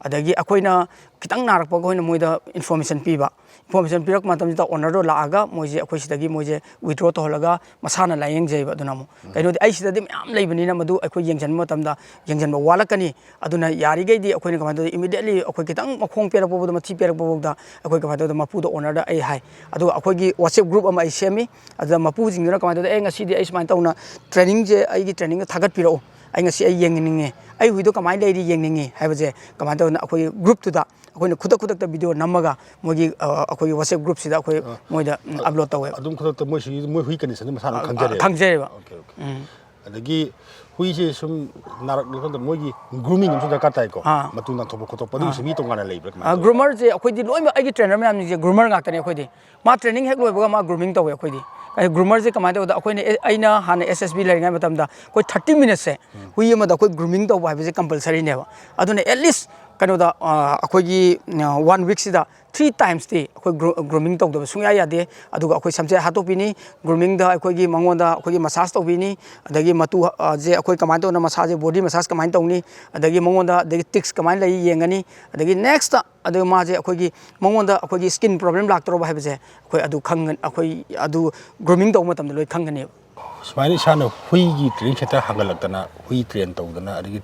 ꯑꯗꯒꯤ ꯑꯩꯈꯣꯏꯅ ꯈꯤꯇꯪ ꯅꯥꯔꯛꯄꯒ ꯑꯩꯈꯣꯏꯅ ꯃꯣꯏꯗ information ꯄꯤꯕ꯫ Information ꯄꯤꯔꯛꯄ ꯃꯇꯝꯁꯤꯗ owner ꯗꯣ ꯂꯥꯛꯑꯒ ꯃꯣꯏꯁꯦ ꯑꯩꯈꯣꯏ ꯁꯤꯗꯒꯤ ꯃꯣꯏꯁꯦ withdraw ꯇꯧꯍꯜꯂꯒ ꯃꯁꯥꯅ ꯂꯥꯏꯌꯦꯡꯖꯩꯕ꯫ ꯑꯗꯨꯅ ꯑꯃꯨꯛ ꯀꯩꯅꯣꯗꯤ ꯑꯩ ꯁꯤꯗꯗꯤ ꯃꯌꯥꯝ ꯂꯩꯕꯅꯤꯅ ꯃꯗꯨ ꯑꯩꯈꯣꯏ ꯌꯦꯡꯁꯤꯟꯕ ꯃꯇꯝꯗ ꯌꯦꯡꯁꯤꯟꯕ ꯋꯥꯠꯂꯛꯀꯅꯤ꯫ ꯑꯗꯨꯅ ꯌꯥꯔꯤꯈꯩꯗꯤ ꯑꯩꯈꯣꯏꯅ ꯀꯃꯥꯏꯅ ꯇꯧꯗꯣꯏ, immediately ꯑꯩꯈꯣꯏ ꯈꯤꯇꯪ ꯃꯈꯣꯡ ꯄꯦꯜꯂꯛꯄ ꯐꯥꯎꯗ, ꯃꯊꯤ ꯄꯦꯜꯂꯛꯄ ꯐꯥꯎꯗ ꯑꯩꯈꯣꯏ ꯀꯃꯥꯏꯅ ꯇꯧꯗꯣꯏ, ꯃꯄꯨꯗ, owner ꯗ ꯑꯩ ꯍꯥꯏ꯫ ꯑꯗꯨꯒ ꯑꯩꯈꯣꯏꯒꯤ WhatsApp group ꯑꯃ ꯑꯩ ꯁꯦꯝꯃꯤ꯫ ꯑꯗꯨꯗ ꯃꯄꯨꯁꯤꯡꯗꯨꯅ ꯀꯃꯥꯏꯅ ꯇꯧꯗꯣꯏ, "ꯑꯦ, ꯉꯁꯤꯗꯤ ꯑꯩ ꯁꯨꯃꯥꯏꯅ ꯇꯧꯅ training ꯁꯦ, ꯑꯩꯒꯤ training ꯗꯣ ꯊꯥꯒꯠꯄꯤꯔꯛꯎ, ꯑꯩ ꯉꯁꯤ ꯑꯩ ꯌꯦꯡꯅꯤꯡꯉꯦ, ꯑꯩ ꯍꯨꯏꯗꯣ ꯀꯃꯥꯏꯅ ꯂꯩꯔꯤ ꯌꯦꯡꯅꯤꯡꯉꯤ" ꯍꯥꯏꯕꯁꯦ ꯀꯃꯥꯏꯅ ꯇꯧꯗꯣꯏꯅꯣ, ꯑꯩꯈꯣꯏꯒꯤ group ꯇꯨꯗ ꯑꯩꯈꯣꯏꯅ ꯈꯨꯗꯛ ꯈꯨꯗꯛꯇ video ꯅꯝꯃꯒ ꯃꯣꯏꯒꯤ, ꯑ, ꯑꯩꯈꯣꯏꯒꯤ WhatsApp group ꯁꯤꯗ ꯑꯩꯈꯣꯏ ꯃꯣꯏꯗ, ꯎꯝ, upload ꯇꯧꯋꯦꯕ꯫ ꯑꯗꯨꯝ ꯈꯨꯗꯛꯇ ꯃꯣꯏ ꯁꯤꯒꯤ, ꯃꯣꯏ ꯍꯨꯏ condition ꯗꯨ ꯃꯁꯥꯅ ꯑꯗꯨꯝ ꯑ, ꯈꯪꯖꯔꯦꯕ꯫ ꯈꯪꯖꯩꯌꯦꯕ꯫ Okay, okay꯫ ꯎꯝ꯫ ꯑꯗꯒꯤ ꯍꯨꯏꯁꯦ ꯁꯨꯝ ꯅꯥꯔꯛꯂꯀꯥꯟꯗ ꯃꯣꯏꯒꯤ grooming ꯑꯃꯁꯨ ꯗꯔꯀꯥꯔ ꯇꯥꯏꯀꯣ꯫ ꯑꯥ꯫ ꯃꯇꯨ ꯅꯥꯟꯊꯣꯛꯄ ꯈꯣꯠꯇꯣꯛꯄ ꯑꯗꯨꯒꯤꯁꯨ ꯑꯥ꯫ ꯃꯤ ꯇꯣꯉꯥꯟꯅ ꯂꯩꯕ꯭ꯔꯥ, ꯀꯃꯥꯏꯅ ꯑꯥ, ꯇꯧꯋꯤ? Groomer ꯁꯦ ꯑꯩꯈꯣꯏꯗꯤ ꯂꯣꯏꯅꯃꯛ, ꯑꯩꯒꯤ trainer ꯃꯌꯥꯝꯁꯤꯡꯁꯦ groomer ꯉꯥꯛꯇꯅꯦ ꯑꯩꯈꯣꯏꯗꯤ꯫ ꯃꯥ training ꯍꯦꯛ ꯂꯣꯏꯕꯒ ꯃꯥ grooming ꯇꯧꯋꯦ ꯑꯩꯈꯣꯏꯗꯤ꯫ ꯑꯩ groomer ꯁꯦ ꯀꯃꯥꯏꯅ ꯇꯧꯕꯗ ꯑꯩꯈꯣꯏꯅ, ꯑꯦ, ꯑꯩꯅ ꯍꯥꯟꯅ S S B ꯂꯩꯔꯤꯉꯩ ꯃꯇꯝꯗ ꯑꯩꯈꯣꯏ thirty minutes ꯁꯦ ꯎꯝ꯫ ꯍꯨꯏ ꯑꯃꯗ ꯑꯩꯈꯣꯏ grooming ꯇꯧꯕ ꯍꯥꯏꯕꯁꯦ compulsory ꯅꯦꯕ꯫ ꯑꯗꯨꯅ at least ꯀꯩꯅꯣꯗ ꯑꯩꯈꯣꯏꯒꯤ ꯋꯥꯟ ꯋꯤꯛꯁꯤꯗ ꯊ꯭ꯔꯤ ꯇꯥꯏꯝꯁꯇꯤ ꯑꯩꯈꯣꯏ ꯒ꯭ꯔꯨꯃꯤꯡ ꯇꯧꯗꯕ ꯁꯨꯡꯌꯥ ꯌꯥꯗꯦ꯫ ꯑꯗꯨꯒ ꯑꯩꯈꯣꯏ ꯁꯝꯁꯦ ꯍꯥꯠꯇꯣꯛꯄꯤꯅꯤ, ꯒ꯭ꯔꯨꯃꯤꯡꯗ ꯑꯩꯈꯣꯏꯒꯤ ꯃꯉꯣꯟꯗ ꯑꯩꯈꯣꯏꯒꯤ ꯃꯁꯥꯖ ꯇꯧꯕꯤꯅꯤ, ꯑꯗꯒꯤ ꯃꯇꯨ ꯁꯦ ꯑꯩꯈꯣꯏ ꯀꯃꯥꯏꯅ ꯇꯧꯗꯅ ꯃꯁꯥꯁꯦ ꯕꯣꯗꯤ ꯃꯁꯥꯖ ꯀꯃꯥꯏꯅ ꯇꯧꯅꯤ, ꯑꯗꯒꯤ ꯃꯉꯣꯟꯗ ꯑꯗꯒꯤ ꯇꯤꯛꯁ ꯀꯃꯥꯏꯅ ꯂꯩ ꯌꯦꯡꯒꯅꯤ, ꯑꯗꯒꯤ ꯅꯦꯛꯁꯇ ꯑꯗꯨ ꯃꯥꯁꯦ ꯑꯩꯈꯣꯏꯒꯤ ꯃꯉꯣꯟꯗ ꯑꯩꯈꯣꯏꯒꯤ ꯁ꯭ꯀꯤꯟ ꯄ꯭ꯔꯣꯕ꯭ꯂꯦꯝ ꯂꯥꯛꯇꯧꯔꯕ ꯍꯥꯏꯕꯁꯦ ꯑꯩꯈꯣꯏ ꯑꯗꯨ ꯈꯪꯒꯅꯤ, ꯑꯩꯈꯣꯏ ꯑꯗꯨ ꯒ꯭ꯔꯨꯃꯤꯡ ꯇꯧꯕ ꯃꯇꯝꯗ ꯂꯣꯏ ꯈꯪꯒꯅꯦꯕ꯫ ꯁꯨꯃꯥꯏꯅ ꯏꯁꯥꯅ ꯍꯨꯏꯒꯤ ꯇ꯭ꯔꯦꯅꯤꯡ ꯁꯦꯟꯇꯔ ꯍꯥꯡꯒꯠꯂꯛꯇꯅ ꯍꯨꯏ ꯇ꯭ꯔꯦꯟ ꯇꯧꯗꯅ ꯑꯗꯒꯤ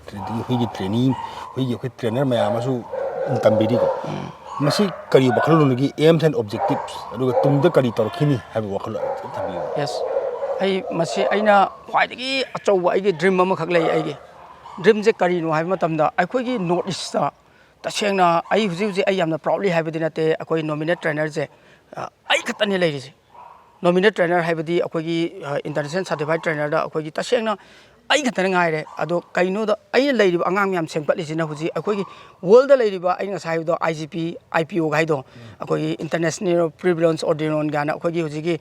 ꯍꯨꯏꯒꯤ ꯇ꯭ꯔꯦꯅꯤꯡ ꯍꯨꯏꯒꯤ ꯑꯩꯈꯣꯏ ꯇ꯭ꯔꯦꯅꯔ ꯃꯌꯥꯝ ꯑꯃꯁꯨ ꯇꯝꯕꯤꯔꯤꯀꯣ꯫ ꯃꯁꯤ ꯀꯔꯤ ꯋꯥꯈꯜꯂꯣꯟꯗꯒꯤ aims and objectives ꯑꯗꯨꯒ ꯇꯨꯡꯗ ꯀꯔꯤ ꯇꯧꯔꯛꯈꯤꯅꯤ ꯍꯥꯏꯕ ꯋꯥꯈꯜꯂꯣꯟ ꯊꯝꯕꯤꯌꯨ꯫ ꯌꯦꯁ, ꯑꯩ ꯃꯁꯤ ꯑꯩꯅ ꯈ꯭ꯋꯥꯏꯗꯒꯤ ꯑꯆꯧꯕ ꯑꯩꯒꯤ ꯗ꯭ꯔꯤꯝ ꯑꯃꯈꯛ ꯂꯩ꯫ ꯑꯩꯒꯤ ꯗ꯭ꯔꯤꯝꯁꯦ ꯀꯔꯤꯅꯣ ꯍꯥꯏꯕ ꯃꯇꯝꯗ ꯑꯩꯈꯣꯏꯒꯤ ꯅꯣꯔꯠ ꯏꯁꯇ ꯇꯁꯦꯡꯅ ꯑꯩ ꯍꯧꯖꯤꯛ ꯍꯧꯖꯤꯛ ꯑꯩ ꯌꯥꯝꯅ ꯄ꯭ꯔꯥꯎꯠꯂꯤ ꯍꯥꯏꯕꯗꯤ ꯅꯠꯇꯦ, ꯑꯩꯈꯣꯏ ꯅꯣꯃꯤꯅꯦꯠ ꯇ꯭ꯔꯦꯅꯔꯁꯦ ꯑꯩ ꯈꯛꯇꯅꯦ ꯂꯩꯔꯤꯁꯦ꯫ ꯅꯣꯃꯤꯅꯦꯠ ꯇ꯭ꯔꯦꯅꯔ ꯍꯥꯏꯕꯗꯤ ꯑꯩꯈꯣꯏꯒꯤ ꯏꯟꯇꯔꯅꯦꯁꯅꯦꯜ ꯁꯥꯔꯇꯤꯐꯥꯏꯠ ꯇ꯭ꯔꯦꯅꯔꯗ ꯑꯩꯈꯣꯏꯒꯤ ꯇꯁꯦꯡꯅ ꯑꯩ ꯈꯛꯇꯅ ꯉꯥꯏꯔꯦ꯫ ꯑꯗꯣ ꯀꯩꯅꯣꯗ ꯑꯩꯅ ꯂꯩꯔꯤꯕ ꯑꯉꯥꯡ ꯃꯌꯥꯝ ꯁꯦꯝꯒꯠꯂꯤꯁꯤꯅ ꯍꯧꯖꯤꯛ ꯑꯩꯈꯣꯏꯒꯤ ꯋꯥꯔꯜꯗ ꯂꯩꯔꯤꯕ ꯑꯩꯅ ꯉꯁꯥꯏ ꯍꯥꯏꯕꯗꯣ IGP, IPO ꯍꯥꯏꯗꯣ, ꯑꯩꯈꯣꯏꯒꯤ ꯏꯟꯇꯔꯅꯦꯁꯅꯦꯜ ꯄ꯭ꯔꯤꯚꯂꯦꯟꯁ ꯑꯣꯔꯗꯤꯅꯣꯟ ꯀꯥꯏꯅ ꯑꯩꯈꯣꯏꯒꯤ ꯍꯧꯖꯤꯛꯀꯤ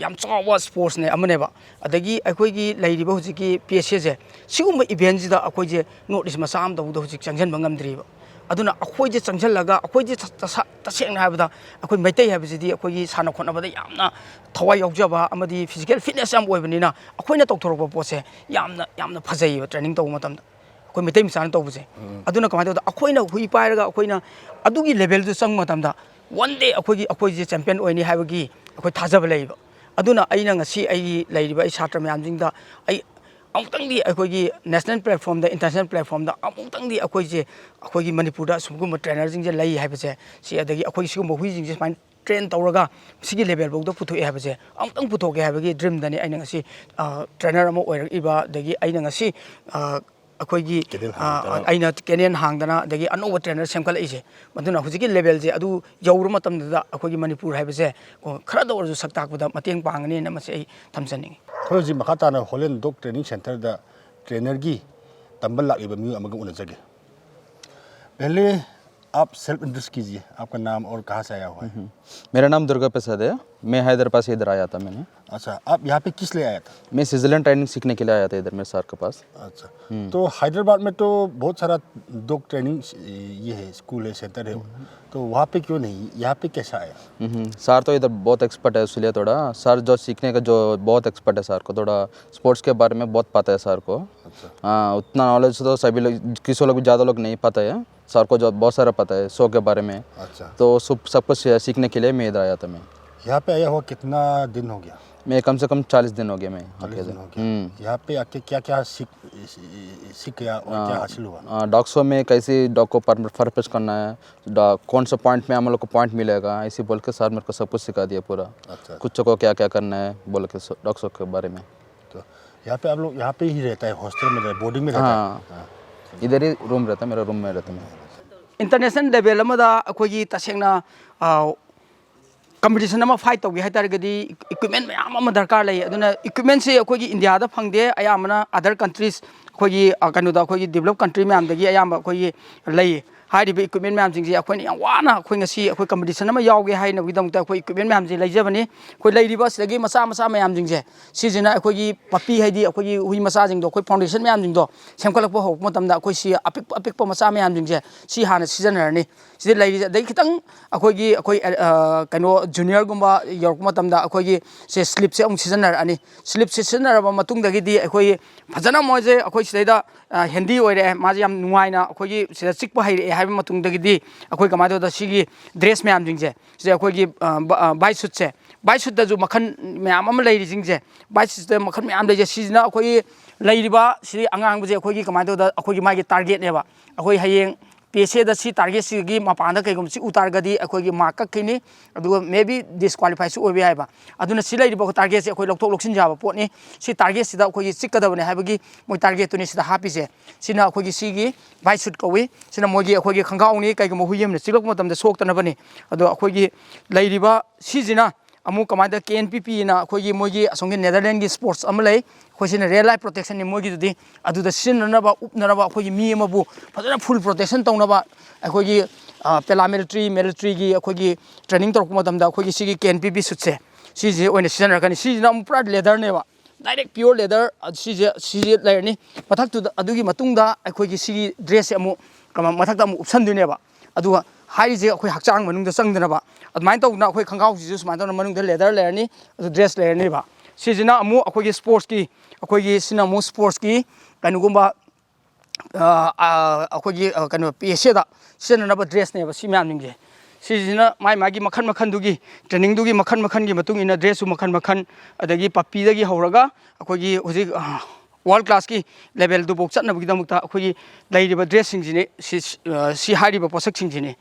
ꯌꯥꯝ ꯆꯥꯎꯕ ꯁ꯭ꯄꯣꯔꯠꯁꯅꯦ ꯑꯃꯅꯦꯕ꯫ ꯑꯗꯒꯤ ꯑꯩꯈꯣꯏꯒꯤ ꯂꯩꯔꯤꯕ ꯍꯧꯖꯤꯛꯀꯤ PSAꯁꯦ, ꯁꯤꯒꯨꯝꯕ ꯏꯚꯦꯟꯁꯤꯗ ꯑꯩꯈꯣꯏꯁꯦ ꯅꯣꯔꯠ ꯏꯁ ꯃꯆꯥ ꯑꯃ ꯇꯧꯕꯗ ꯍꯧꯖꯤꯛ ꯆꯪꯁꯤꯟꯕ ꯉꯝꯗ꯭ꯔꯤꯕ꯫ ꯑꯗꯨꯅ ꯑꯩꯈꯣꯏꯁꯦ ꯆꯪꯁꯤꯜꯂꯒ ꯑꯩꯈꯣꯏꯁꯦ ꯇꯁꯦꯡꯅ ꯍꯥꯏꯕꯗ ꯑꯩꯈꯣꯏ ꯃꯩꯇꯩ ꯍꯥꯏꯕꯁꯤꯗꯤ ꯑꯩꯈꯣꯏꯒꯤ ꯁꯥꯟꯅ ꯈꯣꯠꯅꯕꯗ ꯌꯥꯝꯅ ꯊꯋꯥꯏ ꯌꯥꯎꯖꯕ ꯑꯃꯗꯤ ꯐꯤꯖꯤꯀꯦꯜ ꯐꯤꯠꯅꯦꯁ ꯌꯥꯝ ꯑꯣꯏꯕꯅꯤꯅ ꯑꯩꯈꯣꯏꯅ ꯇꯧꯊꯣꯔꯛꯄ ꯄꯣꯠꯁꯦ ꯌꯥꯝꯅ ꯌꯥꯝꯅ ꯐꯖꯩꯌꯦꯕ ꯇ꯭ꯔꯦꯅꯤꯡ ꯇꯧꯕ ꯃꯇꯝꯗ꯫ ꯑꯩꯈꯣꯏ ꯃꯩꯇꯩ ꯃꯆꯥꯅ ꯇꯧꯕꯁꯦ꯫ ꯑꯗꯨꯅ ꯀꯃꯥꯏꯅ ꯇꯧꯗ ꯑꯩꯈꯣꯏꯅ ꯍꯨꯏ ꯄꯥꯏꯔꯒ ꯑꯩꯈꯣꯏꯅ ꯑꯗꯨꯒꯤ ꯂꯦꯚꯦꯜꯗꯨ ꯆꯪꯕ ꯃꯇꯝꯗ ꯋꯥꯟ ꯗꯦ ꯑꯩꯈꯣꯏꯒꯤ ꯑꯩꯈꯣꯏꯁꯦ ꯆꯦꯝꯄꯤꯌꯟ ꯑꯣꯏꯅꯤ ꯍꯥꯏꯕꯒꯤ ꯑꯩꯈꯣꯏ ꯊꯥꯖꯕ ꯂꯩꯌꯦꯕ꯫ ꯑꯗꯨꯅ ꯑꯩꯅ ꯉꯁꯤ ꯑꯩꯒꯤ ꯂꯩꯔꯤꯕ ꯑꯩ ꯁꯥꯇ꯭ꯔ ꯃꯌꯥꯝꯁꯤꯡꯗ ꯑꯩ ꯑꯃꯨꯛꯇꯪꯗꯤ ꯑꯩꯈꯣꯏꯒꯤ ꯅꯦꯁꯅꯦꯜ ꯄ꯭ꯂꯦꯠꯐꯣꯝꯗ, ꯏꯟꯇꯔꯅꯦꯁꯅꯦꯜ ꯄ꯭ꯂꯦꯠꯐꯣꯝꯗ ꯑꯃꯨꯛꯇꯪꯗꯤ ꯑꯩꯈꯣꯏꯁꯦ, ꯑꯩꯈꯣꯏꯒꯤ ꯃꯅꯤꯄꯨꯔꯗ ꯁꯤꯒꯨꯝꯕ ꯇ꯭ꯔꯦꯅꯔꯁꯤꯡꯁꯦ ꯂꯩ ꯍꯥꯏꯕꯁꯦ ꯁꯤ, ꯑꯗꯒꯤ ꯑꯩꯈꯣꯏꯒꯤ ꯁꯤꯒꯨꯝꯕ ꯍꯨꯏꯁꯤꯡꯁꯦ ꯁꯨꯃꯥꯏꯅ ꯇ꯭ꯔꯦꯟ ꯇꯧꯔꯒ ꯁꯤꯒꯤ ꯂꯦꯚꯦꯜꯐꯥꯎꯗ ꯄꯨꯊꯣꯛꯑꯦ ꯍꯥꯏꯕꯁꯦ ꯑꯃꯨꯛꯇꯪ ꯄꯨꯊꯣꯛꯀꯦ ꯍꯥꯏꯕꯒꯤ ꯗ꯭ꯔꯤꯝꯗꯅꯤ ꯑꯩꯅ ꯉꯁꯤ ꯇ꯭ꯔꯦꯅꯔ ꯑꯃ ꯑꯣꯏꯔꯛꯏꯕ꯫ ꯑꯗꯒꯤ ꯑꯩꯅ ꯉꯁꯤ ꯑꯩꯈꯣꯏꯒꯤ ꯑꯩꯅ ꯀꯦꯅꯦꯜ ꯍꯥꯡꯗꯅ ꯑꯗꯒꯤ ꯑꯅꯧꯕ ꯇ꯭ꯔꯦꯅꯔ ꯁꯦꯝꯒꯠꯂꯛꯏꯁꯦ꯫ ꯃꯗꯨꯅ ꯍꯧꯖꯤꯛꯀꯤ ꯂꯦꯚꯦꯜꯁꯦ ꯑꯗꯨ ꯌꯧꯔ ꯃꯇꯝꯗꯨꯗ ꯑꯩꯈꯣꯏꯒꯤ ꯃꯅꯤꯄꯨꯔ ꯍꯥꯏꯕꯁꯦ ꯈꯔꯗ ꯑꯣꯏꯔꯁꯨ ꯁꯛ ꯇꯥꯛꯄꯗ ꯃꯇꯦꯡ ꯄꯥꯡꯒꯅꯤꯅ ꯃꯁꯤ ꯑꯩ ꯊꯝꯖꯅꯤꯡꯉꯤ꯫ ꯑꯩꯈꯣꯏ ꯍꯧꯖꯤꯛ ꯃꯈꯥ ꯇꯥꯅ ꯍꯣꯂꯦꯟ ꯗꯣꯛ ꯇ꯭ꯔꯦꯅꯤꯡ ꯁꯦꯟꯇꯔꯗ ꯇ꯭ꯔꯦꯅꯔꯒꯤ ꯇꯝꯕ ꯂꯥꯛꯂꯤꯕ ꯃꯤꯑꯣꯏ ꯑꯃꯒ ꯎꯅꯖꯒꯦ꯫ ꯚꯦꯂꯤ, आप सेल्फ इंट्रोड्यूस कीजिए, आपका नाम और कहाँ से आया हुआ है? मेरा नाम दुर्गा प्रसाद है। मैं हैदराबाद से इधर आया था मैंने। अच्छा, आप यहाँ पे किस लिए आया था? मैं सिजलियन ट्रेनिंग सीखने के लिए आया था इधर मेरे सर के पास। अच्छा, तो हैदराबाद में तो बहुत सारा डॉग ट्रेनिंग ये है, स्कूल है, सेंटर है, तो वहाँ पे क्यों नहीं, यहाँ पे कैसा आया? हम्म, सर तो इधर बहुत एक्सपर्ट है, इसलिए थोड़ा सर जो सीखने का जो बहुत एक्सपर्ट है सर को, थोड़ा स्पोर्ट्स के बारे में बहुत पता है सर को। हाँ, उतना नॉलेज तो सभी लोग, किसी लोग भी ज़्यादा लोग नहीं पता है, सर को जो बहुत सारा पता है शो के बारे में। अच्छा, तो सब सब कुछ सीखने के लिए मैं इधर आया था मैं। यहाँ पे आया हुआ कितना दिन हो गया? मैं कम से कम चालीस दिन हो गए मैं चालीस आके दिन इधर। हो गया। यहाँ पे आके क्या क्या सीख सीख गया और क्या हासिल हुआ? डॉग शो में कैसे डॉग को परफेक्ट करना है, डॉग कौन सा पॉइंट में हम लोग को पॉइंट मिलेगा, ऐसे बोल के सर मेरे को सब कुछ सिखा दिया पूरा। अच्छा, कुछ को क्या क्या करना है बोल के डॉग शो के बारे में। तो यहाँ पे आप लोग यहाँ पे ही रहता है, हॉस्टल में रहता है, बोर्डिंग में रहता है? हाँ, इधर ही रूम रहता है, मेरा रूम में रहता है मैं। ꯏꯟꯇꯔꯅꯦꯁꯅꯦꯜ ꯂꯦꯚꯦꯜ ꯑꯃꯗ ꯑꯩꯈꯣꯏꯒꯤ ꯇꯁꯦꯡꯅ ꯀꯝꯄꯤꯇꯤꯁꯟ ꯑꯃ ꯐꯥꯏꯠ ꯇꯧꯒꯦ ꯍꯥꯏ ꯇꯥꯔꯒꯗꯤ ꯏꯀ꯭ꯋꯤꯞꯃꯦꯟ ꯃꯌꯥꯝ ꯑꯃ ꯗꯔꯀꯥꯔ ꯂꯩ꯫ ꯑꯗꯨꯅ ꯏꯀ꯭ꯋꯤꯞꯃꯦꯟꯁꯦ ꯑꯩꯈꯣꯏꯒꯤ ꯏꯟꯗꯤꯌꯥꯗ ꯐꯪꯗꯦ, ꯑꯌꯥꯝꯕꯅ ꯑꯗꯔ ꯀꯟꯇ꯭ꯔꯤꯁ, ꯑꯩꯈꯣꯏꯒꯤ ꯑ, ꯀꯩꯅꯣꯗ, ꯑꯩꯈꯣꯏꯒꯤ ꯗꯤꯕꯂꯞ ꯀꯟꯇ꯭ꯔꯤ ꯃꯌꯥꯝꯗꯒꯤ ꯑꯌꯥꯝꯕ ꯑꯩꯈꯣꯏꯒꯤ ꯂꯩ꯫ ꯍꯥꯏꯔꯤꯕ ꯏꯀ꯭ꯋꯤꯞꯃꯦꯟ ꯃꯌꯥꯝꯁꯤꯡꯁꯦ ꯑꯩꯈꯣꯏꯅ ꯌꯥꯝ ꯋꯥꯅ, ꯑꯩꯈꯣꯏ ꯉꯁꯤ ꯑꯩꯈꯣꯏ ꯀꯝꯄꯤꯇꯤꯁꯟ ꯑꯃ ꯌꯥꯎꯒꯦ ꯍꯥꯏꯅꯕꯒꯤꯗꯃꯛꯇ ꯑꯩꯈꯣꯏ ꯏꯀ꯭ꯋꯤꯞꯃꯦꯟ ꯃꯌꯥꯝꯁꯦ ꯂꯩꯖꯕꯅꯤ꯫ ꯑꯩꯈꯣꯏ ꯂꯩꯔꯤꯕ ꯑꯁꯤꯗꯒꯤ ꯃꯆꯥ ꯃꯆꯥ ꯃꯌꯥꯝꯁꯤꯡꯁꯦ, ꯁꯤꯁꯤꯅ ꯑꯩꯈꯣꯏꯒꯤ ꯄꯄꯤ, ꯍꯥꯏꯗꯤ ꯑꯩꯈꯣꯏꯒꯤ ꯍꯨꯏ ꯃꯆꯥꯁꯤꯡꯗꯣ, ꯑꯩꯈꯣꯏ ꯐꯥꯎꯟꯗꯦꯁꯟ ꯃꯌꯥꯝꯁꯤꯡꯗꯣ ꯁꯦꯝꯒꯠꯂꯛꯄ ꯍꯧꯔꯛꯄ ꯃꯇꯝꯗ ꯑꯩꯈꯣꯏ ꯁꯤ ꯑꯄꯤꯛ ꯑꯄꯤꯛꯄ ꯃꯆꯥ ꯃꯌꯥꯝꯁꯤꯡꯁꯦ ꯁꯤ ꯍꯥꯟꯅ ꯁꯤꯖꯤꯟꯅꯔꯅꯤ꯫ ꯁꯤꯗ ꯂꯩꯔꯤꯁꯦ, ꯑꯗꯩ ꯈꯤꯇꯪ ꯑꯩꯈꯣꯏꯒꯤ, ꯑꯩꯈꯣꯏ ꯑ, ꯀꯩꯅꯣ, ꯖꯨꯅꯤꯌꯔꯒꯨꯝꯕ ꯌꯧꯔꯛꯄ ꯃꯇꯝꯗ ꯑꯩꯈꯣꯏꯒꯤ ꯁꯦ ꯁ꯭ꯂꯤꯞꯁꯦ ꯑꯃꯨꯛ ꯁꯤꯖꯤꯟꯅꯔꯛꯑꯅꯤ꯫ ꯁ꯭ꯂꯤꯞꯁꯦ ꯁꯤꯖꯤꯟꯅꯔꯕ ꯃꯇꯨꯡꯗꯒꯤꯗꯤ ꯑꯩꯈꯣꯏ ꯐꯖꯅ ꯃꯣꯏꯁꯦ ꯑꯩꯈꯣꯏ ꯁꯤꯗꯩꯗ ꯍꯦꯟꯗꯤ ꯑꯣꯏꯔꯛꯑꯦ, ꯃꯥꯁꯦ ꯌꯥꯝ ꯅꯨꯡꯉꯥꯏꯅ ꯑꯩꯈꯣꯏꯒꯤ ꯁꯤꯗ ꯆꯤꯛꯄ ꯍꯩꯔꯛꯑꯦ ꯍꯥꯏꯕ ꯃꯇꯨꯡꯗꯒꯤꯗꯤ ꯑꯩꯈꯣꯏ ꯀꯃꯥꯏꯅ ꯇꯧꯗ ꯁꯤꯒꯤ ꯗ꯭ꯔꯦꯁ ꯃꯌꯥꯝꯁꯤꯡꯁꯦ, ꯁꯤꯁꯦ ꯑꯩꯈꯣꯏꯒꯤ ꯕꯥꯏꯠ ꯁꯨꯠꯁꯦ, ꯕꯥꯏꯠ ꯁꯨꯠꯇꯁꯨ ꯃꯈꯜ ꯃꯌꯥꯝ ꯑꯃ ꯂꯩꯔꯤꯁꯤꯡꯁꯦ, ꯕꯥꯏꯠ ꯁꯨꯠꯇ ꯃꯈꯜ ꯃꯌꯥꯝ ꯂꯩꯖꯩ꯫ ꯁꯤꯁꯤꯅ ꯑꯩꯈꯣꯏꯒꯤ ꯂꯩꯔꯤꯕ ꯁꯤ ꯑꯉꯥꯡꯕꯁꯦ ꯑꯩꯈꯣꯏꯒꯤ ꯀꯃꯥꯏꯅ ꯇꯧꯗ ꯑꯩꯈꯣꯏꯒꯤ ꯃꯥꯒꯤ ꯇꯥꯔꯒꯦꯠꯅꯦꯕ꯫ ꯑꯩꯈꯣꯏ ꯍꯌꯦꯡ ꯄꯤ ꯑꯦꯁ ꯑꯦꯗ ꯁꯤ ꯇꯥꯔꯒꯦꯠꯁꯤꯒꯤ ꯃꯄꯥꯟꯗ ꯀꯩꯒꯨꯝꯕ ꯁꯤ ꯎ ꯇꯥꯔꯒꯗꯤ ꯑꯩꯈꯣꯏꯒꯤ ꯃꯥꯔꯛ ꯀꯛꯈꯤꯅꯤ, ꯑꯗꯨꯒ ꯃꯦ ꯕꯤ ꯗꯤꯁꯀ꯭ꯋꯥꯂꯤꯐꯥꯏꯁꯨ ꯑꯣꯏꯕ ꯌꯥꯏꯕ꯫ ꯑꯗꯨꯅ ꯁꯤ ꯂꯩꯔꯤꯕ ꯇꯥꯔꯒꯦꯠꯁꯦ ꯑꯩꯈꯣꯏ ꯂꯧꯊꯣꯛ ꯂꯧꯁꯤꯟ ꯌꯥꯕ ꯄꯣꯠꯅꯤ꯫ ꯁꯤ ꯇꯥꯔꯒꯦꯠꯁꯤꯗ ꯑꯩꯈꯣꯏꯒꯤ ꯆꯤꯛꯀꯗꯕꯅꯦ ꯍꯥꯏꯕꯒꯤ ꯃꯣꯏ ꯇꯥꯔꯒꯦꯠꯇꯨꯅꯤ ꯁꯤꯗ ꯍꯥꯞꯄꯤꯁꯦ꯫ ꯁꯤꯅ ꯑꯩꯈꯣꯏꯒꯤ ꯁꯤꯒꯤ ꯕꯥꯏꯠ ꯁꯨꯠ ꯀꯧꯏ꯫ ꯁꯤꯅ ꯃꯣꯏꯒꯤ ꯑꯩꯈꯣꯏꯒꯤ ꯈꯣꯡꯒ꯭ꯔꯥꯎꯅꯤ, ꯀꯩꯒꯨꯝꯕ ꯍꯨꯏ ꯑꯃꯅ ꯆꯤꯛꯂꯛꯄ ꯃꯇꯝꯗ ꯁꯣꯛꯇꯅꯕꯅꯤ꯫ ꯑꯗꯣ ꯑꯩꯈꯣꯏꯒꯤ ꯂꯩꯔꯤꯕ ꯁꯤꯁꯤꯅ ꯑꯃꯨꯛ ꯀꯃꯥꯏꯅ ꯇꯧ, ꯀꯦ ꯑꯦꯟ ꯄꯤ ꯄꯤꯅ ꯑꯩꯈꯣꯏꯒꯤ ꯃꯣꯏꯒꯤ ꯑꯁꯣꯝꯒꯤ ꯅꯦꯗꯔꯂꯦꯟꯒꯤ ꯁ꯭ꯄꯣꯔꯠꯁ ꯑꯃ ꯂꯩ, ꯑꯩꯈꯣꯏ ꯁꯤꯅ ꯔꯤꯌꯦꯜ ꯂꯥꯏꯐ ꯄ꯭ꯔꯣꯇꯦꯛꯁꯟꯅꯤ ꯃꯣꯏꯒꯤꯗꯨꯗꯤ꯫ ꯑꯗꯨꯗ ꯁꯤꯖꯤꯟꯅꯅꯕ, ꯎꯞꯅꯅꯕ ꯑꯩꯈꯣꯏꯒꯤ ꯃꯤ ꯑꯃꯕꯨ ꯐꯖꯅ ꯐꯨꯜ ꯄ꯭ꯔꯣꯇꯦꯛꯁꯟ ꯇꯧꯅꯕ ꯑꯩꯈꯣꯏꯒꯤ ꯄꯦꯔꯥꯃꯤꯂꯤꯇ꯭ꯔꯤ, ꯃꯤꯂꯤꯇ꯭ꯔꯤꯒꯤ ꯑꯩꯈꯣꯏꯒꯤ ꯇ꯭ꯔꯦꯅꯤꯡ ꯇꯧꯔꯛꯄ ꯃꯇꯝꯗ ꯑꯩꯈꯣꯏꯒꯤ ꯁꯤꯒꯤ ꯀꯦ ꯑꯦꯟ ꯄꯤ ꯄꯤ ꯁꯨꯠꯁꯦ ꯁꯤꯁꯦ ꯑꯣꯏꯅ ꯁꯤꯖꯤꯟꯅꯔꯛꯀꯅꯤ꯫ ꯁꯤꯁꯤꯅ ꯑꯃꯨꯛ ꯄꯨꯔꯥ ꯂꯦꯗꯔꯅꯦꯕ, ꯗꯥꯏꯔꯦꯛ ꯄꯤꯌꯣꯔ ꯂꯦꯗꯔ꯫ ꯁꯤꯁꯦ ꯁꯤꯁꯦ ꯂꯩꯔꯅꯤ꯫ ꯃꯊꯛꯇꯨꯗ, ꯑꯗꯨꯒꯤ ꯃꯇꯨꯡꯗ ꯑꯩꯈꯣꯏꯒꯤ ꯁꯤꯒꯤ ꯗ꯭ꯔꯦꯁꯁꯦ ꯑꯃꯨꯛ ꯀꯃ-, ꯃꯊꯛꯇ ꯑꯃꯨꯛ ꯎꯞꯁꯟꯗꯣꯏꯅꯦꯕ꯫ ꯑꯗꯨꯒ ꯍꯥꯏꯔꯤꯁꯦ ꯑꯩꯈꯣꯏ ꯍꯛꯆꯥꯡ ꯃꯅꯨꯡꯗ ꯆꯪꯗꯅꯕ꯫ ꯑꯗꯨꯃꯥꯏꯅ ꯇꯧꯗꯅ ꯑꯩꯈꯣꯏ ꯈꯣꯡꯒ꯭ꯔꯥꯎꯁꯤꯁꯨ ꯁꯨꯃꯥꯏꯅ ꯇꯧꯗꯅ ꯃꯅꯨꯡꯗ ꯂꯦꯗꯔ ꯂꯩꯔꯅꯤ, ꯑꯗꯨ ꯗ꯭ꯔꯦꯁ ꯂꯩꯔꯅꯤꯕ꯫ ꯁꯤꯁꯤꯅ ꯑꯃꯨꯛ ꯑꯩꯈꯣꯏꯒꯤ ꯁ꯭ꯄꯣꯔꯠꯁꯀꯤ, ꯑꯩꯈꯣꯏꯒꯤ ꯁꯤꯅ ꯑꯃꯨꯛ ꯁ꯭ꯄꯣꯔꯠꯁꯀꯤ ꯀꯩꯅꯣꯒꯨꯝꯕ, ꯑ, ꯑ, ꯑꯩꯈꯣꯏꯒꯤ, ꯑ, ꯀꯩꯅꯣ, ꯄꯤ ꯑꯦꯁ ꯑꯦꯗ ꯁꯤꯖꯤꯟꯅꯅꯕ ꯗ꯭ꯔꯦꯁꯅꯦꯕ ꯁꯤ ꯃꯌꯥꯝꯁꯤꯡꯁꯦ꯫ ꯁꯤꯁꯤꯅ ꯃꯥꯏ ꯃꯥꯒꯤ ꯃꯈꯜ ꯃꯈꯜꯗꯨꯒꯤ, ꯇ꯭ꯔꯦꯅꯤꯡꯗꯨꯒꯤ ꯃꯈꯜ ꯃꯈꯜꯒꯤ ꯃꯇꯨꯡ ꯏꯟꯅ ꯗ꯭ꯔꯦꯁꯁꯨ ꯃꯈꯜ ꯃꯈꯜ, ꯑꯗꯒꯤ ꯄꯞꯄꯤꯗꯒꯤ ꯍꯧꯔꯒ ꯑꯩꯈꯣꯏꯒꯤ ꯍꯧꯖꯤꯛ, ꯑ, ꯋꯥꯔꯜ ꯀ꯭ꯂꯥꯁꯀꯤ ꯂꯦꯕꯦꯜꯗꯨꯐꯥꯎ ꯆꯠꯅꯕꯒꯤꯗꯃꯛꯇ ꯑꯩꯈꯣꯏꯒꯤ ꯂꯩꯔꯤꯕ ꯗ꯭ꯔꯦꯁꯁꯤꯡꯁꯤꯅꯤ, ꯁꯤ, ꯑ, ꯁꯤ ꯍꯥꯏꯔꯤꯕ ꯄꯣꯠꯁꯛꯁꯤꯡꯁꯤꯅꯤ꯫